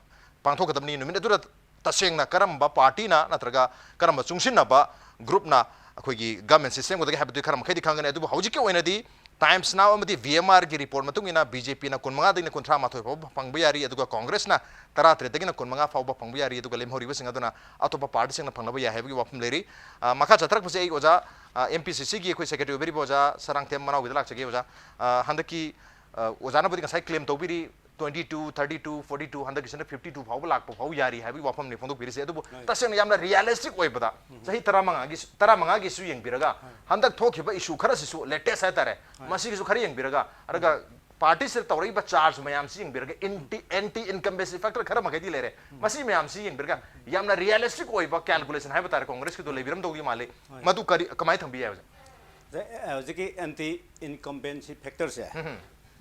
ꯄꯥꯡꯊꯣꯛꯀꯗꯕꯅꯤ꯫ ꯅꯨꯃꯤꯠ ꯑꯗꯨꯗ ꯇꯁꯦꯡꯅ ꯀꯔꯝꯕ party ꯅ ꯅꯠꯇ꯭ꯔꯒ ꯀꯔꯝꯕ ꯆꯨꯡꯁꯤꯟꯅꯕ group ꯅ ꯑꯩꯈꯣꯏꯒꯤ government ꯁꯤ ꯁꯦꯝꯒꯗꯒꯦ ꯍꯥꯏꯕꯗꯨꯗꯤ ꯈꯔ ꯃꯈꯩꯗꯤ ꯈꯪꯒꯅꯤ꯫ ꯑꯗꯨꯕꯨ ꯍꯧꯖꯤꯛꯀꯤ ꯑꯣꯏꯅꯗꯤ Times Now ꯑꯃꯗꯤ V M R ꯒꯤ report ꯃꯇꯨꯡ ꯏꯟꯅ B J P ꯅ ꯀꯨꯟꯃꯉꯥꯗꯒꯤꯅ ꯀꯨꯟꯊ꯭ꯔꯥ ꯃꯥꯊꯣꯏ ꯐꯥꯎꯕ ꯐꯪꯕ ꯌꯥꯔꯤ, ꯑꯗꯨꯒ Congress ꯅ ꯇꯔꯥꯇꯔꯦꯠꯇꯒꯤꯅ ꯀꯨꯟꯃꯉꯥ ꯐꯥꯎꯕ ꯐꯪꯕ ꯌꯥꯔꯤ, ꯑꯗꯨꯒ ꯂꯦꯝꯍꯧꯔꯤꯕꯁꯤꯡ ꯑꯗꯨꯅ ꯑꯇꯣꯞꯄ party ꯁꯤꯡꯅ ꯐꯪꯅꯕ ꯌꯥꯏ ꯍꯥꯏꯕꯒꯤ ꯋꯥꯐꯝ ꯂꯩꯔꯤ꯫ ꯑ, ꯃꯈꯥ ꯆꯠꯊꯔꯛꯄꯁꯦ ꯑꯩ ꯑꯣꯖꯥ, ꯑ, M P C C ꯒꯤ ꯑꯩꯈꯣꯏ secretary ꯑꯣꯏꯕꯤꯔꯤꯕ ꯑꯣꯖꯥ ꯁꯔꯥꯡꯊꯦꯝ ꯃꯅꯥꯎꯒꯤꯗ ꯂꯥꯛꯆꯒꯦ ꯑꯣꯖꯥ꯫ ꯑ, ꯍꯟꯗꯛꯀꯤ, ꯑ, ꯑꯣꯖꯥꯅꯕꯨꯗꯤ ꯉꯁꯥꯏ claim ꯇꯧꯕꯤꯔꯤ, twenty two, thirty two, forty two, ꯍꯟꯗꯛꯀꯤꯁꯤꯅ fifty two ꯐꯥꯎꯕ ꯂꯥꯛꯄ ꯐꯥꯎ ꯌꯥꯔꯤ ꯍꯥꯏꯕꯒꯤ ꯋꯥꯐꯝꯅꯤ ꯐꯣꯡꯗꯣꯛꯄꯤꯔꯤꯁꯦ꯫ ꯑꯗꯨꯕꯨ ꯇꯁꯦꯡꯅ ꯌꯥꯝꯅ realistic ꯑꯣꯏꯕꯗ ꯆꯍꯤ ꯇꯔꯥꯃꯉꯥꯒꯤ, ꯇꯔꯥꯃꯉꯥꯒꯤꯁꯨ ꯌꯦꯡꯕꯤꯔꯒ, ꯍꯟꯗꯛ ꯊꯣꯛꯈꯤꯕ issue ꯈꯔꯁꯤꯁꯨ, latest ꯍꯥꯏꯇꯥꯔꯦ, ꯃꯁꯤꯒꯤꯁꯨ ꯈꯔ ꯌꯦꯡꯕꯤꯔꯒ, ꯑꯗꯨꯒ party ꯁꯤꯗ ꯇꯧꯔꯛꯏꯕ charge ꯃꯌꯥꯝꯁꯤ ꯌꯦꯡꯕꯤꯔꯒ, anti, anti incumbency factor ꯈꯔ ꯃꯈꯩꯗꯤ ꯂꯩꯔꯦ, ꯃꯁꯤ ꯃꯌꯥꯝꯁꯤ ꯌꯦꯡꯕꯤꯔꯒ ꯌꯥꯝꯅ realistic ꯑꯣꯏꯕ calculation ꯍꯥꯏꯕ ꯇꯥꯔꯦ, Congress ꯀꯤꯗꯣ ꯂꯩꯕꯤꯔꯝꯗꯧꯗꯤ ꯃꯥꯜꯂꯤ꯫ ꯃꯗꯨ ꯀꯔꯤ, ꯀꯃꯥꯏꯅ ꯊꯝꯕꯤ ꯌꯥꯏ, ꯑꯣꯖꯥ? ꯍꯧꯖꯤꯛꯀꯤ anti incumbency factor ꯁꯦ,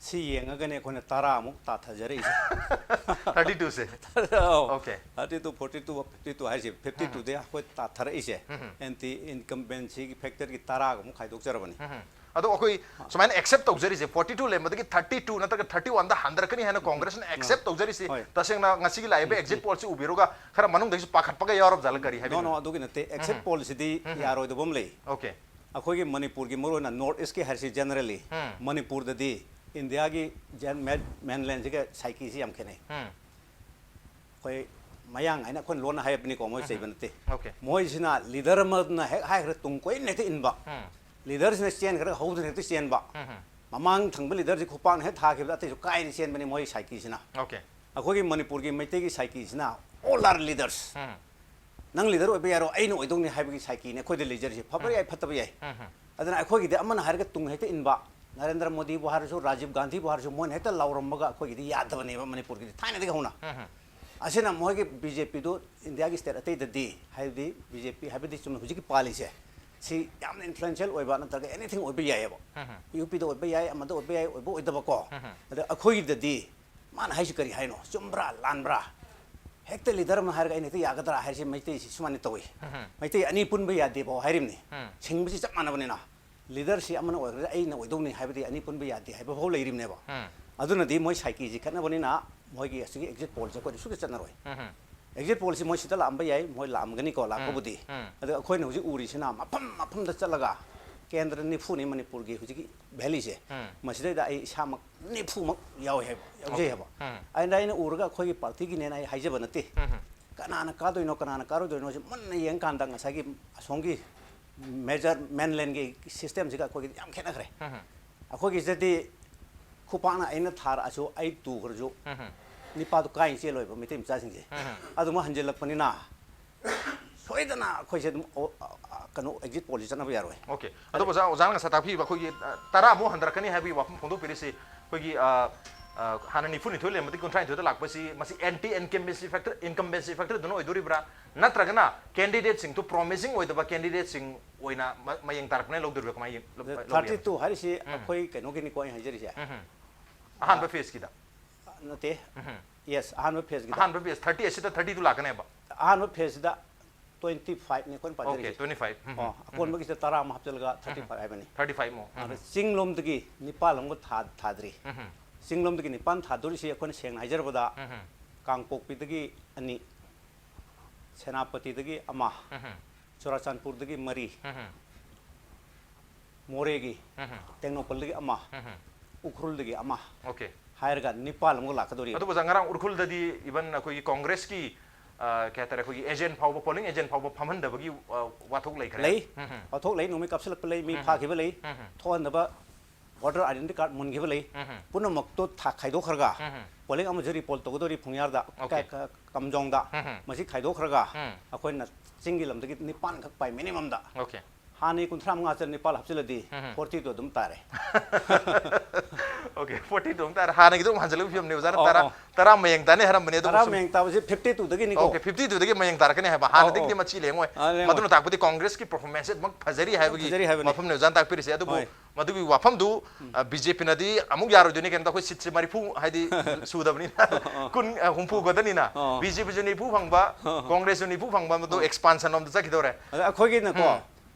ꯁꯤ ꯌꯦꯡꯉꯒꯅꯦ ꯑꯩꯈꯣꯏꯅ ꯇꯔꯥꯃꯨꯛ ꯇꯥꯊꯖꯔꯛꯏꯁꯦ꯫ Thirty two ꯁꯦ꯫ ꯑꯧ꯫ Okay. Thirty two, forty two, fifty two ꯍꯥꯏꯁꯦ, fifty two ꯗꯩ ꯑꯩꯈꯣꯏ ꯇꯥꯊꯔꯛꯏꯁꯦ꯫ Anti incumbency factor ꯒꯤ ꯇꯔꯥꯒꯃꯨꯛ ꯈꯥꯏꯗꯣꯛꯆꯔꯕꯅꯤ꯫ ꯑꯗꯣ ꯑꯩꯈꯣꯏ ꯁꯨꯃꯥꯏꯅ ꯑꯦꯛꯁꯦꯞ ꯇꯧꯖꯔꯤꯁꯦ, ꯐꯣꯔꯇꯤ ꯇꯨ ꯂꯩꯔꯝꯕꯗꯒꯤ ꯊꯥꯔꯇꯤ ꯇꯨ ꯅꯠꯇ꯭ꯔꯒ ꯊꯥꯔꯇꯤ ꯋꯥꯟꯗ ꯍꯟꯊꯔꯛꯀꯅꯤ ꯍꯥꯏꯅ ꯀꯣꯡꯒ꯭ꯔꯦꯁꯅ ꯑꯦꯛꯁꯦꯞ ꯇꯧꯖꯔꯤꯁꯤ, ꯍꯣꯏ꯫ ꯇꯁꯦꯡꯅ ꯉꯁꯤꯒꯤ ꯂꯥꯛꯏꯕ ꯑꯦꯛꯖꯤꯠ ꯄꯣꯜꯁꯤ ꯎꯕꯤꯔꯒ ꯈꯔ ꯃꯅꯨꯡꯗꯒꯤꯁꯨ ꯄꯥꯈꯠꯄꯒ ꯌꯥꯎꯔꯕ ꯖꯥꯠꯂ ꯀꯔꯤ ꯅꯣ ꯍꯥꯏꯕꯤꯅꯤꯡꯉꯤ? ꯅꯣ ꯑꯗꯨꯒꯤ ꯅꯠꯇꯦ꯫ ꯑꯦꯛꯖꯤꯠ ꯄꯣꯜꯁꯤꯗꯤ ꯌꯥꯔꯣꯏꯗꯕ ꯑꯃ ꯂꯩ꯫ ꯑꯣꯀꯦ꯫ ꯑꯩꯈꯣꯏꯒꯤ ꯃꯅꯤꯄꯨꯔꯒꯤ, ꯃꯔꯨꯑꯣꯏꯅ ꯅꯣꯔꯠ ꯏꯁꯀꯤ ꯍꯥꯏꯔꯁꯤ ꯖꯦꯅꯔꯦꯜꯂꯤ, ꯎꯝ꯫ ꯃꯅꯤꯄꯨꯔꯗꯗꯤ ꯏꯟꯗꯤꯌꯥꯒꯤ ꯖꯦꯟ-, ꯃꯦꯟ-, ꯃꯦꯟꯂꯦꯟꯁꯤꯒ ꯁꯥꯏꯀꯤꯁꯤ ꯌꯥꯝ ꯈꯦꯠꯅꯩ꯫ ꯎꯝ꯫ ꯑꯩꯈꯣꯏ ꯃꯌꯥꯡ ꯍꯥꯏꯅ ꯑꯩꯈꯣꯏꯅ ꯂꯣꯟꯅ ꯍꯥꯏꯕꯅꯤꯀꯣ, ꯃꯣꯏ ꯆꯩꯕ ꯅꯠꯇꯦ꯫ ꯑꯣꯀꯦ꯫ ꯃꯣꯏꯁꯤꯅ ꯂꯤꯗꯔ ꯑꯃꯅ ꯍꯦꯛ ꯍꯥꯏꯈ꯭ꯔ ꯇꯨꯡ ꯀꯣꯏꯅ ꯍꯦꯛꯇ ꯏꯟꯕ꯫ ꯎꯝ꯫ ꯂꯤꯗꯔꯁꯤꯅ ꯆꯦꯟꯈ꯭ꯔꯒ ꯍꯧꯗꯨꯅ ꯍꯦꯛꯇ ꯆꯦꯟꯕ꯫ ꯎꯝ꯫ ꯃꯃꯥꯡ ꯊꯪꯕ ꯂꯤꯗꯔꯁꯤ ꯈꯨꯄꯥꯛꯅ ꯍꯦꯛ ꯊꯥꯈꯤꯕꯗ ꯑꯇꯩꯁꯨ ꯀꯥꯏꯅ ꯆꯦꯟꯕꯅꯤ ꯃꯣꯏ ꯁꯥꯏꯀꯤꯁꯤꯅ꯫ ꯑꯣꯀꯦ꯫ ꯑꯩꯈꯣꯏꯒꯤ ꯃꯅꯤꯄꯨꯔꯒꯤ ꯃꯩꯇꯩꯒꯤ ꯁꯥꯏꯀꯤꯁꯤꯅ all are leaders꯫ ꯎꯝ꯫ ꯅꯪ ꯂꯤꯗꯔ ꯑꯣꯏꯕ ꯌꯥꯔꯣꯏ, ꯑꯩꯅ ꯑꯣꯏꯗꯧꯅꯤ ꯍꯥꯏꯕꯒꯤ ꯁꯥꯏꯀꯤꯅꯤ ꯑꯩꯈꯣꯏꯗ ꯂꯩꯖꯔꯤꯁꯦ꯫ ꯐꯕ ꯌꯥꯏ, ꯐꯠꯇꯕ ꯌꯥꯏ꯫ ꯎꯝ꯫ ꯑꯗꯨꯅ ꯑꯩꯈꯣꯏꯒꯤꯗꯤ ꯑꯃꯅ ꯍꯥꯏꯔꯒ ꯇꯨꯡ ꯍꯦꯛꯇ ꯏꯟꯕ, ꯅꯔꯦꯟꯗ꯭ꯔ ꯃꯣꯗꯤꯕꯨ ꯍꯥꯏꯔꯁꯨ, ꯔꯥꯖꯤꯕ ꯒꯥꯟꯙꯤꯕꯨ ꯍꯥꯏꯔꯁꯨ, ꯃꯣꯏꯅ ꯍꯦꯛꯇ ꯂꯥꯎꯔꯝꯕꯒ ꯑꯩꯈꯣꯏꯒꯤꯗꯤ ꯌꯥꯗꯕꯅꯦꯕ ꯃꯅꯤꯄꯨꯔꯒꯤꯗꯤ ꯊꯥꯏꯅꯗꯒꯤ ꯍꯧꯅ꯫ ꯎꯝ꯫ ꯑꯁꯤꯅ ꯃꯣꯏꯒꯤ ꯕꯤ ꯖꯦ ꯄꯤꯗꯨ ꯏꯟꯗꯤꯌꯥꯒꯤ ꯁ꯭ꯇꯦꯠ ꯑꯇꯩꯗꯗꯤ, ꯍꯥꯏꯕꯗꯤ ꯕꯤ ꯖꯦ ꯄꯤ ꯍꯥꯏꯕꯗꯤ ꯆꯨꯝꯅ ꯍꯧꯖꯤꯛꯀꯤ ꯄꯥꯜꯂꯤꯁꯦ, ꯁꯤ ꯌꯥꯝꯅ ꯏꯟꯐ꯭ꯂꯨꯌꯦꯟꯁꯤꯌꯦꯜ ꯑꯣꯏꯕ ꯅꯠꯇ꯭ꯔꯒ ꯑꯦꯅꯤꯊꯤꯡ ꯑꯣꯏꯕ ꯌꯥꯏꯑꯕ꯫ ꯎꯝ꯫ ꯌꯨ ꯄꯤꯗ ꯑꯣꯏꯕ ꯌꯥꯏ, ꯑꯃꯗ ꯑꯣꯏꯕ ꯌꯥꯏ, ꯑꯣꯏꯕ ꯑꯣꯏꯗꯕꯀꯣ꯫ ꯎꯝ꯫ ꯑꯗ ꯑꯩꯈꯣꯏꯒꯤꯗꯗꯤ ꯃꯥꯅ ꯍꯥꯏꯁꯤ ꯀꯔꯤ ꯍꯥꯏꯅꯣ? ꯆꯨꯝꯕ꯭ꯔꯥ ꯂꯥꯟꯕ꯭ꯔꯥ? ꯍꯦꯛꯇ ꯂꯤꯗꯔ ꯑꯃ ꯍꯥꯏꯔꯒ ꯑꯩꯅ ꯍꯦꯛꯇ ꯌꯥꯒꯗ꯭ꯔꯥ ꯍꯥꯏꯔꯤꯁꯤ ꯃꯩꯇꯩꯁꯤ ꯁꯨꯃꯥꯏꯅ ꯇꯧꯏ꯫ ꯎꯝ꯫ ꯃꯩꯇꯩ ꯑꯅꯤ ꯄꯨꯟꯕ ꯌꯥꯗꯦ ꯐꯥꯎ ꯍꯥꯏꯔꯤꯕꯅꯤ꯫ ꯎꯝ꯫ ꯁꯤꯡꯕꯁꯤ ꯆꯞ ꯃꯥꯟꯅꯕꯅꯤꯅ꯫ ꯂꯤꯗꯔꯁꯤ ꯑꯃꯅ ꯑꯣꯏꯈ꯭ꯔꯒ ꯑꯩꯅ ꯑꯣꯏꯗꯧꯅꯤ ꯍꯥꯏꯕꯗꯤ ꯑꯅꯤ ꯄꯨꯟꯕ ꯌꯥꯗꯦ ꯍꯥꯏꯕ ꯐꯥꯎ ꯂꯩꯔꯤꯕꯅꯦꯕ꯫ ꯎꯝ꯫ ꯑꯗꯨꯅꯗꯤ ꯃꯣꯏ ꯁꯥꯏꯀꯤꯁꯤ ꯈꯠꯅꯕꯅꯤꯅ ꯃꯣꯏꯒꯤ ꯑꯁꯤꯒꯤ ꯑꯦꯛꯖꯤꯠ ꯄꯣꯜꯁꯦ ꯑꯩꯈꯣꯏꯗꯤ ꯁꯨꯛꯆꯠ ꯆꯠꯅꯔꯣꯏ꯫ ꯎꯝ꯫ ꯑꯦꯛꯖꯤꯠ ꯄꯣꯜꯁꯤ ꯃꯣꯏ ꯁꯤꯗ ꯂꯥꯛꯑꯝꯕ ꯌꯥꯏ, ꯃꯣꯏ ꯂꯥꯛꯑꯝꯒꯅꯤꯀꯣ, ꯂꯥꯛꯄꯕꯨꯗꯤ꯫ ꯎꯝ꯫ ꯑꯗꯨꯒ ꯑꯩꯈꯣꯏꯅ ꯍꯧꯖꯤꯛ ꯎꯔꯤꯁꯤꯅ ꯃꯐꯝ ꯃꯐꯝꯗ ꯆꯠꯂꯒ ꯀꯦꯟꯗ꯭ꯔ ꯅꯤꯐꯨꯅꯤ ꯃꯅꯤꯄꯨꯔꯒꯤ ꯍꯧꯖꯤꯛꯀꯤ ꯚꯦꯂꯤꯁꯦ, ꯎꯝ꯫ ꯃꯁꯤꯗꯩꯗ ꯑꯩ ꯏꯁꯥꯃꯛ ꯅꯤꯐꯨꯃꯛ ꯌꯥꯎꯏ ꯍꯥꯏꯕ, ꯌꯥꯎꯖꯩ ꯍꯥꯏꯕ꯫ ꯎꯝ꯫ ꯑꯩꯅ, ꯑꯩꯅ ꯎꯔꯒ ꯑꯩꯈꯣꯏꯒꯤ ꯄꯥꯔꯇꯤꯒꯤꯅꯦꯅ ꯑꯩ ꯍꯥꯏꯖꯕ ꯅꯠꯇꯦ꯫ ꯎꯝ꯫ ꯀꯅꯥꯅ ꯀꯥꯗꯣꯏꯅꯣ, ꯀꯅꯥꯅ ꯀꯥꯔꯣꯏꯗꯣꯏꯅꯣꯁꯦ ꯃꯨꯟꯅ ꯌꯦꯡꯀꯥꯟꯗ ꯉꯁꯥꯏꯒꯤ ꯑꯁꯣꯝꯒꯤ ꯃꯦꯖꯔ ꯃꯦꯟꯂꯦꯟꯒꯤ ꯁꯤꯁꯇꯦꯝꯁꯤꯒ ꯑꯩꯈꯣꯏꯒꯤꯗꯤ ꯌꯥꯝ ꯈꯦꯠꯅꯈ꯭ꯔꯦ꯫ ꯎꯝ꯫ ꯑꯩꯈꯣꯏꯒꯤꯁꯤꯗꯤ ꯈꯨꯄꯥꯛꯅ ꯑꯩꯅ ꯊꯥꯔꯛꯑꯁꯨ, ꯑꯩ ꯇꯨꯈ꯭ꯔꯁꯨ, ꯎꯝ꯫ ꯅꯤꯄꯥꯗꯨ ꯀꯥꯏꯅ ꯆꯦꯜꯂꯣꯏꯕ ꯃꯩꯇꯩ ꯃꯆꯥꯁꯤꯡꯁꯦ꯫ ꯎꯝ꯫ ꯑꯗꯨꯃ ꯍꯟꯖꯤꯜꯂꯛꯄꯅꯤꯅ ꯁꯣꯏꯗꯅ ꯑꯩꯈꯣꯏꯁꯦ ꯑꯗꯨꯝ ꯑꯣ-, ꯑ-, ꯑ-, ꯀꯩꯅꯣ, ꯑꯦꯛꯖꯤꯠ ꯄꯣꯜꯁꯤ ꯆꯠꯅꯕ ꯌꯥꯔꯣꯏ꯫ ꯑꯣꯀꯦ꯫ ꯑꯗꯣ ꯑꯣꯖꯥ, ꯑꯣꯖꯥꯅ ꯉꯁꯥꯏ ꯇꯥꯛꯄꯤꯕ ꯑꯩꯈꯣꯏꯒꯤ, ꯑ, ꯇꯔꯥꯃꯨꯛ ꯍꯟꯊꯔꯛꯀꯅꯤ ꯍꯥꯏꯕꯒꯤ ꯋꯥꯐꯝ ꯐꯣꯡꯗꯣꯛꯄꯤꯔꯤꯁꯤ, ꯑꯩꯈꯣꯏꯒꯤ, ꯑ, ꯑ, ꯍꯥꯟꯅ ꯅꯤꯐꯨꯅꯤꯊꯣꯏ ꯂꯩꯔꯝꯕꯗꯒꯤ ꯀꯨꯟꯊ꯭ꯔꯥꯅꯤꯊꯣꯏꯗ ꯂꯥꯛꯄꯁꯤ, ꯃꯁꯤ ꯑꯦꯟꯇꯤ ꯏꯟꯀꯝꯕꯦꯟꯁꯤ ꯐꯦꯛꯇꯔ, ꯏꯟꯀꯝꯕꯦꯟꯁꯤ ꯐꯦꯛꯇꯔꯗꯨꯅ ꯑꯣꯏꯗꯣꯔꯤꯕ꯭ꯔꯥ, ꯅꯠꯇ꯭ꯔꯒꯅ ꯀꯦꯟꯗꯤꯗꯦꯠꯁꯤꯡꯗꯨ ꯄ꯭ꯔꯣꯃꯤꯁꯤꯡ ꯑꯣꯏꯗꯕ ꯀꯦꯟꯗꯤꯗꯦꯠꯁꯤꯡ ꯑꯣꯏꯅ ꯃ-, ꯃꯌꯦꯡ ꯇꯥꯔꯛꯄꯅ ꯂꯧꯗꯣꯔꯤꯕ꯭ꯔꯥ, ꯀꯃꯥꯏꯅ ꯂꯧ-, ꯂꯧꯕ ꯌꯥꯏ? ꯊꯥꯔꯇꯤ ꯇꯨ ꯍꯥꯏꯔꯤꯁꯤ ꯑꯩꯈꯣꯏ ꯀꯩꯅꯣꯒꯤꯅꯤꯀꯣ ꯑꯩꯅ ꯍꯥꯏꯖꯔꯤꯁꯦ꯫ ꯎꯝ꯫ ꯑꯍꯥꯟꯕ ꯐꯦꯁꯀꯤꯗ? ꯅꯠꯇꯦ꯫ ꯌꯦꯁ, ꯑꯍꯥꯟꯕ ꯐꯦꯁꯀꯤꯗ꯫ ꯑꯍꯥꯟꯕ ꯐꯦꯁ ꯊꯥꯔꯇꯤ ꯑꯁꯤꯗ ꯊꯥꯔꯇꯤ ꯇꯨ ꯂꯥꯛꯀꯅꯦꯕ? ꯑꯍꯥꯟꯕ ꯐꯦꯁꯁꯤꯗ ꯇ꯭ꯋꯦꯟꯇꯤ ꯐꯥꯏꯚꯅꯤ ꯑꯩꯈꯣꯏꯅ ꯑꯣꯀꯦ ꯄꯥꯖꯔꯤꯁꯦ꯫ ꯇ꯭ꯋꯦꯟꯇꯤ ꯐꯥꯏꯚ ꯑꯣ, ꯑꯀꯣꯟꯕꯒꯤꯁꯦ ꯇꯔꯥ ꯑꯃ ꯍꯥꯞꯆꯤꯜꯂꯒ ꯊꯥꯔꯇꯤ ꯐꯥꯏꯚ ꯍꯥꯏꯕꯅꯤ꯫ ꯊꯥꯔꯇꯤ ꯐꯥꯏꯚ ꯃꯨꯛ ꯑꯗ ꯆꯤꯡꯂꯣꯝꯗꯒꯤ ꯅꯤꯄꯥꯜ ꯑꯃꯒ ꯊꯥ- ꯊꯥꯗ꯭ꯔꯤ꯫ ꯆꯤꯡꯂꯣꯝꯗꯒꯤ ꯅꯤꯄꯥꯜ ꯊꯥꯗꯣꯔꯤꯁꯤ ꯑꯩꯈꯣꯏꯅ ꯁꯦꯡꯅ ꯍꯥꯏꯖꯔꯕꯗ ꯀꯥꯡꯄꯣꯛꯄꯤꯗꯒꯤ ꯑꯅꯤ, ꯁꯦꯅꯥꯄꯇꯤꯗꯒꯤ ꯑꯃ, ꯆꯨꯔꯥꯆꯥꯟꯄꯨꯔꯗꯒꯤ ꯃꯔꯤ, ꯃꯣꯔꯦꯒꯤ, ꯇꯦꯡꯅꯧꯄꯜꯗꯒꯤ ꯑꯃ, ꯎꯈ꯭ꯔꯨꯜꯗꯒꯤ ꯑꯃ ꯑꯣꯀꯦ ꯍꯥꯏꯔꯒ ꯅꯤꯄꯥꯜ ꯑꯃꯒ ꯂꯥꯛꯀꯗꯧꯔꯤ꯫ ꯑꯗꯨꯕꯨ ꯑꯣꯖꯥ, ꯉꯔꯥꯡ ꯎꯈ꯭ꯔꯨꯜꯗꯗꯤ ꯏꯚꯟ ꯑꯩꯈꯣꯏꯒꯤ ꯀꯣꯡꯒ꯭ꯔꯦꯁꯀꯤ ꯑ, ꯀꯩ ꯍꯥꯏꯇꯥꯔꯦ, ꯑꯩꯈꯣꯏꯒꯤ ꯑꯦꯖꯦꯟ ꯐꯥꯎꯕ, ꯄꯣꯂꯤꯡ ꯑꯦꯖꯦꯟ ꯐꯥꯎꯕ ꯐꯝꯍꯟꯗꯕꯒꯤ ꯑ, ꯋꯥꯊꯣꯛ ꯂꯩꯈ꯭ꯔꯦ꯫ ꯂꯩ꯫ ꯋꯥꯊꯣꯛ ꯂꯩ, ꯅꯣꯡꯃꯩ ꯀꯥꯞꯁꯤꯜꯂꯛꯄ ꯂꯩ, ꯃꯤ ꯐꯥꯈꯤꯕ ꯂꯩ, ꯊꯣꯛꯍꯟꯗꯕ, ꯚꯣꯇꯔ ꯑꯥꯏꯗꯦꯟꯇꯤ ꯀꯥꯔꯗ ꯃꯨꯟꯈꯤꯕ ꯂꯩ꯫ ꯄꯨꯝꯅꯃꯛꯇꯣ ꯊꯥ- ꯈꯥꯏꯗꯣꯛꯈ꯭ꯔꯒ ꯄꯣꯂꯤꯡ ꯑꯃꯁꯨ ꯔꯤꯄꯣꯔꯠ ꯇꯧꯒꯗꯧꯔꯤ ꯐꯨꯡꯌꯥꯔꯗ, ꯑꯣꯀꯦ꯫ ꯀ- ꯀ- ꯀꯝꯖꯣꯡꯗ꯫ ꯃꯁꯤ ꯈꯥꯏꯗꯣꯛꯈ꯭ꯔꯒ ꯑꯩꯈꯣꯏꯅ ꯆꯤꯡꯒꯤ ꯂꯝꯗꯒꯤ ꯅꯤꯄꯥꯟꯈꯛ ꯄꯥꯏ ꯃꯤꯅꯤꯃꯝꯗ꯫ ꯑꯣꯀꯦ꯫ ꯍꯥꯟꯅꯒꯤ ꯀꯨꯟꯊ꯭ꯔꯥ ꯃꯉꯥ ꯆꯠ ꯅꯤꯄꯥꯜ ꯍꯥꯞꯆꯤꯜꯂꯗꯤ ꯐꯣꯔꯇꯤ ꯇꯨ ꯑꯗꯨꯝ ꯇꯥꯔꯦ꯫ ꯑꯣꯀꯦ, ꯐꯣꯔꯇꯤ ꯇꯨ ꯑꯗꯨꯝ ꯇꯥꯔꯦ꯫ ꯍꯥꯟꯅꯒꯤꯗꯣ ꯑꯃꯨꯛ ꯍꯟꯖꯤꯜꯂꯒ ꯐꯤꯕꯝꯅꯦ ꯑꯣꯖꯥꯅ ꯑꯣ, ꯇꯔꯥ ꯑꯣ꯫ ꯇꯔꯥ ꯃꯌꯦꯡ ꯇꯥꯅꯤ ꯍꯥꯏꯔꯝꯕꯅꯦ, ꯑꯗꯨꯕꯨ ꯇꯔꯥ ꯁꯨꯝ ꯃꯌꯦꯡ ꯇꯥꯕꯁꯦ ꯐꯤꯐꯇꯤ ꯇꯨꯗꯒꯤꯅꯤꯀꯣ꯫ ꯑꯣꯀꯦ, ꯐꯤꯐꯇꯤ ꯇꯨꯗꯒꯤ ꯃꯌꯦꯡ ꯇꯥꯔꯛꯀꯅꯤ ꯍꯥꯏꯕ, ꯑꯣ, ꯍꯥꯟꯅꯗꯒꯤꯗꯤ ꯑꯣ꯫ ꯃꯆꯤ ꯂꯦꯡꯉꯣꯏ꯫ ꯑꯥ, ꯂꯦꯡꯉꯣꯏ꯫ ꯃꯗꯨꯅ ꯇꯥꯛꯄꯗꯤ ꯀꯣꯡꯒ꯭ꯔꯦꯁꯀꯤ ꯄꯔꯐꯣꯔꯃꯦꯟꯁꯁꯦ ꯑꯗꯨꯃꯛ ꯐꯖꯔꯤ ꯍꯥꯏꯕꯒꯤ ꯐꯖꯔꯤ ꯍꯥꯏꯕꯅꯤ꯫ ꯋꯥꯐꯝꯅꯦ ꯑꯣꯖꯥꯅ ꯇꯥꯛꯄꯤꯔꯤꯁꯦ꯫ ꯑꯗꯨꯕꯨ ꯍꯣꯏ꯫ ꯃꯗꯨꯒꯤ ꯋꯥꯐꯝꯗꯨ ꯕꯤ ꯖꯦ ꯄꯤꯅꯗꯤ ꯑꯃꯨꯛ ꯌꯥꯔꯣꯏꯗꯣꯏꯅꯤ, ꯀꯩꯅꯣꯗ ꯑꯩꯈꯣꯏ ꯁꯤꯠꯁꯦ ꯃꯔꯤꯐꯨ ꯍꯥꯏꯗꯤ ꯁꯨꯗꯕꯅꯤꯅ, ꯀꯨꯟ, ꯑ, ꯍꯨꯝꯐꯨ ꯈꯛꯇꯅꯤꯅ, ꯑꯣ꯫ ꯕꯤ ꯖꯦ ꯄꯤꯁꯨ ꯅꯤꯐꯨ ꯐꯪꯕ, ꯀꯣꯡꯒ꯭ꯔꯦꯁꯁꯨ ꯅꯤꯐꯨ ꯐꯪꯕ, ꯃꯗꯨ ꯑꯦꯛꯁꯄꯥꯟꯁꯟ ꯂꯣꯝꯗ ꯆꯠꯈꯤꯗꯧꯔꯦ꯫ ꯑꯗ ꯑꯩꯈꯣꯏꯒꯤꯅꯀꯣ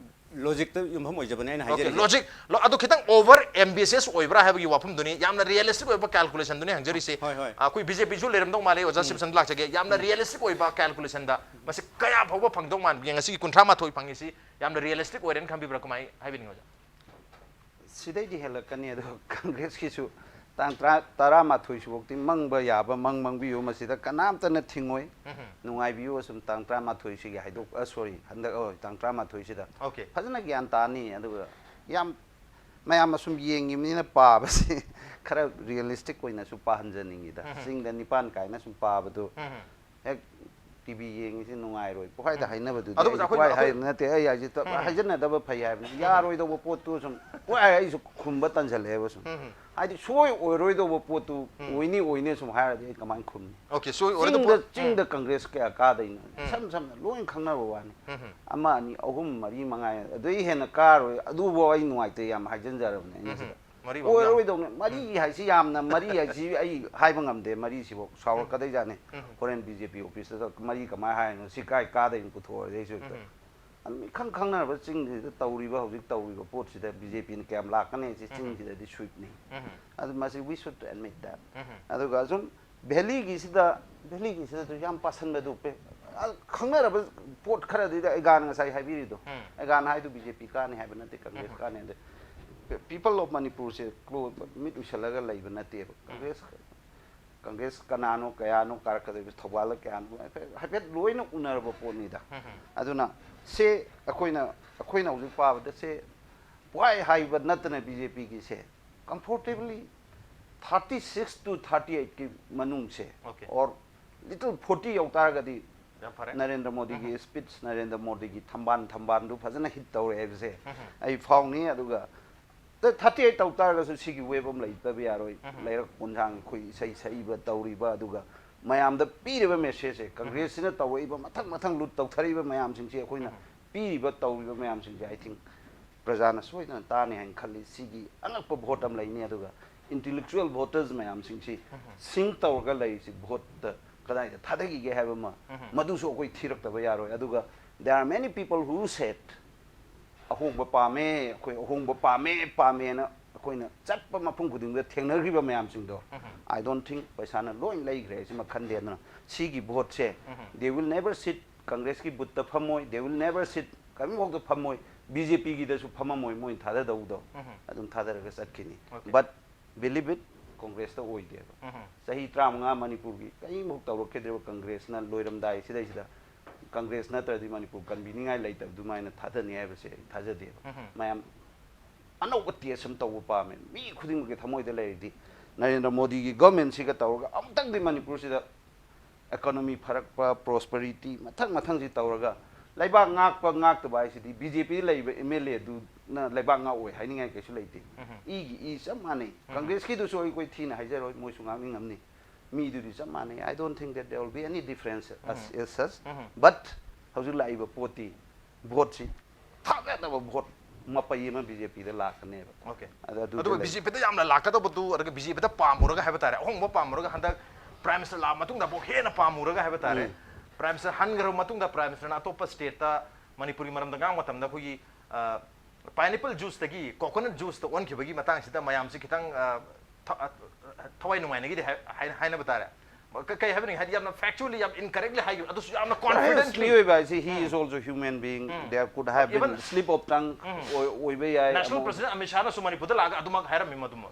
ꯂꯣꯖꯤꯛꯇ ꯌꯨꯝꯐꯝ ꯑꯣꯏꯖꯕꯅꯦ ꯑꯩꯅ ꯑꯣꯀꯦ, ꯍꯥꯏꯖꯔꯤꯁꯦ꯫ ꯂꯣꯖꯤꯛ ꯂꯣ-, ꯑꯗꯨ ꯈꯤꯇꯪ ꯑꯣꯚꯔ ꯑꯦꯝꯕꯤꯁꯤꯌꯁ ꯑꯣꯏꯕ꯭ꯔꯥ ꯍꯥꯏꯕꯒꯤ ꯋꯥꯐꯝꯗꯨꯅꯤ, ꯌꯥꯝꯅ ꯔꯤꯌꯦꯂꯤꯁꯇꯤꯛ ꯑꯣꯏꯕ ꯀꯦꯜꯀꯨꯂꯦꯁꯟꯗꯨꯅꯤ ꯍꯪꯖꯔꯤꯁꯦ꯫ ꯍꯣꯏ, ꯍꯣꯏ꯫ ꯑꯩꯈꯣꯏ ꯕꯤ ꯖꯦ ꯄꯤꯁꯨ ꯂꯩꯔꯝꯗꯧ ꯃꯥꯜꯂꯦ, ꯑꯣꯖꯥ ꯁꯤꯝꯁꯟ ꯂꯥꯛꯆꯒꯦ꯫ ꯌꯥꯝꯅ ꯔꯤꯌꯦꯂꯤꯁꯇꯤꯛ ꯑꯣꯏꯕ ꯀꯦꯜꯀꯨꯂꯦꯁꯟꯗ ꯃꯁꯤ ꯀꯌꯥ ꯐꯥꯎꯕ ꯐꯪꯗꯧ ꯃꯥꯟꯒꯦ? ꯉꯁꯤꯒꯤ ꯀꯨꯟꯊ꯭ꯔꯥ ꯃꯥꯊꯣꯏ ꯐꯪꯉꯤꯁꯤ ꯌꯥꯝꯅ ꯔꯤꯌꯦꯂꯤꯁꯇꯤꯛ ꯑꯣꯏꯔꯦꯅ ꯈꯟꯕꯤꯕ꯭ꯔꯥ, ꯀꯃꯥꯏ ꯍꯥꯏꯕꯤꯅꯤꯡꯉꯤ ꯑꯣꯖꯥ? ꯁꯤꯗꯩꯗꯤ ꯍꯦꯜꯂꯛꯀꯅꯤ, ꯑꯗꯣ ꯀꯪꯒ꯭ꯔꯦꯁꯀꯤꯁꯨ ꯇꯥꯡ ꯇꯔꯥ, ꯇꯔꯥꯃꯥꯊꯣꯏꯁꯤꯐꯥꯎꯗꯤ ꯃꯪꯕ ꯌꯥꯕ ꯃꯪ ꯃꯪꯕꯤꯌꯨ, ꯃꯁꯤꯗ ꯀꯅꯥꯝꯇꯅ ꯊꯤꯡꯉꯣꯏ꯫ ꯅꯨꯡꯉꯥꯏꯕꯤꯌꯨ꯫ ꯑꯁꯨꯝ ꯇꯥꯡ ꯇꯔꯥꯃꯥꯊꯣꯏꯁꯤꯒꯤ ꯍꯥꯏꯗꯣꯛ, ꯑ, ꯁꯣꯔꯤ, ꯇꯥꯡ ꯇꯔꯥꯃꯥꯊꯣꯏꯁꯤꯗ ꯑꯣꯀꯦ꯫ ꯐꯖꯅ ꯒ꯭ꯌꯥꯟ ꯇꯥꯅꯤ꯫ ꯑꯗꯨꯒ ꯌꯥꯝ ꯃꯌꯥꯝ ꯑꯁꯨꯝ ꯌꯦꯡꯉꯤꯕꯅꯤꯅ ꯄꯥꯕꯁꯤ ꯈꯔ ꯔꯤꯌꯦꯂꯤꯁꯇꯤꯛ ꯑꯣꯏꯅꯁꯨ ꯄꯥꯍꯟꯖꯅꯤꯡꯉꯤꯗ꯫ ꯆꯤꯡꯗ ꯅꯤꯄꯥꯟ ꯀꯥꯏꯅ ꯁꯨꯝ ꯄꯥꯕꯗꯨ ꯍꯦꯛ ꯇꯤ ꯚꯤ ꯌꯦꯡꯉꯤꯁꯤ ꯅꯨꯡꯉꯥꯏꯔꯣꯏ꯫ ꯄꯨꯡꯍꯥꯏꯗ ꯍꯥꯏꯅꯕꯗꯨꯗꯤ ꯑꯗꯨ ꯑꯩꯁꯨ ꯑꯩꯈꯣꯏ- ꯄꯨꯡꯍꯥꯏ ꯑꯩꯈꯣꯏ- ꯍꯥꯏꯕ ꯅꯠꯇꯦ꯫ ꯑꯩ ꯍꯥꯏꯁꯦ ꯇ-, ꯍꯥꯏꯖꯟꯅꯗꯕ ꯐꯩ ꯍꯥꯏꯕꯅꯤ꯫ ꯌꯥꯔꯣꯏꯗꯧꯕ ꯄꯣꯠꯇꯨ ꯁꯨꯝ ꯄꯨꯡꯍꯥꯏ ꯑꯩꯁꯨ ꯈꯨꯝꯕ ꯇꯟꯁꯜꯂꯛꯑꯦꯕ ꯁꯨꯝ꯫ ꯍꯥꯏꯗꯤ ꯁꯣꯏ ꯑꯣꯏꯔꯣꯏꯗꯧꯕ ꯄꯣꯠꯇꯨ ꯑꯣꯏꯅꯤ ꯑꯣꯏꯅꯤ ꯁꯨꯝ ꯍꯥꯏꯔꯗꯤ ꯑꯩ ꯀꯃꯥꯏꯅ ꯈꯨꯝꯅꯤ? ꯑꯣꯀꯦ, ꯁꯣꯏ ꯑꯣꯏꯔꯣꯏꯗꯧꯕ ꯆꯤꯡꯗ, ꯄꯣꯠ- ꯆꯤꯡꯗ ꯀꯪꯒ꯭ꯔꯦꯁ ꯀꯌꯥ ꯀꯥꯗꯣꯏꯅꯣ? ꯏꯁꯝ ꯁꯝꯅ ꯂꯣꯏ ꯈꯪꯅꯕ ꯋꯥꯅꯤ꯫ ꯑꯃ, ꯑꯅꯤ, ꯑꯍꯨꯝ, ꯃꯔꯤ, ꯃꯉꯥ, ꯑꯗꯨꯗꯩ ꯍꯦꯟꯅ ꯀꯥꯔꯣꯏ꯫ ꯑꯗꯨꯕꯨ ꯑꯩ ꯅꯨꯡꯉꯥꯏꯇꯦ ꯌꯥꯝ ꯍꯥꯏꯖꯟꯖꯔꯕꯅꯦ ꯑꯩꯅ ꯁꯤꯗ꯫ ꯃꯔꯤꯐꯧ ꯌꯥꯝ ꯑꯣꯏꯔꯔꯣꯏꯗꯧꯅꯦ꯫ ꯃꯔꯤ ꯍꯥꯏꯁꯤ ꯌꯥꯝꯅ, ꯃꯔꯤ ꯍꯥꯏꯁꯤ ꯑꯩ ꯍꯥꯏꯕ ꯉꯝꯗꯦ꯫ ꯃꯔꯤꯁꯤꯐꯥꯎ ꯁꯥꯎꯔꯛꯀꯗꯣꯏꯖꯥꯠꯅꯤ꯫ ꯎꯝ꯫ ꯍꯣꯔꯦꯟ ꯕꯤ ꯖꯦ ꯄꯤ ꯑꯣꯐꯤꯁꯇ ꯃꯔꯤ ꯀꯃꯥꯏꯅ ꯍꯥꯏꯔꯤꯅꯣ? ꯁꯤ ꯀꯥꯏ ꯀꯥꯗꯩꯅꯣ ꯄꯨꯊꯣꯛꯑꯗꯤ ꯑꯩꯁꯨ ꯍꯦꯛꯇ꯫ ꯎꯝ꯫ ꯑꯗꯨꯝ ꯏꯈꯪ ꯈꯪꯅꯔꯕ ꯆꯤꯡꯁꯤꯗ ꯇꯧꯔꯤꯕ, ꯍꯧꯖꯤꯛ ꯇꯧꯔꯤꯕ ꯄꯣꯠꯁꯤꯗ ꯕꯤ ꯖꯦ ꯄꯤꯅ ꯀꯌꯥꯝ ꯂꯥꯛꯀꯅꯤ ꯍꯥꯏꯁꯤ ꯎꯝ꯫ ꯆꯤꯡꯁꯤꯗꯗꯤ ꯁ꯭ꯋꯤꯞꯅꯤ꯫ ꯎꯝ꯫ ꯑꯗꯨ ꯃꯁꯤ we should admit that꯫ ꯎꯝ꯫ ꯑꯗꯨꯒ ꯁꯨꯝ ꯚꯦꯂꯤꯒꯤꯁꯤꯗ, ꯚꯦꯂꯤꯒꯤꯁꯤꯗꯁꯨ ꯌꯥꯝ ꯄꯥꯁꯟꯕꯗꯨ ꯄꯦ-, ꯑ, ꯈꯪꯅꯔꯕ ꯄꯣꯠ ꯈꯔꯗꯨꯗ ꯑꯩꯒꯥꯅ ꯉꯁꯥꯏ ꯍꯥꯏꯕꯤꯔꯤꯗꯣ, ꯎꯝ꯫ ꯑꯩꯒꯥꯅ ꯍꯥꯏꯗꯨ ꯕꯤ ꯖꯦ ꯄꯤ ꯀꯥꯅꯤ ꯍꯥꯏꯕ ꯅꯠꯇꯦ, ꯀꯪꯒ꯭ꯔꯦꯁ ꯎꯝ꯫ ꯀꯥꯅꯤ ꯍꯥꯏꯗꯤ, people of ꯃꯅꯤꯄꯨꯔꯁꯦ close, ꯃꯤꯠ ꯎꯏꯁꯜꯂꯒ ꯂꯩꯕ ꯅꯠꯇꯦꯕ꯫ ꯎꯝ꯫ ꯀꯪꯒ꯭ꯔꯦꯁ, ꯀꯪꯒ꯭ꯔꯦꯁ ꯀꯅꯥꯅꯣ, ꯀꯌꯥꯅꯣ ꯀꯥꯔꯛꯀꯗꯣꯏꯕ, ꯊꯧꯕꯥꯜꯗ ꯀꯌꯥꯅꯣ, ꯍꯥꯏꯐꯦꯠ, ꯍꯥꯏꯐꯦꯠ ꯂꯣꯏꯅ ꯎꯅꯔꯕ ꯄꯣꯠꯅꯤꯗ꯫ ꯎꯝ꯫ ꯑꯗꯨꯅ ꯁꯦ ꯑꯩꯈꯣꯏꯅ, ꯑꯩꯈꯣꯏꯅ ꯍꯧꯖꯤꯛ ꯄꯥꯕꯗ ꯁꯦ ꯄꯨꯍꯥꯏ ꯍꯥꯏꯕ ꯅꯠꯇꯅ ꯕꯤ ꯖꯦ ꯄꯤꯒꯤꯁꯦ comfortably thirty six to thirty eight ꯀꯤ ꯃꯅꯨꯡꯁꯦ, okay, or little forty ꯌꯧ ꯇꯥꯔꯒꯗꯤ ꯌꯥꯝ ꯐꯔꯦ꯫ ꯅꯔꯦꯟꯗ꯭ꯔ ꯃꯣꯗꯤꯒꯤ ꯎꯝ꯫ Speech, ꯅꯔꯦꯟꯗ꯭ꯔ ꯃꯣꯗꯤꯒꯤ ꯊꯝꯕꯥꯜ, ꯊꯝꯕꯥꯜꯗꯨ ꯐꯖꯅ hit ꯇꯧꯔꯦ ꯍꯥꯏꯕꯁꯦ ꯎꯝ꯫ ꯑꯩ ꯐꯥꯎꯅꯤ꯫ ꯑꯗꯨꯒ thirty eight ꯇꯧ ꯇꯥꯔꯒꯁꯨ ꯁꯤꯒꯤ wave ꯑꯃ ꯂꯩꯇꯕ ꯌꯥꯔꯣꯏ꯫ ꯎꯝ꯫ ꯂꯩꯔꯛ ꯀꯣꯟꯁꯥꯡ ꯑꯩꯈꯣꯏ ꯏꯁꯩ ꯁꯛꯏꯕ ꯇꯧꯔꯤꯕ, ꯑꯗꯨꯒ ꯃꯌꯥꯝꯗ ꯄꯤꯔꯤꯕ message ꯁꯦ, ꯎꯝ꯫ ꯀꯪꯒ꯭ꯔꯦꯁꯁꯤꯅ ꯇꯧꯔꯛꯏꯕ ꯃꯊꯪ ꯃꯊꯪ ꯂꯨꯠ ꯇꯧꯊꯔꯛꯏꯕ ꯃꯌꯥꯝꯁꯤꯡꯁꯦ ꯑꯩꯈꯣꯏꯅ ꯎꯝ꯫ ꯄꯤꯔꯤꯕ ꯇꯧꯔꯤꯕ ꯃꯌꯥꯝꯁꯤꯡꯁꯦ, I think, ꯄ꯭ꯔꯖꯥꯅ ꯁꯣꯏꯗꯅ ꯇꯥꯅꯤ ꯍꯥꯏꯅ ꯈꯜꯂꯤ꯫ ꯁꯤꯒꯤ ꯑꯉꯛꯄ vote ꯑꯃ ꯂꯩꯅꯤ꯫ ꯑꯗꯨꯒ intellectual voters ꯃꯌꯥꯝꯁꯤꯡꯁꯤ ꯎꯝ꯫ Sink ꯇꯧꯔꯒ ꯂꯩꯔꯤꯁꯤ vote ꯇ ꯀꯗꯥꯏꯗ ꯊꯥꯗꯈꯤꯒꯦ ꯍꯥꯏꯕ ꯑꯃ, ꯎꯝ꯫ ꯃꯗꯨꯁꯨ ꯑꯩꯈꯣꯏ ꯊꯤꯔꯛꯇꯕ ꯌꯥꯔꯣꯏ꯫ ꯑꯗꯨꯒ there are many people who said ꯑꯍꯣꯡꯕ ꯄꯥꯝꯃꯦ, ꯑꯩꯈꯣꯏ ꯑꯍꯣꯡꯕ ꯄꯥꯝꯃꯦ, ꯄꯥꯝꯃꯦꯅ ꯑꯩꯈꯣꯏꯅ ꯆꯠꯄ ꯃꯐꯝ ꯈꯨꯗꯤꯡꯗ ꯊꯦꯡꯅꯈ꯭ꯔꯤꯕ ꯃꯌꯥꯝꯁꯤꯡꯗꯣ, ꯎꯝ꯫ I don't think ꯄꯩꯁꯥꯅ ꯂꯣꯏ ꯂꯩꯈ꯭ꯔꯦ ꯍꯥꯏꯁꯤꯃ ꯈꯟꯗꯦ꯫ ꯑꯗꯨꯅ ꯁꯤꯒꯤ vote say, um. They will never sit, ꯀꯪꯒ꯭ꯔꯦꯁꯀꯤ booth ꯇ ꯐꯝꯃꯣꯏ, they will never sit, ꯀꯔꯤꯝꯐꯥꯎꯗ ꯐꯝꯃꯣꯏ, ꯕꯤ ꯖꯦ ꯄꯤꯒꯤꯗꯁꯨ ꯐꯝꯃꯝꯃꯣꯏ, ꯃꯣꯏꯅ ꯊꯥꯗꯗꯧꯗꯣ ꯎꯝ꯫ ꯑꯗꯨꯝ ꯊꯥꯗꯔꯒ ꯆꯠꯈꯤꯅꯤ꯫ Okay꯫ But believe it, ꯀꯪꯒ꯭ꯔꯦꯁꯇ ꯑꯣꯏꯗꯦꯕ꯫ ꯎꯝ꯫ ꯆꯍꯤ ꯇꯔꯥꯃꯉꯥ ꯃꯅꯤꯄꯨꯔꯒꯤ ꯀꯔꯤꯝꯐꯥꯎ ꯇꯧꯔꯛꯈꯤꯗ꯭ꯔꯤꯕ ꯀꯪꯒ꯭ꯔꯦꯁꯅ ꯂꯣꯏꯔꯝꯗꯥꯏ ꯁꯤꯗꯩꯁꯤꯗ ꯀꯪꯒ꯭ꯔꯦꯁ ꯅꯠꯇ꯭ꯔꯗꯤ ꯃꯅꯤꯄꯨꯔ ꯀꯟꯕꯤꯅꯤꯡꯉꯥꯏ ꯂꯩꯇꯕ ꯑꯗꯨꯃꯥꯏꯅ ꯊꯥꯖꯅꯤ ꯍꯥꯏꯕꯁꯦ ꯑꯩ ꯊꯥꯖꯗꯦꯕ꯫ ꯎꯝ꯫ ꯃꯌꯥꯝ ꯑꯅꯧꯕ test ꯑꯃ ꯇꯧꯕ ꯄꯥꯝꯃꯦ꯫ ꯃꯤ ꯈꯨꯗꯤꯡꯃꯛꯀꯤ ꯊꯃꯣꯏꯗ ꯂꯩꯔꯤꯗꯤ ꯅꯔꯦꯟꯗ꯭ꯔ ꯃꯣꯗꯤꯒꯤ government ꯁꯤꯒ ꯇꯧꯔꯒ ꯑꯃꯨꯛꯇꯪꯗꯤ ꯃꯅꯤꯄꯨꯔꯁꯤꯗ economy ꯐꯔꯛꯄ, prosperity ꯃꯊꯪ ꯃꯊꯪꯁꯤ ꯇꯧꯔꯒ ꯂꯩꯕꯥꯛ ꯉꯥꯛꯄ ꯉꯥꯛꯇꯕ ꯍꯥꯏꯁꯤꯗꯤ ꯕꯤ ꯖꯦ ꯄꯤ ꯂꯩꯕ ꯑꯦꯝ ꯑꯦꯜ ꯑꯦ ꯑꯗꯨꯅ ꯂꯩꯕꯥꯛ ꯉꯥꯛꯑꯣꯏ ꯍꯥꯏꯅꯤꯡꯉꯥꯏ ꯀꯩꯁꯨ ꯂꯩꯇꯦ꯫ ꯎꯝ꯫ ꯏꯒꯤ ꯏ ꯆꯞ ꯃꯥꯟꯅꯩ꯫ ꯎꯝ꯫ ꯀꯪꯒ꯭ꯔꯦꯁꯀꯤꯗꯨꯁꯨ ꯑꯩꯈꯣꯏ ꯊꯤꯅ ꯍꯥꯏꯖꯔꯣꯏ, ꯃꯣꯏꯁꯨ ꯉꯥꯡꯅꯤꯡꯉꯝꯅꯤ꯫ ꯃꯤꯗꯨꯗꯤ ꯆꯞ ꯃꯥꯟꯅꯩ꯫ I don't think that there will be any difference as, um. As such꯫ Um. But ꯍꯧꯖꯤꯛ ꯂꯥꯛꯏꯕ ꯄꯣꯠꯇꯤ, vote ꯁꯤ ꯊꯥꯖꯗꯕ vote ꯃꯄꯩ ꯑꯃ ꯕꯤ ꯖꯦ ꯄꯤꯗ ꯂꯥꯛꯀꯅꯦꯕ꯫ Okay. ꯑꯗ ꯑꯗꯨꯗ ꯑꯗꯨꯒ ꯂꯩ- ꯕꯤ ꯖꯦ ꯄꯤꯗ ꯌꯥꯝꯅ ꯂꯥꯛꯀꯗꯧꯕꯗꯨ ꯑꯗꯨꯒ ꯕꯤ ꯖꯦ ꯄꯤꯗ ꯄꯥꯝꯃꯨꯔꯒ ꯍꯥꯏꯕ ꯇꯥꯔꯦ, ꯑꯍꯣꯡꯕ ꯄꯥꯝꯃꯨꯔꯒ ꯍꯟꯗꯛ Prime Minister ꯂꯥꯛꯑ ꯃꯇꯨꯡꯗ ꯑꯃꯨꯛ ꯍꯦꯟꯅ ꯄꯥꯝꯃꯨꯔꯒ ꯍꯥꯏꯕ ꯇꯥꯔꯦ꯫ ꯎꯝ. Prime Minister ꯍꯟꯈ꯭ꯔꯕ ꯃꯇꯨꯡꯗ Prime Ministerꯅ ꯑꯇꯣꯞꯄ stateꯇ ꯃꯅꯤꯄꯨꯔꯒꯤ ꯃꯔꯝꯗ ꯉꯥꯡꯕ ꯃꯇꯝꯗ ꯑꯩꯈꯣꯏꯒꯤ ꯑ, pineapple juiceꯇꯒꯤ coconut juiceꯇ ꯑꯣꯟꯈꯤꯕꯒꯤ ꯃꯇꯥꯡꯁꯤꯗ ꯃꯌꯥꯝꯁꯤ ꯈꯤꯇꯪ ꯑ, ꯊ- ꯑ, ꯊꯋꯥꯏ ꯅꯨꯡꯉꯥꯏꯅꯈꯤꯗꯦ ꯍꯥꯏ- ꯍꯥꯏ- ꯍꯥꯏꯅꯕ ꯇꯥꯔꯦ꯫ ꯀ- ꯀꯩ ꯍꯥꯏꯕꯅꯤ, ꯍꯥꯏꯗꯤ ꯌꯥꯝꯅ factually ꯌꯥꯝ incorrectly ꯍꯥꯏꯈꯤꯕ ꯑꯗꯨꯁꯨ ꯌꯥꯝꯅ Yes, confidently. ꯃꯤꯑꯣꯏꯕ ꯍꯥꯏꯁꯤ he is also human being, there could have been Even- slip of tongue ꯑꯣꯏ- ꯑꯣꯏꯕ ꯌꯥꯏ꯫ National ꯑꯃ- President ꯑꯃꯤꯠ ꯁꯥꯍꯅꯁꯨ ꯃꯅꯤꯄꯨꯔꯗ ꯂꯥꯛꯑꯒ ꯑꯗꯨꯃꯛ ꯍꯥꯏꯔꯝꯃꯤ ꯃꯗꯨꯃ꯫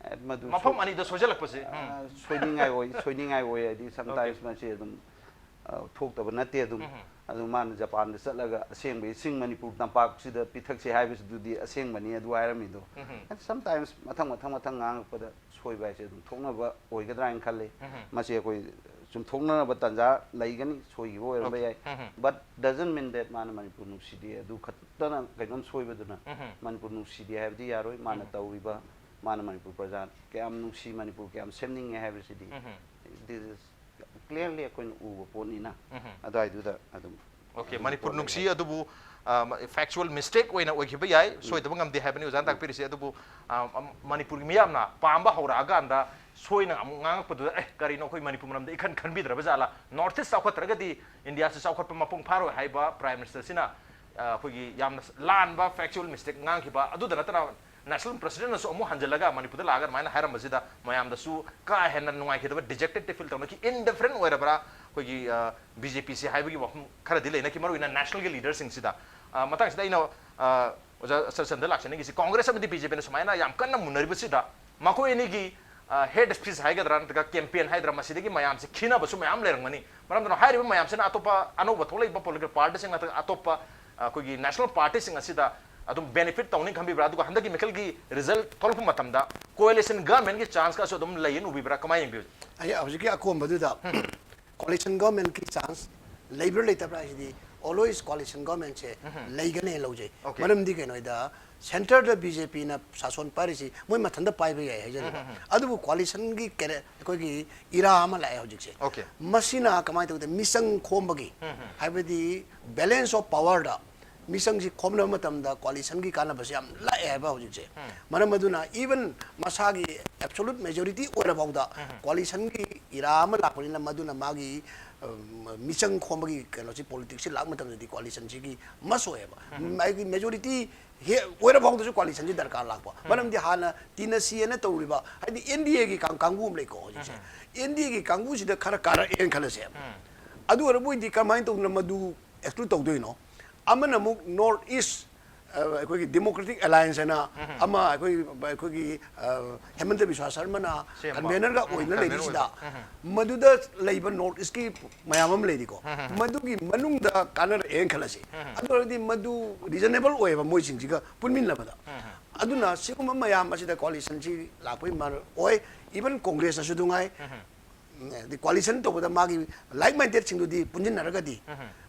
ꯑꯦ, ꯃꯗꯨ ꯃꯐꯝ ꯁꯣꯏ- ꯑꯅꯤꯗ ꯁꯣꯏꯖꯜꯂꯛꯄꯁꯦ꯫ ꯎꯝ. ꯑ, ꯁꯣꯏꯅꯤꯡꯉꯥꯏ ꯑꯣꯏ, ꯁꯣꯏꯅꯤꯡꯉꯥꯏ ꯑꯣꯏ ꯍꯥꯏꯗꯤ sometimes ꯃꯁꯤ ꯑꯗꯨꯝ ꯑ, ꯊꯣꯛꯇꯕ ꯅꯠꯇꯦ ꯑꯗꯨꯝ꯫ ꯑꯗꯨ ꯃꯥꯅ ꯖꯄꯥꯟꯗ ꯆꯠꯂꯒ ꯑꯁꯦꯡꯕ ꯏꯁꯤꯡ ꯃꯅꯤꯄꯨꯔ ꯇꯝꯄꯥꯛꯁꯤꯗ ꯄꯤꯊꯛꯁꯦ ꯍꯥꯏꯕꯁꯤꯗꯨꯗꯤ ꯑꯁꯦꯡꯕꯅꯤ ꯑꯗꯨ ꯍꯥꯏꯔꯝꯃꯤꯗꯣ꯫ And sometimes ꯃꯊꯪ ꯃꯊꯪ ꯃꯊꯪ ꯉꯥꯡꯉꯛꯄꯗ ꯁꯣꯏꯕ ꯍꯥꯏꯁꯦ ꯑꯗꯨꯝ ꯊꯣꯛꯅꯕ ꯑꯣꯏꯒꯗ꯭ꯔꯥ ꯍꯥꯏꯅ ꯈꯜꯂꯤ꯫ ꯃꯁꯤ ꯑꯩꯈꯣꯏ ꯆꯨꯝꯊꯣꯛꯅꯅꯕ ꯇꯥꯟꯖꯥ ꯂꯩꯒꯅꯤ, ꯁꯣꯏꯈꯤꯕ ꯑꯣꯏꯔꯝꯕ ꯌꯥꯏ꯫ But doesn't mean that ꯃꯥꯅ ꯃꯅꯤꯄꯨꯔ ꯅꯨꯡꯁꯤꯗꯦ ꯑꯗꯨ ꯈꯛꯇꯅ ꯀꯩꯅꯣꯝ ꯁꯣꯏꯕꯗꯨꯅ ꯃꯅꯤꯄꯨꯔ ꯅꯨꯡꯁꯤꯗꯦ ꯍꯥꯏꯕꯗꯤ ꯌꯥꯔꯣꯏ꯫ ꯃꯥꯅ ꯇꯧꯔꯤꯕ, ꯃꯥꯅ ꯃꯅꯤꯄꯨꯔ ꯄ꯭ꯔꯖꯥ ꯀꯌꯥꯝ ꯅꯨꯡꯁꯤ, ꯃꯅꯤꯄꯨꯔ ꯀꯌꯥꯝ ꯁꯦꯝꯅꯤꯡꯉꯦ ꯍꯥꯏꯕꯁꯤꯗꯤ this is clearly ꯑꯩꯈꯣꯏꯅ ꯎꯕ ꯄꯣꯠꯅꯤꯅ꯫ ꯑꯗꯨꯋꯥꯏꯗꯨꯗ ꯑꯗꯨꯝ Okay, ꯃꯅꯤꯄꯨꯔ ꯅꯨꯡꯁꯤ ꯑꯗꯨꯕꯨ factual mistake ꯑꯣꯏꯅ ꯑꯣꯏꯈꯤꯕ ꯌꯥꯏ, ꯁꯣꯏꯗꯕ ꯉꯝꯗꯦ ꯍꯥꯏꯕꯅꯤ ꯑꯣꯖꯥꯅ ꯇꯥꯛꯄꯤꯔꯤꯁꯦ꯫ ꯑꯗꯨꯕꯨ ꯑ, ꯃꯅꯤꯄꯨꯔꯒꯤ ꯃꯤꯌꯥꯝꯅ ꯄꯥꯝꯕ ꯍꯧꯔꯛꯑꯀꯥꯟꯗ ꯁꯣꯏꯅ ꯑꯃꯨꯛ ꯉꯥꯡꯉꯛꯄꯗꯨꯗ, ꯑꯦ, ꯀꯔꯤꯅꯣ, ꯑꯩꯈꯣꯏ ꯃꯅꯤꯄꯨꯔ ꯃꯔꯝꯗ ꯏꯈꯟ ꯈꯟꯕꯤꯗ꯭ꯔꯕ ꯖꯥꯠꯂꯥ? North East ꯆꯥꯎꯈꯠꯇ꯭ꯔꯒꯗꯤ ꯏꯟꯗꯤꯌꯥꯁꯤ ꯆꯥꯎꯈꯠꯄ ꯃꯄꯨꯡ ꯐꯥꯔꯣꯏ ꯍꯥꯏꯕ Prime Ministerꯁꯤꯅ, ꯑ, ꯑꯩꯈꯣꯏꯒꯤ ꯌꯥꯝꯅ ꯂꯥꯟꯕ factual mistake ꯉꯥꯡꯈꯤꯕ꯫ ꯑꯗꯨꯗ ꯅꯠꯇꯅ National Presidentꯅꯁꯨ ꯑꯃꯨꯛ ꯍꯟꯖꯤꯜꯂꯒ ꯃꯅꯤꯄꯨꯔꯗ ꯂꯥꯛꯑꯒ ꯑꯗꯨꯃꯥꯏꯅ ꯍꯥꯏꯔꯝꯕꯁꯤꯗ ꯃꯌꯥꯝꯗꯁꯨ ꯀꯥ ꯍꯦꯟꯅ ꯅꯨꯡꯉꯥꯏꯈꯤꯗꯕ, dejectedly feel ꯇꯧꯅꯈꯤ꯫ Indifferent ꯑꯣꯏꯔꯕ꯭ꯔꯥ ꯑꯩꯈꯣꯏꯒꯤ, ꯑ, ꯕꯤ ꯖꯦ ꯄꯤꯁꯦ ꯍꯥꯏꯕꯒꯤ ꯋꯥꯐꯝ ꯈꯔꯗꯤ ꯂꯩꯅꯈꯤ, ꯃꯔꯨꯑꯣꯏꯅ nationalꯒꯤ leaderꯁꯤꯡꯁꯤꯗ꯫ ꯑ, ꯃꯇꯥꯡꯁꯤꯗ ꯑꯩꯅ, ꯑ, ꯑꯣꯖꯥ ꯁꯔꯆꯟꯗ ꯂꯥꯛꯆꯅꯤꯡꯉꯤꯁꯤ, ꯀꯣꯡꯒ꯭ꯔꯦꯁ ꯑꯃꯗꯤ ꯕꯤ ꯖꯦ ꯄꯤꯅ ꯁꯨꯃꯥꯏꯅ ꯌꯥꯝ ꯀꯟꯅ ꯃꯨꯟꯅꯔꯤꯕꯁꯤꯗ ꯃꯈꯣꯏ ꯑꯅꯤꯒꯤ, ꯑ, head speech ꯍꯥꯏꯒꯗ꯭ꯔꯥ ꯅꯠꯇ꯭ꯔꯒ campaign ꯍꯥꯏꯒꯗ꯭ꯔꯥ, ꯃꯁꯤꯗꯒꯤ ꯃꯌꯥꯝꯁꯤ ꯈꯤꯅꯕꯁꯨ ꯃꯌꯥꯝ ꯂꯩꯔꯝꯒꯅꯤ꯫ ꯃꯔꯝ ꯑꯗꯨꯅ ꯍꯥꯏꯔꯤꯕ ꯃꯌꯥꯝꯁꯤꯅ ꯑꯇꯣꯞꯄ ꯑꯅꯧꯕ ꯊꯣꯛꯂꯛꯏꯕ political partyꯁꯤꯡ ꯅꯠꯇ꯭ꯔꯒ ꯑꯇꯣꯞꯄ, ꯑ, ꯑꯩꯈꯣꯏꯒꯤ national partyꯁꯤꯡ ꯑꯁꯤꯗ ꯑꯗꯨꯝ benefit ꯇꯧꯅꯤ ꯈꯟꯕꯤꯕ꯭ꯔꯥ? ꯑꯗꯨꯒ ꯍꯟꯗꯛꯀꯤ ꯃꯤꯈꯜꯒꯤ result ꯊꯣꯛꯂꯛꯄ ꯃꯇꯝꯗ coalition governmentꯀꯤ chanceꯀꯁꯨ ꯑꯗꯨꯝ ꯂꯩꯌꯦꯅ ꯎꯕꯤꯕ꯭ꯔꯥ? ꯀꯃꯥꯏꯅ ꯌꯦꯡꯕꯤꯕ? ꯑꯩ ꯍꯧꯖꯤꯛꯀꯤ ꯑꯀꯣꯟꯕꯗꯨꯗ coalition governmentꯀꯤ chance ꯂꯩꯕ꯭ꯔꯥ ꯂꯩꯇꯕ꯭ꯔꯥ ꯍꯥꯏꯁꯤꯗꯤ always coalition governmentꯁꯦ ꯂꯩꯒꯅꯦꯅ ꯂꯧꯖꯩ꯫ Okay. ꯃꯔꯝꯗꯤ ꯀꯩꯅꯣꯗ centreꯗ ꯕꯤ ꯖꯦ ꯄꯤꯅ ꯁꯥꯁꯣꯟ ꯄꯥꯏꯔꯤꯁꯤ ꯃꯣꯏ ꯃꯊꯟꯇ ꯄꯥꯏꯕ ꯌꯥꯏ ꯍꯥꯏꯖꯔꯤꯕ꯫ ꯑꯗꯨꯕꯨ coalitionꯒꯤ ꯀꯦꯔꯦ- ꯑꯩꯈꯣꯏꯒꯤ era ꯑꯃ ꯂꯥꯛꯑꯦ ꯍꯧꯖꯤꯛꯁꯦ꯫ Okay. ꯃꯁꯤꯅ ꯀꯃꯥꯏꯅ ꯇꯧꯒꯦ? ꯃꯤꯆꯪ ꯈꯣꯝꯕꯒꯤ, ꯍꯥꯏꯕꯗꯤ balance of powerꯗ ꯃꯤꯆꯪꯁꯤ ꯈꯣꯝꯅꯕ ꯃꯇꯝꯗ coalitionꯒꯤ ꯀꯥꯟꯅꯕꯁꯤ ꯌꯥꯝ ꯂꯥꯛꯑꯦ ꯍꯥꯏꯕ ꯍꯧꯖꯤꯛꯁꯦ꯫ ꯃꯔꯝ ꯑꯗꯨꯅ even ꯃꯁꯥꯒꯤ absolute majority ꯑꯣꯏꯔ ꯐꯥꯎꯗ coalitionꯒꯤ ꯏꯔꯥ ꯑꯃ ꯂꯥꯛꯄꯅꯤꯅ ꯃꯗꯨꯅ ꯃꯥꯒꯤ, ꯑ, ꯃꯤꯆꯪ ꯈꯣꯝꯕꯒꯤ ꯀꯩꯅꯣꯁꯤ, politicsꯁꯤ ꯂꯥꯛꯄ ꯃꯇꯝꯗꯗꯤ coalitionꯁꯤꯒꯤ must ꯑꯣꯏꯌꯦꯕ꯫ ꯃꯥꯒꯤ majority ꯍꯦꯛ ꯑꯣꯏꯔ ꯐꯥꯎꯗꯁꯨ coalitionꯁꯤ ꯗꯔꯀꯥꯔ ꯂꯥꯛꯄ꯫ ꯃꯔꯝꯗꯤ ꯍꯥꯟꯅ ꯇꯤꯟꯅꯁꯤꯑꯅ ꯇꯧꯔꯤꯕ, ꯍꯥꯏꯗꯤ NDAꯒꯤ ꯀꯥꯡ-, ꯀꯥꯡꯕꯨ ꯑꯃ ꯂꯩꯀꯣ ꯍꯧꯖꯤꯛꯁꯦ꯫ NDAꯒꯤ ꯀꯥꯡꯕꯨꯁꯤꯗ ꯈꯔ ꯀꯥꯔꯛꯑꯦꯅ ꯈꯜꯂꯁꯦ꯫ ꯑꯗꯨ ꯑꯣꯏꯔꯕ ꯑꯣꯏꯗꯤ ꯀꯃꯥꯏꯅ ꯇꯧꯗꯅ ꯃꯗꯨ exclude ꯇꯧꯗꯣꯏꯅꯣ? ꯑꯃꯅ ꯑꯃꯨꯛ North East, ꯑ, ꯑꯩꯈꯣꯏꯒꯤ Democratic Alliance ꯍꯥꯏꯅ ꯑꯃ ꯑꯩꯈꯣꯏ, ꯑꯩꯈꯣꯏꯒꯤ, ꯑ, ꯍꯦꯃꯟꯇ ꯕꯤꯁ꯭ꯋꯥ ꯁꯔꯃꯅ ꯁꯦꯝꯕ꯫ Convenerꯒ ꯎꯝ, ꯑꯣꯏꯅ convener ꯂꯩꯔꯤꯁꯤꯗ, ꯑꯣꯏꯕ꯫ ꯃꯗꯨꯗ ꯂꯩꯕ North Eastꯀꯤ ꯃꯌꯥꯝ ꯑꯃ ꯂꯩꯔꯤꯀꯣ, ꯃꯗꯨꯒꯤ ꯃꯅꯨꯡꯗ ꯀꯥꯟꯅꯔꯛꯑꯦꯅ ꯈꯜꯂꯁꯤ꯫ ꯑꯗꯨ ꯑꯣꯏꯔꯗꯤ ꯃꯗꯨ reasonable ꯑꯣꯏꯌꯦꯕ ꯃꯣꯏꯁꯤꯡꯁꯤꯒ ꯄꯨꯟꯃꯤꯟꯅꯕꯗ꯫ ꯑꯗꯨꯅ ꯁꯤꯒꯨꯝꯕ ꯃꯌꯥꯝ ꯑꯁꯤꯗ coalitionꯁꯤ ꯂꯥꯛꯄꯒꯤ ꯃꯔꯝ ꯑꯣꯏ꯫ Even Congressꯅꯁꯨ ꯑꯗꯨꯉꯥꯏ꯫ ꯎꯝ, ꯑꯗꯩ coalition ꯇꯧꯕꯗ ꯃꯥꯒꯤ like mindedꯁꯤꯡꯗꯨꯗꯤ ꯄꯨꯟꯁꯤꯟꯅꯔꯒꯗꯤ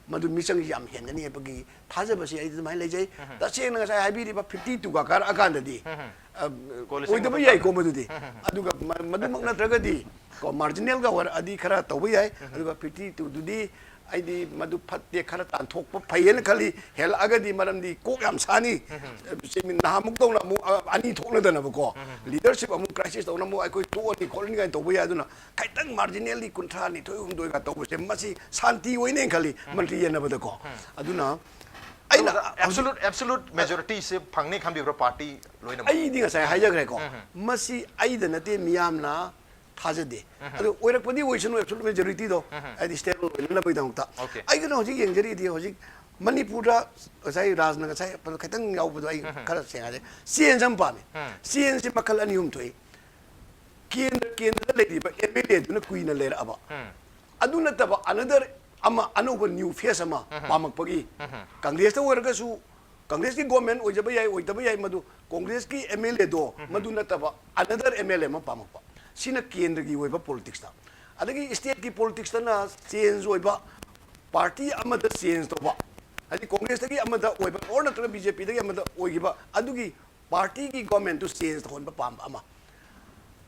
ꯃꯗꯨ ꯃꯤꯆꯪ ꯌꯥꯝ ꯍꯦꯟꯒꯅꯤ ꯍꯥꯏꯕꯒꯤ ꯊꯥꯖꯕꯁꯤ ꯑꯩ ꯑꯗꯨꯃꯥꯏꯅ ꯂꯩꯖꯩ꯫ ꯇꯁꯦꯡꯅ ꯉꯁꯥꯏ ꯍꯥꯏꯕꯤꯔꯤꯕ fifty twoꯒ ꯀꯥꯔꯛꯑꯀꯥꯟꯗꯗꯤ, ꯑ, coalition ꯑꯣꯏꯗꯕ ꯌꯥꯏꯀꯣ ꯃꯗꯨꯗꯤ꯫ ꯑꯗꯨꯒ ꯃ-, ꯃꯗꯨꯃꯛ ꯅꯠꯇ꯭ꯔꯒꯗꯤ ꯀꯣ, marginalꯒ ꯑꯣꯏꯔꯛꯑꯗꯤ ꯈꯔ ꯇꯧꯕ ꯌꯥꯏ꯫ ꯑꯗꯨꯒ fifty twoꯗꯨꯗꯤ ꯑꯩꯗꯤ ꯃꯗꯨ ꯐꯠꯇꯦ, ꯈꯔ ꯇꯥꯟꯊꯣꯛꯄ ꯐꯩꯌꯦꯅ ꯈꯜꯂꯤ꯫ ꯍꯦꯜꯂꯛꯑꯒꯗꯤ ꯃꯔꯝꯗꯤ ꯀꯣꯛ ꯌꯥꯝ ꯁꯥꯅꯤ꯫ ꯁꯤ ꯃꯤ ꯅꯍꯥꯟꯃꯨꯛꯇꯧꯅ ꯑꯃꯨꯛ, ꯑ, ꯑꯅꯤ ꯊꯣꯛꯅꯗꯅꯕꯀꯣ, leadership ꯑꯃꯨꯛ crisis ꯇꯧꯅ ꯑꯃꯨꯛ ꯑꯩꯈꯣꯏ ꯇꯣꯛꯑꯅꯤ ꯈꯣꯠꯂꯅꯤ ꯀꯥꯏꯅ ꯇꯧꯕ ꯌꯥꯏ꯫ ꯑꯗꯨꯅ ꯈꯤꯇꯪ marginally ꯀꯨꯟꯊ꯭ꯔꯥ ꯅꯤꯊꯣꯏ ꯍꯨꯝꯗꯣꯏꯒ ꯇꯧꯕꯁꯦ ꯃꯁꯤ ꯁꯥꯟꯇꯤ ꯑꯣꯏꯅꯦꯅ ꯈꯜꯂꯤ ꯃꯟꯇ꯭ꯔꯤ ꯌꯦꯟꯅꯕꯗꯀꯣ꯫ ꯑꯗꯨꯅ ꯑꯩꯅ ꯑꯗꯨꯒ ꯍꯧꯖꯤꯛ absolute, absolute majorityꯁꯦ ꯐꯪꯅꯤ ꯈꯟꯕꯤꯕ꯭ꯔꯥ party ꯂꯣꯏꯅꯃꯛ? ꯑꯩꯗꯤ ꯉꯁꯥꯏ ꯍꯥꯏꯖꯈ꯭ꯔꯦꯀꯣ, ꯃꯁꯤ ꯑꯩꯗ ꯅꯠꯇꯦ, ꯃꯤꯌꯥꯝꯅ ꯊꯥꯖꯗꯦ꯫ ꯑꯗꯨ ꯑꯣꯏꯔꯛꯄꯗꯤ ꯑꯣꯏꯁꯅꯨ, absolute majorityꯗꯣ, ꯍꯥꯏꯗꯤ stable ꯑꯣꯏꯅꯅꯕꯒꯤꯗꯃꯛꯇ꯫ Okay꯫ ꯑꯩꯒꯤꯅ ꯍꯧꯖꯤꯛ ꯌꯦꯡꯖꯔꯤꯗꯤ ꯍꯧꯖꯤꯛ ꯃꯅꯤꯄꯨꯔꯗ ꯉꯁꯥꯏ ꯔꯥꯖꯅ ꯉꯁꯥꯏ ꯈꯤꯇꯪ ꯌꯥꯎꯕꯗꯣ ꯑꯩ ꯈꯔ ꯁꯦꯡꯅ ꯍꯥꯏꯖꯩ꯫ Change ꯑꯃ ꯄꯥꯝꯃꯤ꯫ Changeꯁꯤ ꯃꯈꯜ ꯑꯅꯤ ꯑꯍꯨꯝ ꯊꯣꯛꯏ꯫ ꯀꯦꯟꯗ꯭ꯔ, ꯀꯦꯟꯗ꯭ꯔꯗ ꯂꯩꯔꯤꯕ MLAꯗꯨꯅ ꯀꯨꯏꯅ ꯂꯩꯔꯛꯑꯕ꯫ ꯑꯗꯨ ꯅꯠꯇꯕ another ꯑꯃ, ꯑꯅꯧꯕ new face ꯑꯃ ꯄꯥꯝꯃꯛꯄꯒꯤ, Congressꯇ ꯑꯣꯏꯔꯒꯁꯨ, Congressꯀꯤ government ꯑꯣꯏꯖꯕ ꯌꯥꯏ, ꯑꯣꯏꯗꯕ ꯌꯥꯏ, ꯃꯗꯨ Congressꯀꯤ MLAꯗꯣ ꯃꯗꯨ ꯅꯠꯇꯕ another MLA ꯑꯃ ꯄꯥꯝꯃꯛꯄ꯫ ꯁꯤꯅ ꯀꯦꯟꯗ꯭ꯔꯒꯤ ꯑꯣꯏꯕ politicsꯇ꯫ ꯑꯗꯒꯤ stateꯀꯤ politicsꯇꯅ change ꯑꯣꯏꯕ, party ꯑꯃꯗ change ꯇꯧꯕ, ꯍꯥꯏꯗꯤ Congressꯇꯒꯤ ꯑꯃꯗ ꯑꯣꯏꯕ or ꯅꯠꯇ꯭ꯔꯒ BJPꯗꯒꯤ ꯑꯃꯗ ꯑꯣꯏꯈꯤꯕ ꯑꯗꯨꯒꯤ partyꯒꯤ governmentꯇꯨ change ꯇꯧꯍꯟꯕ ꯄꯥꯝꯕ ꯑꯃ꯫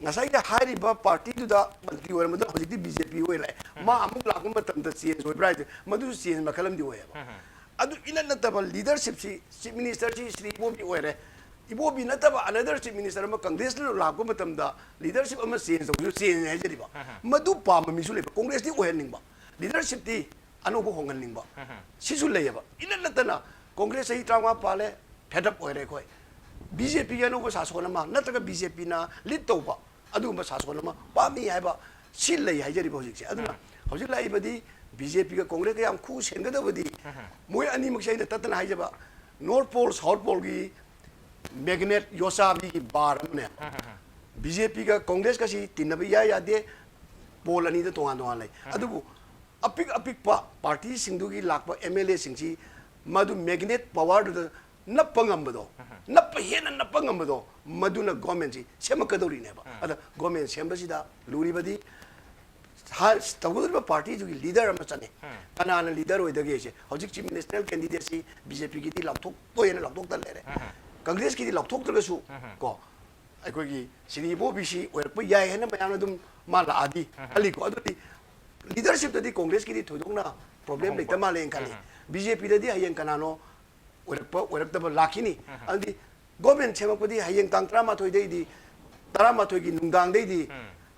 ꯉꯁꯥꯏꯒꯤ ꯍꯥꯏꯔꯤꯕ partyꯗꯨꯗ ꯃꯟꯇ꯭ꯔꯤ ꯑꯣꯏꯔꯝꯕꯗꯣ ꯍꯧꯖꯤꯛꯇꯤ BJP ꯑꯣꯏꯔꯦ꯫ ꯃꯥ ꯑꯃꯨꯛ ꯂꯥꯛꯄ ꯃꯇꯝꯗ change ꯑꯣꯏꯕ꯭ꯔꯥ ꯍꯥꯏꯁꯦ, ꯃꯗꯨꯁꯨ change ꯃꯈꯜ ꯑꯃꯗꯤ ꯑꯣꯏꯌꯦꯕ꯫ ꯑꯗꯨ ꯏꯅꯠ ꯅꯠꯇꯕ ꯂꯤꯗꯔꯁꯤꯞꯁꯤ, ꯆꯤꯐ ꯃꯤꯅꯤꯁꯇꯔꯁꯤ ꯁ꯭ꯔꯤ ꯏꯕꯣꯕꯤ ꯑꯣꯏꯔꯦ, ꯏꯕꯣꯕꯤ ꯅꯠꯇꯕ ꯑꯅꯗꯔ ꯆꯤꯐ ꯃꯤꯅꯤꯁꯇꯔ ꯑꯃ ꯀꯪꯒ꯭ꯔꯦꯁꯅ ꯂꯥꯛꯄ ꯃꯇꯝꯗ ꯂꯤꯗꯔꯁꯤꯞ ꯑꯃ ꯆꯦꯟꯖ ꯇꯧꯕꯁꯨ ꯆꯦꯟꯖ ꯍꯥꯏꯖꯔꯤꯕ, ꯃꯗꯨ ꯄꯥꯝꯕ ꯃꯤꯁꯨ ꯂꯩꯕ꯫ ꯀꯪꯒ꯭ꯔꯦꯁꯇꯤ ꯑꯣꯏꯍꯟꯅꯤꯡꯕ, ꯂꯤꯗꯔꯁꯤꯞꯇꯤ ꯑꯅꯧꯕ ꯍꯣꯡꯍꯟꯅꯤꯡꯕ, ꯁꯤꯁꯨ ꯂꯩꯌꯦꯕ꯫ ꯏꯅꯠ ꯅꯠꯇꯅ ꯀꯪꯒ꯭ꯔꯦꯁ ꯆꯍꯤ ꯇꯔꯥꯃꯉꯥ ꯄꯥꯜꯂꯦ, ꯐꯦꯗ ꯑꯞ ꯑꯣꯏꯔꯦ ꯑꯩꯈꯣꯏ, ꯕꯤ ꯖꯦ ꯄꯤꯒꯤ ꯑꯅꯧꯕ ꯁꯥꯁꯣꯟ ꯑꯃ ꯅꯠꯇ꯭ꯔꯒ ꯕꯤ ꯖꯦ ꯄꯤꯅ ꯂꯤꯗ ꯇꯧꯕ ꯑꯗꯨꯒꯨꯝꯕ ꯁꯥꯁꯣꯟ ꯑꯃ ꯄꯥꯝꯃꯤ ꯍꯥꯏꯕ ꯁꯤ ꯂꯩ ꯍꯥꯏꯖꯔꯤꯕ ꯍꯧꯖꯤꯛꯁꯦ꯫ ꯑꯗꯨꯅ ꯍꯧꯖꯤꯛ ꯂꯥꯛꯏꯕꯗꯤ ꯕꯤ ꯖꯦ ꯄꯤꯒ ꯀꯪꯒ꯭ꯔꯦꯁꯀ ꯌꯥꯝ ꯈꯨ ꯁꯦꯟꯒꯗꯕꯗꯤ ꯃꯣꯏ ꯑꯅꯤꯃꯛꯁꯦ ꯑꯩꯅ ꯇꯠꯇꯅ ꯍꯥꯏꯖꯕ, ꯅꯣꯔꯠ ꯄꯣꯜ ꯁꯥꯎꯠ ꯄꯣꯜꯒꯤ ꯃꯦꯒꯅꯦꯠ ꯌꯣꯠꯆꯥꯕꯤꯒꯤ ꯕꯥꯔ ꯑꯃꯅꯦ꯫ ꯕꯤ ꯖꯦ ꯄꯤꯒ ꯀꯪꯒ꯭ꯔꯦꯁꯀꯁꯤ ꯇꯤꯟꯅꯕ ꯏꯌꯥ ꯌꯥꯗꯦ, ꯄꯣꯜ ꯑꯅꯤꯗ ꯇꯣꯉꯥꯟ ꯇꯣꯉꯥꯟ ꯂꯩ꯫ ꯑꯗꯨꯕꯨ ꯑꯄꯤꯛ ꯑꯄꯤꯛꯄ ꯄꯥꯔꯇꯤꯁꯤꯡꯗꯨꯒꯤ ꯂꯥꯛꯄ ꯑꯦꯝ ꯑꯦꯜ ꯑꯦꯁꯤꯡꯁꯤ ꯃꯗꯨ ꯃꯦꯒꯅꯦꯠ ꯄꯋꯥꯔꯗꯨꯗ ꯅꯞꯄ ꯉꯝꯕꯗꯣ, ꯅꯞꯄ ꯍꯦꯟꯅ ꯅꯞꯄ ꯉꯝꯕꯗꯣ, ꯃꯗꯨꯅ ꯒꯣꯔꯃꯦꯟꯁꯤ ꯁꯦꯝꯃꯛꯀꯗꯧꯔꯤꯅꯦꯕ꯫ ꯑꯗ ꯒꯣꯔꯃꯦꯟ ꯁꯦꯝꯕꯁꯤꯗ ꯂꯨꯔꯤꯕꯗꯤ ꯍꯥ-, ꯇꯧꯒꯗꯧꯔꯤꯕ ꯄꯥꯔꯇꯤꯗꯨꯒꯤ ꯂꯤꯗꯔ ꯑꯃ ꯆꯪꯉꯦ꯫ ꯀꯅꯥꯅ ꯂꯤꯗꯔ ꯑꯣꯏꯗꯒꯦꯁꯦ? ꯍꯧꯖꯤꯛ ꯆꯤꯐ ꯃꯤꯅꯤꯁꯇꯔꯦꯜ ꯀꯦꯟꯗꯤꯗꯦꯠꯁꯤ ꯕꯤ ꯖꯦ ꯄꯤꯒꯤꯗꯤ ꯂꯥꯎꯊꯣꯛꯇꯣꯏꯅ ꯂꯥꯎꯊꯣꯛꯇ ꯂꯩꯔꯦ꯫ ꯀꯪꯒ꯭ꯔꯦꯁꯀꯤꯗꯤ ꯂꯥꯎꯊꯣꯛꯇ꯭ꯔꯒꯁꯨ ꯀꯣ, ꯑꯩꯈꯣꯏꯒꯤ ꯁ꯭ꯔꯤ ꯏꯕꯣꯕꯤꯁꯤ ꯑꯣꯏꯔꯛꯄ ꯌꯥꯏ ꯍꯥꯏꯅ ꯃꯌꯥꯝꯅ ꯑꯗꯨꯝ ꯃꯥ ꯂꯥꯛꯑꯗꯤ ꯈꯜꯂꯤꯀꯣ꯫ ꯑꯗꯨꯗꯤ ꯂꯤꯗꯔꯁꯤꯞꯇꯗꯤ ꯀꯪꯒ꯭ꯔꯦꯁꯀꯤꯗꯤ ꯊꯣꯏꯗꯣꯛꯅ ꯄ꯭ꯔꯣꯕ꯭ꯂꯦꯝ ꯂꯩꯇ ꯃꯥꯜꯂꯦꯅ ꯈꯜꯂꯤ꯫ ꯕꯤ ꯖꯦ ꯄꯤꯗꯗꯤ ꯍꯌꯦꯡ ꯀꯅꯥꯅꯣ ꯑꯣꯏꯔꯛꯄ ꯑꯣꯏꯔꯛꯇꯕ ꯂꯥꯛꯈꯤꯅꯤ꯫ ꯑꯗꯨꯗꯤ ꯒꯣꯔꯃꯦꯟ ꯁꯦꯝꯃꯛꯄꯗꯤ ꯍꯌꯦꯡ ꯇꯥꯡ ꯇꯔꯥꯃꯥꯊꯣꯏꯗꯩꯗꯤ, ꯇꯔꯥꯃꯥꯊꯣꯏꯒꯤ ꯅꯨꯡꯗꯥꯡꯗꯩꯗꯤ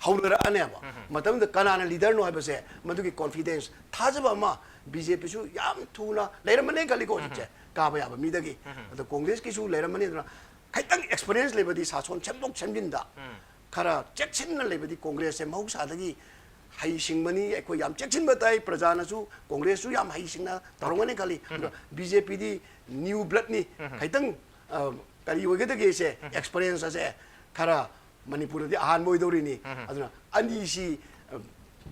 ꯍꯧꯅꯔꯛꯑꯅꯦꯕ꯫ ꯃꯇꯝꯗꯨꯗ ꯀꯅꯥꯅ ꯂꯤꯗꯔꯅꯣ ꯍꯥꯏꯕꯁꯦ, ꯃꯗꯨꯒꯤ ꯀꯣꯟꯐꯤꯗꯦꯟꯁ, ꯊꯥꯖꯕ ꯑꯃ ꯕꯤ ꯖꯦ ꯄꯤꯁꯨ ꯌꯥꯝ ꯊꯨꯅ ꯂꯩꯔꯝꯃꯅꯤ ꯈꯜꯂꯤꯀꯣ ꯍꯧꯖꯤꯛꯁꯦ, ꯀꯥꯕ ꯌꯥꯕ ꯃꯤꯗꯒꯤ꯫ ꯑꯗꯣ ꯀꯪꯒ꯭ꯔꯦꯁꯀꯤꯁꯨ ꯂꯩꯔꯝꯃꯅꯤ꯫ ꯑꯗꯨꯅ ꯈꯤꯇꯪ ꯑꯦꯛꯁꯄꯤꯔꯤꯌꯦꯟꯁ ꯂꯩꯕꯗꯤ ꯁꯥꯁꯣꯟ ꯁꯦꯝꯗꯣꯛ ꯁꯦꯝꯖꯤꯟꯗ ꯈꯔ ꯆꯦꯛꯁꯤꯟꯅ ꯂꯩꯕꯗꯤ ꯀꯪꯒ꯭ꯔꯦꯁꯁꯦ ꯃꯍꯧꯁꯥꯗꯒꯤ ꯍꯩꯁꯤꯡꯕꯅꯤ꯫ ꯑꯩꯈꯣꯏ ꯌꯥꯝ ꯆꯦꯛꯁꯤꯟꯕ ꯇꯥꯏ, ꯄ꯭ꯔꯖꯥꯅꯁꯨ ꯀꯪꯒ꯭ꯔꯦꯁꯁꯨ ꯌꯥꯝ ꯍꯩꯁꯤꯡꯅ ꯇꯧꯔꯝꯒꯅꯤ ꯈꯜꯂꯤ꯫ ꯑꯗꯨꯒ ꯕꯤ ꯖꯦ ꯄꯤꯗꯤ ꯅ꯭ꯌꯨ ꯕ꯭ꯂꯗꯅꯤ, ꯈꯤꯇꯪ, ꯑ, ꯀꯔꯤ ꯑꯣꯏꯒꯗꯒꯦꯁꯦ, ꯑꯦꯛꯁꯄꯤꯔꯤꯌꯦꯟꯁ ꯑꯁꯦ ꯈꯔ ꯃꯅꯤꯄꯨꯔꯗꯗꯤ ꯑꯍꯥꯟꯕ ꯑꯣꯏꯗꯧꯔꯤꯅꯤ꯫ ꯑꯗꯨꯅ ꯑꯅꯤꯁꯤ, ꯑ,